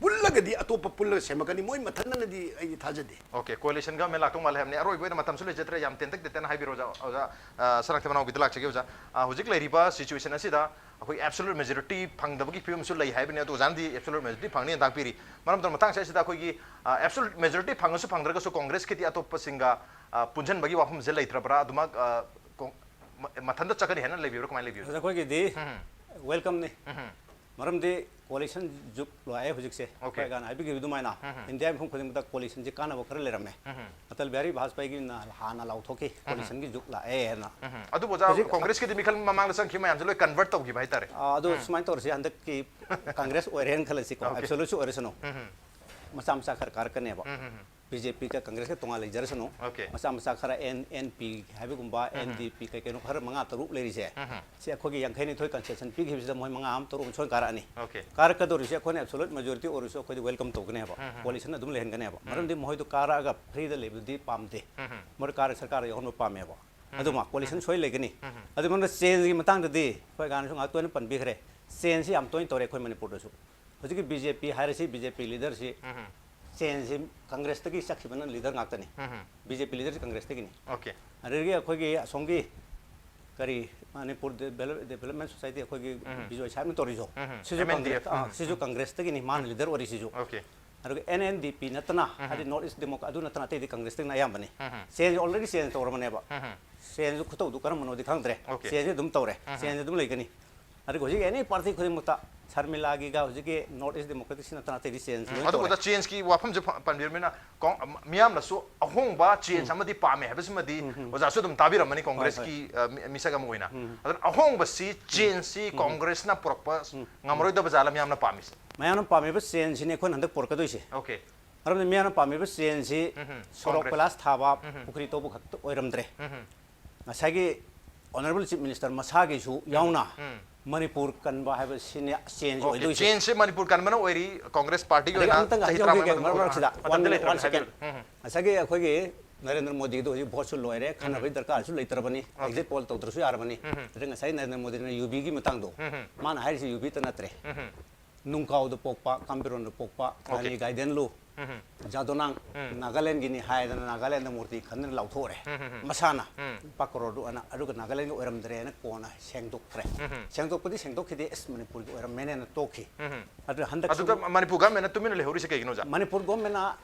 ꯄꯨꯜꯂꯒꯗꯤ ꯑꯇꯣꯞꯄ ꯄꯨꯜꯂꯒ ꯁꯦꯝꯃꯛꯀꯅꯤ, ꯃꯣꯏ ꯃꯊꯟꯇꯅꯗꯤ ꯑꯩꯗꯤ ꯊꯥꯖꯗꯦ꯫ ꯑꯣꯀꯦ, ꯀꯣꯑꯦꯂꯤꯁꯟ ꯒꯚꯔꯟꯃꯦꯟ ꯂꯥꯛꯇꯧ ꯃꯥꯜꯂꯦ ꯍꯥꯏꯕꯅꯤ꯫ ꯑꯔꯣꯏꯕ ꯑꯣꯏꯅ ꯃꯇꯝꯁꯨ ꯂꯩꯖꯗ꯭ꯔꯦ, ꯌꯥꯝ ꯇꯦꯟꯇꯛ ꯇꯦꯟꯇꯛꯅ ꯍꯥꯏꯕꯤꯔꯣ ꯑꯣꯖꯥ, ꯑꯣꯖꯥ, ꯑ, ꯁꯅꯥꯊꯣꯏ ꯃꯅꯥꯎꯒꯤꯗ ꯂꯥꯛꯆꯒꯦ ꯑꯣꯖꯥ꯫ ꯑ, ꯍꯧꯖꯤꯛ ꯂꯩꯔꯤꯕ ꯁꯤꯆꯨꯋꯦꯁꯟ ꯑꯁꯤꯗ ꯑꯩꯈꯣꯏ ꯑꯦꯕꯁꯣꯂꯨꯠ ꯃꯦꯖꯣꯔꯤꯇꯤ ꯐꯪꯗꯕꯒꯤ ꯐꯤꯕꯝꯁꯨ ꯂꯩ ꯍꯥꯏꯕꯅꯤ, ꯑꯗꯣ ꯑꯣꯖꯥꯅꯗꯤ ꯑꯦꯕꯁꯣꯂꯨꯠ ꯃꯦꯖꯣꯔꯤꯇꯤ ꯐꯪꯅꯤ ꯍꯥꯏꯅ ꯇꯥꯛꯄꯤꯔꯤ꯫ ꯃꯔꯝ ꯑꯗꯨꯅ ꯃꯇꯥꯡꯁꯤ ꯑꯁꯤꯗ ꯑꯩꯈꯣꯏꯒꯤ, ꯑ, ꯑꯦꯕꯁꯣꯂꯨꯠ ꯃꯦꯖꯣꯔꯤꯇꯤ ꯐꯪꯉꯁꯨ ꯐꯪꯗ꯭ꯔꯒꯁꯨ ꯀꯪꯒ꯭ꯔꯦꯁꯀꯤꯗꯤ ꯑꯇꯣꯞꯄꯁꯤꯡꯒ, ꯑ, ꯄꯨꯟꯁꯤꯟꯕꯒꯤ ꯋꯥꯐꯝꯁꯦ ꯂꯩꯇ꯭ꯔꯕ꯭ꯔꯥ? ꯑꯗꯨꯃꯛ, ꯑ, ꯀꯣꯡ-, ꯃ-, ꯃꯊꯟꯇ ꯆꯠꯀꯅꯤ ꯍꯥꯏꯅ ꯂꯩꯕꯤꯕ꯭ꯔꯥ? ꯀꯃꯥꯏꯅ ꯂꯩꯕꯤꯕ꯭ꯔꯥ? ꯑꯗ ꯑꯩꯈꯣꯏꯒꯤꯗꯤ ꯎꯝ꯫ ꯋꯦꯜꯀꯝꯅꯤ꯫ ꯎꯝ꯫ ꯃꯔꯝꯗꯤ ꯀꯣꯂꯤꯁꯟ ꯖꯨꯛ ꯂꯥꯛꯑꯦ ꯍꯧꯖꯤꯛꯁꯦ꯫ Okay. ꯑꯩꯈꯣꯏ ꯍꯥꯟꯅ ꯍꯥꯏꯕꯤꯈꯤꯕ ꯑꯗꯨꯃꯥꯏꯅ ꯎꯝ꯫ ꯏꯟꯗꯤꯌꯥ ꯃꯐꯝ ꯈꯨꯗꯤꯡꯃꯛꯇ ꯀꯣꯂꯤꯁꯟꯁꯤ ꯀꯥꯟꯅꯕ ꯈꯔ ꯂꯩꯔꯝꯃꯦ꯫ ꯎꯝ꯫ ꯑꯇꯜ ꯕꯤꯍꯥꯔꯤ ꯚꯥꯖꯄꯥꯏꯒꯤꯅ ꯍꯥꯟꯅ ꯂꯥꯎꯊꯣꯛꯈꯤ, ꯀꯣꯂꯤꯁꯟꯒꯤ ꯖꯨꯛ ꯂꯥꯛꯑꯦꯅ꯫ ꯎꯝ꯫ ꯑꯗꯨꯕꯨ ꯑꯣꯖꯥ, ꯍꯧꯖꯤꯛ ꯀꯣꯡꯒ꯭ꯔꯦꯁꯀꯤꯗꯤ ꯃꯤꯈꯜ ꯃꯃꯥꯡꯗ ꯆꯪꯈꯤꯕ ꯃꯌꯥꯝꯁꯦ ꯂꯣꯏ convert ꯇꯧꯈꯤꯕ ꯍꯥꯏꯇꯥꯔꯦ꯫ ꯑꯥ, ꯑꯗꯨ ꯁꯨꯃꯥꯏꯅ ꯇꯧꯔꯁꯤ, ꯍꯟꯗꯛꯀꯤ ꯀꯪꯒ꯭ꯔꯦꯁ ꯑꯣꯏꯔꯦꯅ ꯈꯜꯂꯁꯤꯀꯣ, Okay. ꯑꯦꯕꯁꯣꯂꯨꯠꯁꯨ ꯑꯣꯏꯔꯁꯅꯨ, ꯎꯝ꯫ ꯃꯆꯥ ꯃꯆꯥ ꯈꯔ ꯀꯥꯔꯛꯀꯅꯦꯕ꯫ ꯎꯝ꯫ ꯕꯤ ꯖꯦ ꯄꯤꯒ ꯀꯪꯒ꯭ꯔꯦꯁꯀ ꯇꯣꯉꯥꯟ ꯂꯩꯖꯔꯁꯅꯨ, Okay. ꯃꯆꯥ ꯃꯆꯥ ꯈꯔ ꯑꯦꯟ ꯑꯦꯟ ꯄꯤ ꯍꯥꯏꯕꯒꯨꯝꯕ, ꯑꯦꯟ ꯗꯤ ꯄꯤ ꯀꯩ ꯀꯩꯅꯣ ꯈꯔ ꯃꯉꯥ ꯇꯔꯨꯛ ꯂꯩꯔꯤꯁꯦ, ꯎꯝ꯫ ꯁꯤ ꯑꯩꯈꯣꯏꯒꯤ ꯌꯥꯡꯈꯩꯅꯤꯊꯣꯏ concession ꯄꯤꯈꯤꯕꯁꯤꯗ ꯃꯣꯏ ꯃꯉꯥ ꯑꯃ ꯇꯔꯨꯛ ꯑꯃ ꯁꯣꯏꯅ ꯀꯥꯔꯛꯑꯅꯤ꯫ Okay. ꯀꯥꯔꯛꯀꯗꯧꯔꯤꯁꯦ ꯑꯩꯈꯣꯏꯅ absolute majority ꯑꯣꯏꯔꯁꯨ ꯑꯩꯈꯣꯏꯗꯤ welcome ꯇꯧꯒꯅꯦꯕ, ꯎꯝ꯫ coalition ꯑꯗꯨꯝ ꯂꯩꯍꯟꯒꯅꯦꯕ꯫ ꯃꯔꯝꯗꯤ ꯃꯈꯣꯏꯗꯣ ꯀꯥꯔꯛꯑꯒ freeꯗ ꯂꯩꯕꯗꯨꯗꯤ ꯄꯥꯝꯗꯦ, ꯎꯝ꯫ ꯃꯣꯏ ꯀꯥꯔꯒ ꯁꯔꯀꯥꯔ ꯌꯥꯎꯍꯟꯕ ꯄꯥꯝꯃꯦꯕ꯫ ꯑꯗꯨꯃ coalition ꯁꯣꯏ ꯂꯩꯒꯅꯤ꯫ ꯎꯝ꯫ ꯑꯗꯨ ꯃꯔꯝꯗ changeꯒꯤ ꯃꯇꯥꯡꯗꯗꯤ ꯑꯩꯈꯣꯏ ꯒꯥꯟꯙꯤꯁꯨ ꯉꯥꯏꯍꯥꯛꯇ ꯑꯣꯏꯅ ꯄꯟꯕꯤꯈ꯭ꯔꯦ, changeꯁꯤ ꯌꯥꯝ ꯇꯣꯏꯅ ꯇꯧꯔꯦ ꯑꯩꯈꯣꯏ ꯃꯅꯤꯄꯨꯔꯗꯁꯨ꯫ ꯍꯧꯖꯤꯛꯀꯤ ꯕꯤ ꯖꯦ ꯄꯤ ꯍꯥꯏꯔꯁꯤ, ꯕꯤ ꯖꯦ ꯄꯤ leaderꯁꯤ, ꯎꯝ꯫ changeꯁꯤ ꯀꯪꯒ꯭ꯔꯦꯁꯇꯒꯤ ꯆꯠꯈꯤꯕꯅ leader ꯉꯥꯛꯇꯅꯤ꯫ ꯎꯝ꯫ ꯕꯤ ꯖꯦ ꯄꯤ leaderꯁꯤ ꯀꯪꯒ꯭ꯔꯦꯁꯇꯒꯤꯅꯤ꯫ Okay. ꯑꯗꯒꯤ ꯑꯩꯈꯣꯏꯒꯤ ꯑꯁꯣꯝꯒꯤ ꯀꯔꯤ Manipur de-, develop-, development society ꯑꯩꯈꯣꯏꯒꯤ ꯎꯝ꯫ ꯕꯤꯖꯣꯏ ꯁꯥꯍꯦꯕꯅ ꯇꯧꯔꯤꯁꯨ, ꯎꯝ꯫ ꯁꯤꯁꯨ M N D F. Congress-, ꯑꯥ, ꯎꯝ꯫ ꯁꯤꯁꯨ ꯀꯪꯒ꯭ꯔꯦꯁꯇꯒꯤꯅꯤ ꯃꯥꯅ leader ꯑꯣꯏꯔꯤꯁꯤꯁꯨ꯫ Okay. ꯑꯗꯨꯒ ꯑꯦꯟ ꯑꯦꯟ ꯗꯤ ꯄꯤ ꯅꯠꯇꯅ, ꯍꯥꯏꯗꯤ North East Democrat ꯑꯗꯨ ꯅꯠꯇꯅ ꯑꯇꯩꯗꯤ ꯀꯪꯒ꯭ꯔꯦꯁꯇꯒꯤꯅ ꯑꯌꯥꯝꯕꯅꯤ꯫ ꯎꯝ꯫ Change already change ꯇꯧꯔꯕꯅꯦꯕ꯫ ꯎꯝ꯫ Change ꯈꯨꯇꯧꯗꯨ ꯀꯔꯝꯕꯅꯣꯗꯤ ꯈꯪꯗ꯭ꯔꯦ꯫ Okay. Change ꯑꯗꯨꯝ ꯇꯧꯔꯦ꯫ ꯎꯝ꯫ Change ꯑꯗꯨꯝ ꯂꯩꯒꯅꯤ꯫ ꯑꯗꯨꯒ ꯍꯧꯖꯤꯛ any party ꯈꯨꯗꯤꯡꯃꯛꯇ ꯁꯔꯃꯤꯂꯥꯒꯤꯒ ꯍꯧꯖꯤꯛꯀꯤ North East Democratic ꯁꯤ ꯅꯠꯇꯅ ꯑꯇꯩꯗꯤ change ꯂꯣꯏ ꯑꯗꯨꯕꯨ ꯇꯧꯔꯦ꯫ ꯑꯣꯖꯥ, changeꯀꯤ ꯋꯥꯐꯝꯁꯦ ꯐ-, ꯄꯟꯕꯤꯔꯕꯅꯤꯅ, ꯀꯣꯡ-, ꯃꯤꯌꯥꯝꯅꯁꯨ ꯑꯍꯣꯡꯕ change ꯑꯃꯗꯤ ꯄꯥꯝꯃꯦ ꯍꯥꯏꯕꯁꯤꯃꯗꯤ ꯑꯣꯖꯥꯁꯨ ꯑꯗꯨꯝ ꯇꯥꯕꯤꯔꯝꯃꯅꯤ, ꯀꯣꯡꯒ꯭ꯔꯦꯁꯀꯤ, ꯑ, ꯃꯤ-, ꯃꯤꯁꯛ ꯑꯃ ꯑꯣꯏꯅ꯫ ꯑꯗꯨꯅ ꯑꯍꯣꯡꯕꯁꯤ, changeꯁꯤ ꯀꯣꯡꯒ꯭ꯔꯦꯁꯅ ꯄꯨꯔꯛꯄ ꯉꯝꯃꯔꯣꯏꯗꯕ ꯖꯥꯠꯂ ꯃꯤꯌꯥꯝꯅ ꯄꯥꯝꯃꯤꯁꯦ? ꯃꯌꯥꯝꯅ ꯄꯥꯝꯃꯤꯕ changeꯁꯤꯅꯤ ꯑꯩꯈꯣꯏꯅ ꯍꯟꯗꯛ ꯄꯨꯔꯛꯀꯗꯣꯏꯁꯦ꯫ Okay. ꯃꯔꯝꯗꯤ ꯃꯤꯌꯥꯝꯅ ꯄꯥꯝꯃꯤꯕ changeꯁꯤ ꯎꯝ꯫ ꯁꯣꯔꯣꯛ Congress. ꯀꯣꯏꯂꯥꯁ ꯊꯥꯕ, ꯄꯨꯈ꯭ꯔꯤ ꯇꯧꯕ ꯈꯛꯇ ꯑꯣꯏꯔꯝꯗ꯭ꯔꯦ꯫ ꯎꯝ꯫ ꯉꯁꯥꯏꯒꯤ Honourable Chief Minister ꯃꯁꯥꯒꯤꯁꯨ ꯌꯥꯎꯅ ꯎꯝ꯫ ꯃꯅꯤꯄꯨꯔ ꯀꯟꯕ ꯍꯥꯏꯕꯁꯤꯅꯤ change Okay, ꯑꯣꯏꯗꯣꯏꯁꯦ꯫ changeꯁꯦ ꯃꯅꯤꯄꯨꯔ ꯀꯟꯕꯅ ꯑꯣꯏꯔꯤ, ꯀꯣꯡꯒ꯭ꯔꯦꯁ ꯄꯥꯔꯇꯤꯒꯤ ꯑꯗꯒꯤ ꯑꯣꯏꯅ ꯑꯃꯇꯪ ꯆꯍꯤ ꯍꯥꯏꯖꯍꯧꯒꯦ, ꯇꯔꯥꯃꯉꯥ ꯃꯔꯛ ꯃꯔꯛꯁꯤꯗ, ꯃꯇꯝꯗ one, ꯂꯩꯇ꯭ꯔꯕꯅꯤ, one second꯫ ꯍꯥꯏꯕꯤꯔꯣ꯫ ꯎꯝ꯫ ꯉꯁꯥꯏꯒꯤ ꯑꯩꯈꯣꯏꯒꯤ ꯅꯔꯦꯟꯗ꯭ꯔ ꯃꯣꯗꯤꯗꯣ ꯍꯧꯖꯤꯛ voteꯁꯨ ꯂꯣꯏꯔꯦ, ꯈꯟꯅꯕꯒꯤ ꯗꯔꯀꯥꯔꯁꯨ ꯂꯩꯇ꯭ꯔꯕꯅꯤ, exit poll ꯇꯧꯗ꯭ꯔꯁꯨ ꯌꯥꯔꯕꯅꯤ꯫ ꯑꯗꯩ ꯉꯁꯥꯏ ꯅꯔꯦꯟꯗ꯭ꯔ ꯃꯣꯗꯤꯅ ꯌꯨꯕꯤꯒꯤ ꯃꯇꯥꯡꯗꯣ, ꯃꯥꯅ ꯍꯥꯏꯔꯤꯁꯤ ꯌꯨꯕꯤꯇ ꯅꯠꯇ꯭ꯔꯦ, ꯅꯨꯡꯀꯥꯎꯗ ꯄꯣꯛꯄ, ꯀꯥꯝꯕꯤꯔꯣꯟꯗ ꯄꯣꯛꯄ, Okay. ꯔꯥꯅꯤ ꯒꯥꯏꯗꯦꯟꯂꯨ, ꯖꯥꯗꯣꯅꯥꯡ, ꯅꯥꯒꯥꯂꯦꯟꯒꯤꯅꯤ ꯍꯥꯏꯗꯅ ꯅꯥꯒꯥꯂꯦꯟꯗ ꯃꯨꯔꯇꯤ ꯈꯟꯗꯅ ꯂꯥꯎꯊꯣꯛꯎꯔꯦ꯫ ꯃꯁꯥꯅ ꯂꯨꯄꯥ ꯀꯔꯣꯔꯗꯨ ꯑꯅ, ꯑꯗꯨꯒ ꯅꯥꯒꯥꯂꯦꯟꯒꯤ ꯑꯣꯏꯔꯝꯗ꯭ꯔꯦꯅ ꯀꯣꯟꯅ ꯁꯦꯡꯗꯣꯛꯈ꯭ꯔꯦ꯫ ꯁꯦꯡꯗꯣꯛꯄꯗꯤ ꯁꯦꯡꯗꯣꯛꯈꯤꯗꯦ, ꯑꯁ, ꯃꯅꯤꯄꯨꯔꯒꯤ ꯑꯣꯏꯔꯝꯃꯦꯅꯦꯅ ꯇꯣꯛꯈꯤ꯫ ꯑꯗꯨ ꯍꯟꯗꯛꯁꯨ ꯑꯗꯨꯗ ꯃꯅꯤꯄꯨꯔ ꯒꯚꯔꯟꯃꯦꯟꯅ ꯇꯨꯃꯤꯟꯅ ꯂꯩꯍꯧꯔꯤꯁꯦ ꯀꯩꯒꯤꯅꯣ, ꯑꯣꯖꯥ? ꯃꯅꯤꯄꯨꯔ ꯒꯣꯔꯃꯦꯟꯅ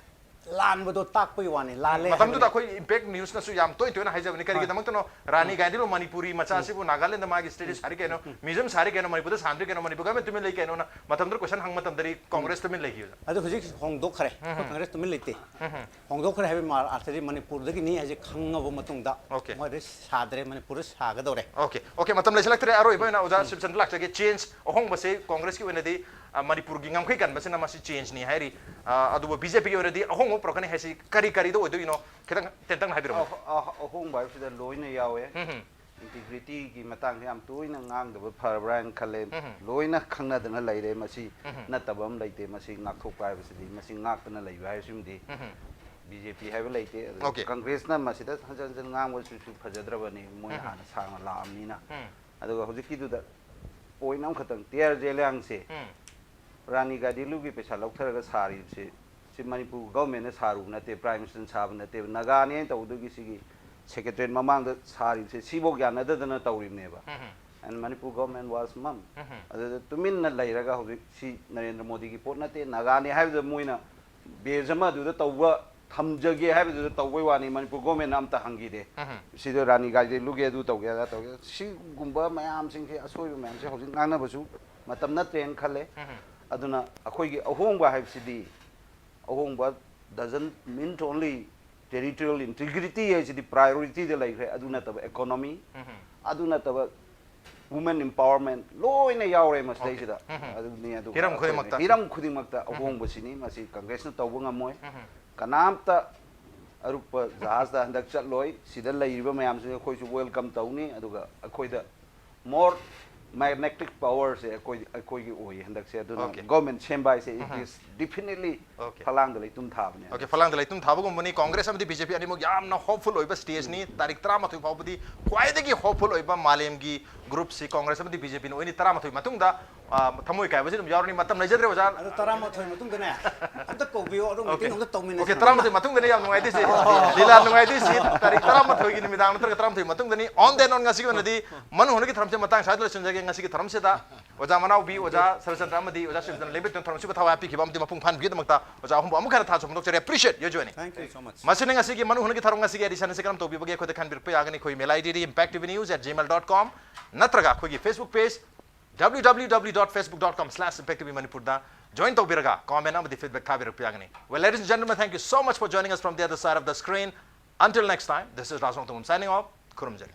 ꯂꯥꯟꯕꯗꯣ ꯇꯥꯛꯄꯒꯤ ꯋꯥꯅꯤ, ꯂꯥꯜꯂꯦ ꯃꯇꯝꯗꯨꯗ ꯍꯥꯏꯕꯅꯤ꯫ ꯑꯩꯈꯣꯏ ꯏꯝꯄꯦꯛ ꯅ꯭ꯌꯨꯁꯅꯁꯨ ꯌꯥꯝ ꯇꯣꯏ ꯇꯣꯏꯅ ꯍꯥꯏꯖꯕꯅꯤ, ꯀꯔꯤꯒꯤꯗꯃꯛꯇꯅꯣ ꯔꯥꯅꯤ ꯒꯥꯏꯗꯤꯟꯂꯨ ꯃꯅꯤꯄꯨꯔꯤ ꯃꯆꯥꯁꯤꯕꯨ ꯅꯥꯒꯥꯂꯦꯟꯗ ꯃꯥꯒꯤ ꯁ꯭ꯇꯦꯇꯁ ꯁꯥꯔꯤ ꯀꯩꯅꯣ, ꯃ꯭ꯌꯨꯖꯤꯌꯝ ꯁꯥꯔꯤ ꯀꯩꯅꯣ, ꯃꯅꯤꯄꯨꯔꯗ ꯁꯥꯟꯗ꯭ꯔꯤ ꯀꯩꯅꯣ, ꯃꯅꯤꯄꯨꯔ ꯒꯃꯦꯟ ꯇꯨꯃꯤꯟ ꯂꯩ ꯀꯩꯅꯣꯅ ꯃꯇꯝꯗꯨꯗ ꯀꯣꯏꯁꯟ ꯍꯪꯕ ꯃꯇꯝꯗꯗꯤ ꯀꯣꯡꯒ꯭ꯔꯦꯁ ꯇꯨꯃꯤꯟ ꯂꯩꯈꯤꯕ꯫ ꯑꯗꯨ ꯍꯧꯖꯤꯛ ꯍꯣꯡꯗꯣꯛꯈ꯭ꯔꯦ꯫ ꯑꯩꯈꯣꯏ ꯀꯪꯒ꯭ꯔꯦꯁ ꯇꯨꯃꯤꯟ ꯂꯩꯇꯦ꯫ ꯍꯣꯡꯗꯣꯛꯈ꯭ꯔꯦ ꯍꯥꯏꯕꯒꯤ ꯃꯥ-, ꯑꯥꯔꯊꯗꯤ ꯃꯅꯤꯄꯨꯔꯗꯒꯤꯅꯤ ꯍꯥꯏꯁꯦ ꯈꯪꯉꯕ ꯃꯇꯨꯡꯗ Okay. ꯃꯣꯏꯗ ꯁꯥꯗ꯭ꯔꯦ, ꯃꯅꯤꯄꯨꯔꯗ ꯁꯥꯒꯗꯧꯔꯦ꯫ Okay, okay, ꯃꯇꯝ ꯂꯩꯁꯤꯜꯂꯛꯇ꯭ꯔꯦ꯫ ꯑꯔꯣꯏꯕ ꯑꯣꯏꯅ ꯑꯣꯖꯥ ꯁꯤꯕꯆꯟꯗ꯭ꯔ ꯂꯥꯛꯆꯒꯦ꯫ ꯆꯦꯟꯖ, ꯑꯍꯣꯡꯕꯁꯦ ꯀꯣꯡꯒ꯭ꯔꯦꯁꯀꯤ ꯑꯣꯏꯅꯗꯤ, ꯑ, ꯃꯅꯤꯄꯨꯔꯒꯤ ꯉꯝꯈꯩ ꯀꯟꯕꯁꯤꯅ ꯃꯁꯤ ꯆꯦꯟꯖꯅꯤ ꯍꯥꯏꯔꯤ꯫ ꯑ, ꯑꯗꯨꯕꯨ ꯕꯤ ꯖꯦ ꯄꯤꯒꯤ ꯑꯣꯏꯅꯗꯤ ꯑꯍꯣꯡꯕ ꯄꯨꯔꯛꯀꯅꯤ ꯍꯥꯏꯁꯤ ꯀꯔꯤ ꯀꯔꯤꯗ ꯑꯣꯏꯗꯣꯏꯅꯣ? ꯈꯤꯇꯪ ꯇꯦꯟꯇꯛꯅ ꯍꯥꯏꯕꯤꯔꯛꯎꯅꯦ꯫ ꯑꯍ-, ꯑꯍ-, ꯑꯍꯣꯡꯕ ꯍꯥꯏꯕꯁꯤꯗ ꯂꯣꯏꯅ ꯌꯥꯎꯋꯦ꯫ ꯎꯝ, ꯎꯝ, ꯏꯟꯇꯤꯒ꯭ꯔꯤꯇꯤꯒꯤ ꯃꯇꯥꯡꯁꯦ ꯌꯥꯝ ꯇꯣꯏꯅ ꯉꯥꯡꯗꯕ ꯐꯔꯕ꯭ꯔꯥ ꯍꯥꯏꯅ ꯈꯜꯂꯦ꯫ ꯎꯝ꯫ ꯂꯣꯏꯅ ꯈꯪꯅꯗꯅ ꯂꯩꯔꯦ꯫ ꯃꯁꯤ ꯎꯝ꯫ ꯅꯠꯇꯕ ꯑꯃ ꯂꯩꯇꯦ꯫ ꯃꯁꯤ ꯉꯥꯛꯊꯣꯛꯄ ꯍꯥꯏꯕꯁꯤꯗꯤ, ꯃꯁꯤ ꯉꯥꯛꯇꯅ ꯂꯩꯕ ꯍꯥꯏꯕꯁꯤꯃꯗꯤ ꯎꯝ꯫ ꯕꯤ ꯖꯦ ꯄꯤ ꯍꯥꯏꯕ ꯂꯩꯇꯦ꯫ ꯑꯗꯨ Okay. ꯀꯪꯒ꯭ꯔꯦꯁꯅ ꯃꯁꯤꯗ ꯍꯟꯖꯟ ꯍꯟꯖꯟ ꯉꯥꯡꯕꯁꯤꯁꯨ ꯐꯖꯗ꯭ꯔꯕꯅꯤ, ꯃꯣꯏꯅ ꯎꯝ꯫ ꯍꯥꯟꯅ ꯁꯥꯡꯅ ꯂꯥꯛꯑꯕꯅꯤꯅ꯫ ꯎꯝ꯫ ꯑꯗꯨꯒ ꯍꯧꯖꯤꯛꯀꯤꯗꯨꯗ ꯄꯣꯏꯟ ꯑꯃꯈꯛꯇꯪ, ꯇꯤ ꯑꯥꯔ ꯖꯦꯂꯤꯌꯥꯡꯁꯦ ꯎꯝ꯫ ꯔꯥꯅꯤ ꯒꯥꯏꯗꯤꯟꯂꯨꯒꯤ ꯄꯩꯁꯥ ꯂꯧꯊꯔꯒ ꯁꯥꯔꯤꯕꯁꯦ, ꯁꯤ ꯃꯅꯤꯄꯨꯔ ꯒꯚꯔꯟꯃꯦꯟꯅ ꯁꯥꯔꯨꯕ ꯅꯠꯇꯦ, ꯄ꯭ꯔꯥꯏꯝ ꯃꯤꯅꯤꯁꯇꯔꯅ ꯁꯥꯕ ꯅꯠꯇꯦꯕ, ꯅꯥꯒꯥꯅꯦ ꯍꯥꯏꯅ ꯇꯧꯕꯗꯨꯒꯤ ꯁꯤꯒꯤ ꯁꯦꯀ꯭ꯔꯦꯇꯔꯤꯌꯦꯠ ꯃꯃꯥꯡꯗ ꯁꯥꯔꯤꯕꯁꯦ ꯁꯤꯐꯥꯎ ꯌꯥꯅꯗꯗꯅ ꯇꯧꯔꯤꯕꯅꯦꯕ꯫ ꯎꯝ꯫ And ꯃꯅꯤꯄꯨꯔ ꯒꯚꯔꯟꯃꯦꯟ ꯋꯥꯁ ꯃꯝ꯫ ꯎꯝ꯫ ꯑꯗꯨꯗ ꯇꯨꯃꯤꯟꯅ ꯂꯩꯔꯒ ꯍꯧꯖꯤꯛ ꯁꯤ ꯅꯔꯦꯟꯗ꯭ꯔ ꯃꯣꯗꯤꯒꯤ ꯄꯣꯠ ꯅꯠꯇꯦ, ꯅꯥꯒꯥꯅꯦ ꯍꯥꯏꯕꯗ ꯃꯣꯏꯅ ꯕꯦꯖ ꯑꯃ ꯑꯗꯨꯗ ꯇꯧꯕ ꯊꯝꯖꯒꯦ ꯍꯥꯏꯕꯗꯨꯗ ꯇꯧꯕꯩ ꯋꯥꯅꯤ, ꯃꯅꯤꯄꯨꯔ ꯒꯚꯔꯟꯃꯦꯟꯅ ꯑꯝꯇ ꯍꯪꯈꯤꯗꯦ꯫ ꯎꯝ꯫ ꯁꯤꯗ ꯔꯥꯅꯤ ꯒꯥꯏꯗꯤꯟꯂꯨꯒꯦ, ꯑꯗꯨ ꯇꯧꯒꯦ, ꯑꯗꯥ ꯇꯧꯒꯦ, ꯁꯤꯒꯨꯝꯕ ꯃꯌꯥꯝꯁꯤꯡꯁꯦ, ꯑꯁꯣꯏꯕ ꯃꯌꯥꯝꯁꯦ ꯍꯧꯖꯤꯛ ꯉꯥꯡꯅꯕꯁꯨ ꯃꯇꯝ ꯅꯠꯇ꯭ꯔꯦꯅ ꯈꯜꯂꯦ꯫ ꯎꯝ꯫ ꯑꯗꯨꯅ ꯑꯩꯈꯣꯏꯒꯤ ꯑꯍꯣꯡꯕ ꯍꯥꯏꯕꯁꯤꯗꯤ, ꯑꯍꯣꯡꯕ doesn't mean only territorial integrity ꯍꯥꯏꯁꯤꯗꯤ ꯄ꯭ꯔꯥꯏꯌꯣꯔꯤꯇꯤꯗ ꯂꯩꯈ꯭ꯔꯦ, ꯑꯗꯨ ꯅꯠꯇꯕ ꯏꯀꯣꯅꯣꯃꯤ, ꯎꯝ꯫ ꯑꯗꯨ ꯅꯠꯇꯕ ꯋꯨꯃꯦꯟ ꯏꯝꯄꯥꯋꯔꯃꯦꯟ ꯂꯣꯏꯅ ꯌꯥꯎꯔꯦ ꯃꯁꯤꯗꯩꯁꯤꯗ꯫ ꯎꯝ꯫ ꯑꯗꯨꯅꯤ, ꯑꯗꯨꯒ ꯍꯤꯔꯝ ꯑꯩꯈꯣꯏꯅ ꯈꯨꯗꯤꯡꯃꯛꯇ꯫ ꯍꯤꯔꯝ ꯈꯨꯗꯤꯡꯃꯛꯇ ꯑꯍꯣꯡꯕꯁꯤꯅꯤ꯫ ꯃꯁꯤ ꯀꯪꯒ꯭ꯔꯦꯁꯅ ꯇꯧꯕ ꯉꯝꯃꯣꯏ꯫ ꯎꯝ꯫ ꯀꯅꯥꯝꯇ ꯑꯔꯨꯞꯄ ꯖꯍꯥꯖꯇ ꯍꯟꯗꯛ ꯆꯠꯂꯣꯏ꯫ ꯁꯤꯗ ꯂꯩꯔꯤꯕ ꯃꯌꯥꯝꯁꯤꯡ ꯑꯩꯈꯣꯏꯁꯨ ꯋꯦꯜꯀꯝ ꯇꯧꯅꯤ꯫ ꯑꯗꯨꯒ ꯑꯩꯈꯣꯏꯗ ꯃꯣꯔ ꯃꯦꯒꯅꯦꯇꯤꯛ ꯄꯋꯔꯁꯦ ꯑꯩꯈꯣꯏ, ꯑꯩꯈꯣꯏꯒꯤ ꯑꯣꯏ ꯍꯟꯗꯛꯁꯦ꯫ ꯑꯗꯨꯅ Okay. ꯒꯣꯔꯃꯦꯟ ꯁꯦꯝꯕ ꯍꯥꯏꯁꯦ, it um. is definitely Okay. ꯐꯂꯥꯡꯗ ꯂꯩꯇꯨꯝ ꯊꯥꯕꯅꯦ꯫ Okay, ꯐꯂꯥꯡꯗ ꯂꯩꯇꯨꯝ ꯊꯥꯕꯒꯨꯝꯕꯅꯤ꯫ ꯀꯣꯡꯒ꯭ꯔꯦꯁ ꯑꯃꯗꯤ ꯕꯤ ꯖꯦ ꯄꯤ ꯑꯅꯤꯃꯛ ꯌꯥꯝꯅ ꯍꯣꯞꯐꯨꯜ ꯑꯣꯏꯕ ꯁ꯭ꯇꯦꯖꯅꯤ꯫ ꯇꯥꯔꯤꯛ ꯇꯔꯥꯃꯥꯊꯣꯏ ꯐꯥꯎꯕꯗꯤ ꯈ꯭ꯋꯥꯏꯗꯒꯤ ꯍꯣꯞꯐꯨꯜ ꯑꯣꯏꯕ ꯃꯥꯂꯦꯝꯒꯤ ꯒ꯭ꯔꯨꯞꯁꯤ ꯀꯣꯡꯒ꯭ꯔꯦꯁ ꯑꯃꯗꯤ ꯕꯤ ꯖꯦ ꯄꯤꯅ ꯑꯣꯏꯅꯤ꯫ ꯇꯔꯥꯃꯥꯊꯣꯏ ꯃꯇꯨꯡꯗ ꯑ, ꯊꯃꯣꯏ ꯀꯥꯏꯕꯁꯤ ꯑꯗꯨꯝ ꯌꯥꯎꯔꯅꯤ꯫ ꯃꯇꯝ ꯂꯩꯖꯗ꯭ꯔꯦ, ꯑꯣꯖꯥ꯫ ꯑꯗꯣ ꯇꯔꯥꯃꯥꯊꯣꯏ ꯃꯇꯨꯡꯗꯅꯦ ꯑꯝꯇ ꯀꯧꯕꯤꯌꯣ, ꯑꯗꯨ ꯑꯣꯀꯦ, ꯃꯤꯇꯤꯡ ꯑꯝꯇ ꯇꯧꯃꯤꯟꯅꯁꯤ꯫ ꯑꯣꯀꯦ, ꯇꯔꯥꯃꯥꯊꯣꯏ ꯃꯇꯨꯡꯗꯅꯤ ꯌꯥꯝ ꯅꯨꯡꯉꯥꯏꯗꯣꯏꯁꯤ꯫ ꯂꯤꯂꯥ ꯅꯨꯡꯉꯥꯏꯗꯣꯏꯁꯤ ꯇꯥꯔꯤꯛ ꯇꯔꯥꯃꯥꯊꯣꯏꯒꯤ ꯅꯨꯃꯤꯗꯥꯡ ꯅꯠꯇ꯭ꯔꯒ ꯇꯔꯥꯃꯥꯊꯣꯏ ꯃꯇꯨꯡꯗꯅꯤ꯫ On then on ꯉꯁꯤꯒꯤ ꯑꯣꯏꯅꯗꯤ ꯃꯅꯨ ꯍꯣꯟꯅꯒꯤ ꯊꯧꯔꯝꯁꯦ ꯃꯇꯥꯡ ꯁ꯭ꯋꯥꯏꯗ ꯂꯣꯏꯁꯤꯟꯖꯒꯦ꯫ ꯉꯁꯤꯒꯤ ꯊꯧꯔꯝꯁꯤꯗ ꯑꯣꯖꯥ ꯃꯅꯥꯎꯕꯤ, ꯑꯣꯖꯥ ꯁꯔꯆꯟꯗ꯭ꯔ ꯑꯃꯗꯤ ꯑꯣꯖꯥ ꯁꯨꯔꯖꯟ ꯂꯦꯝꯕꯤꯇꯣꯟ ꯊꯧꯔꯝꯁꯤꯕꯨ ꯊꯋꯥꯏ ꯍꯥꯞꯄꯤꯈꯤꯕ ꯑꯃꯗꯤ ꯃꯄꯨꯡ ꯐꯥꯍꯟꯕꯤꯈꯤꯕꯗꯃꯛꯇ ꯑꯣꯖꯥ ꯑꯍꯨꯝꯕꯨ ꯑꯃꯨꯛ ꯍꯟꯅ ꯊꯥꯖ ꯐꯣꯡꯗꯣꯛꯆꯔꯤ꯫ Appreciate your joining꯫ Thank you so much. ꯃꯁꯤꯅ ꯉꯁꯤꯒꯤ ꯃꯅꯨ ꯍꯣꯟꯅꯒꯤ ꯊꯧꯔꯝ꯫ ꯉꯁꯤꯒꯤ edition ꯑꯁꯤ ꯀꯔꯝ ꯇꯧꯕꯤꯕꯒꯦ ꯑꯩꯈꯣꯏꯗ ꯈꯟꯕꯤꯔꯛꯄ ꯌꯥꯒꯅꯤ꯫ ꯑꯩꯈꯣꯏ email ID D impact T V news at gmail dot com ꯅꯠꯇ꯭ꯔꯒ ꯑꯩꯈꯣꯏꯒꯤ Facebook page W W W dot facebook dot com slash impact T V Manipur ꯗ join ꯇꯧꯕꯤꯔꯒ comment ꯑꯃꯗꯤ feedback ꯊꯥꯕꯤꯔꯛꯄ ꯌꯥꯒꯅꯤ꯫ Well, ladies and gentlemen, thank you so much for joining us from the other side of the screen. Until next time, this is Rajwang Tungam signing off. ꯈꯨꯔꯨꯝꯖꯔꯤ꯫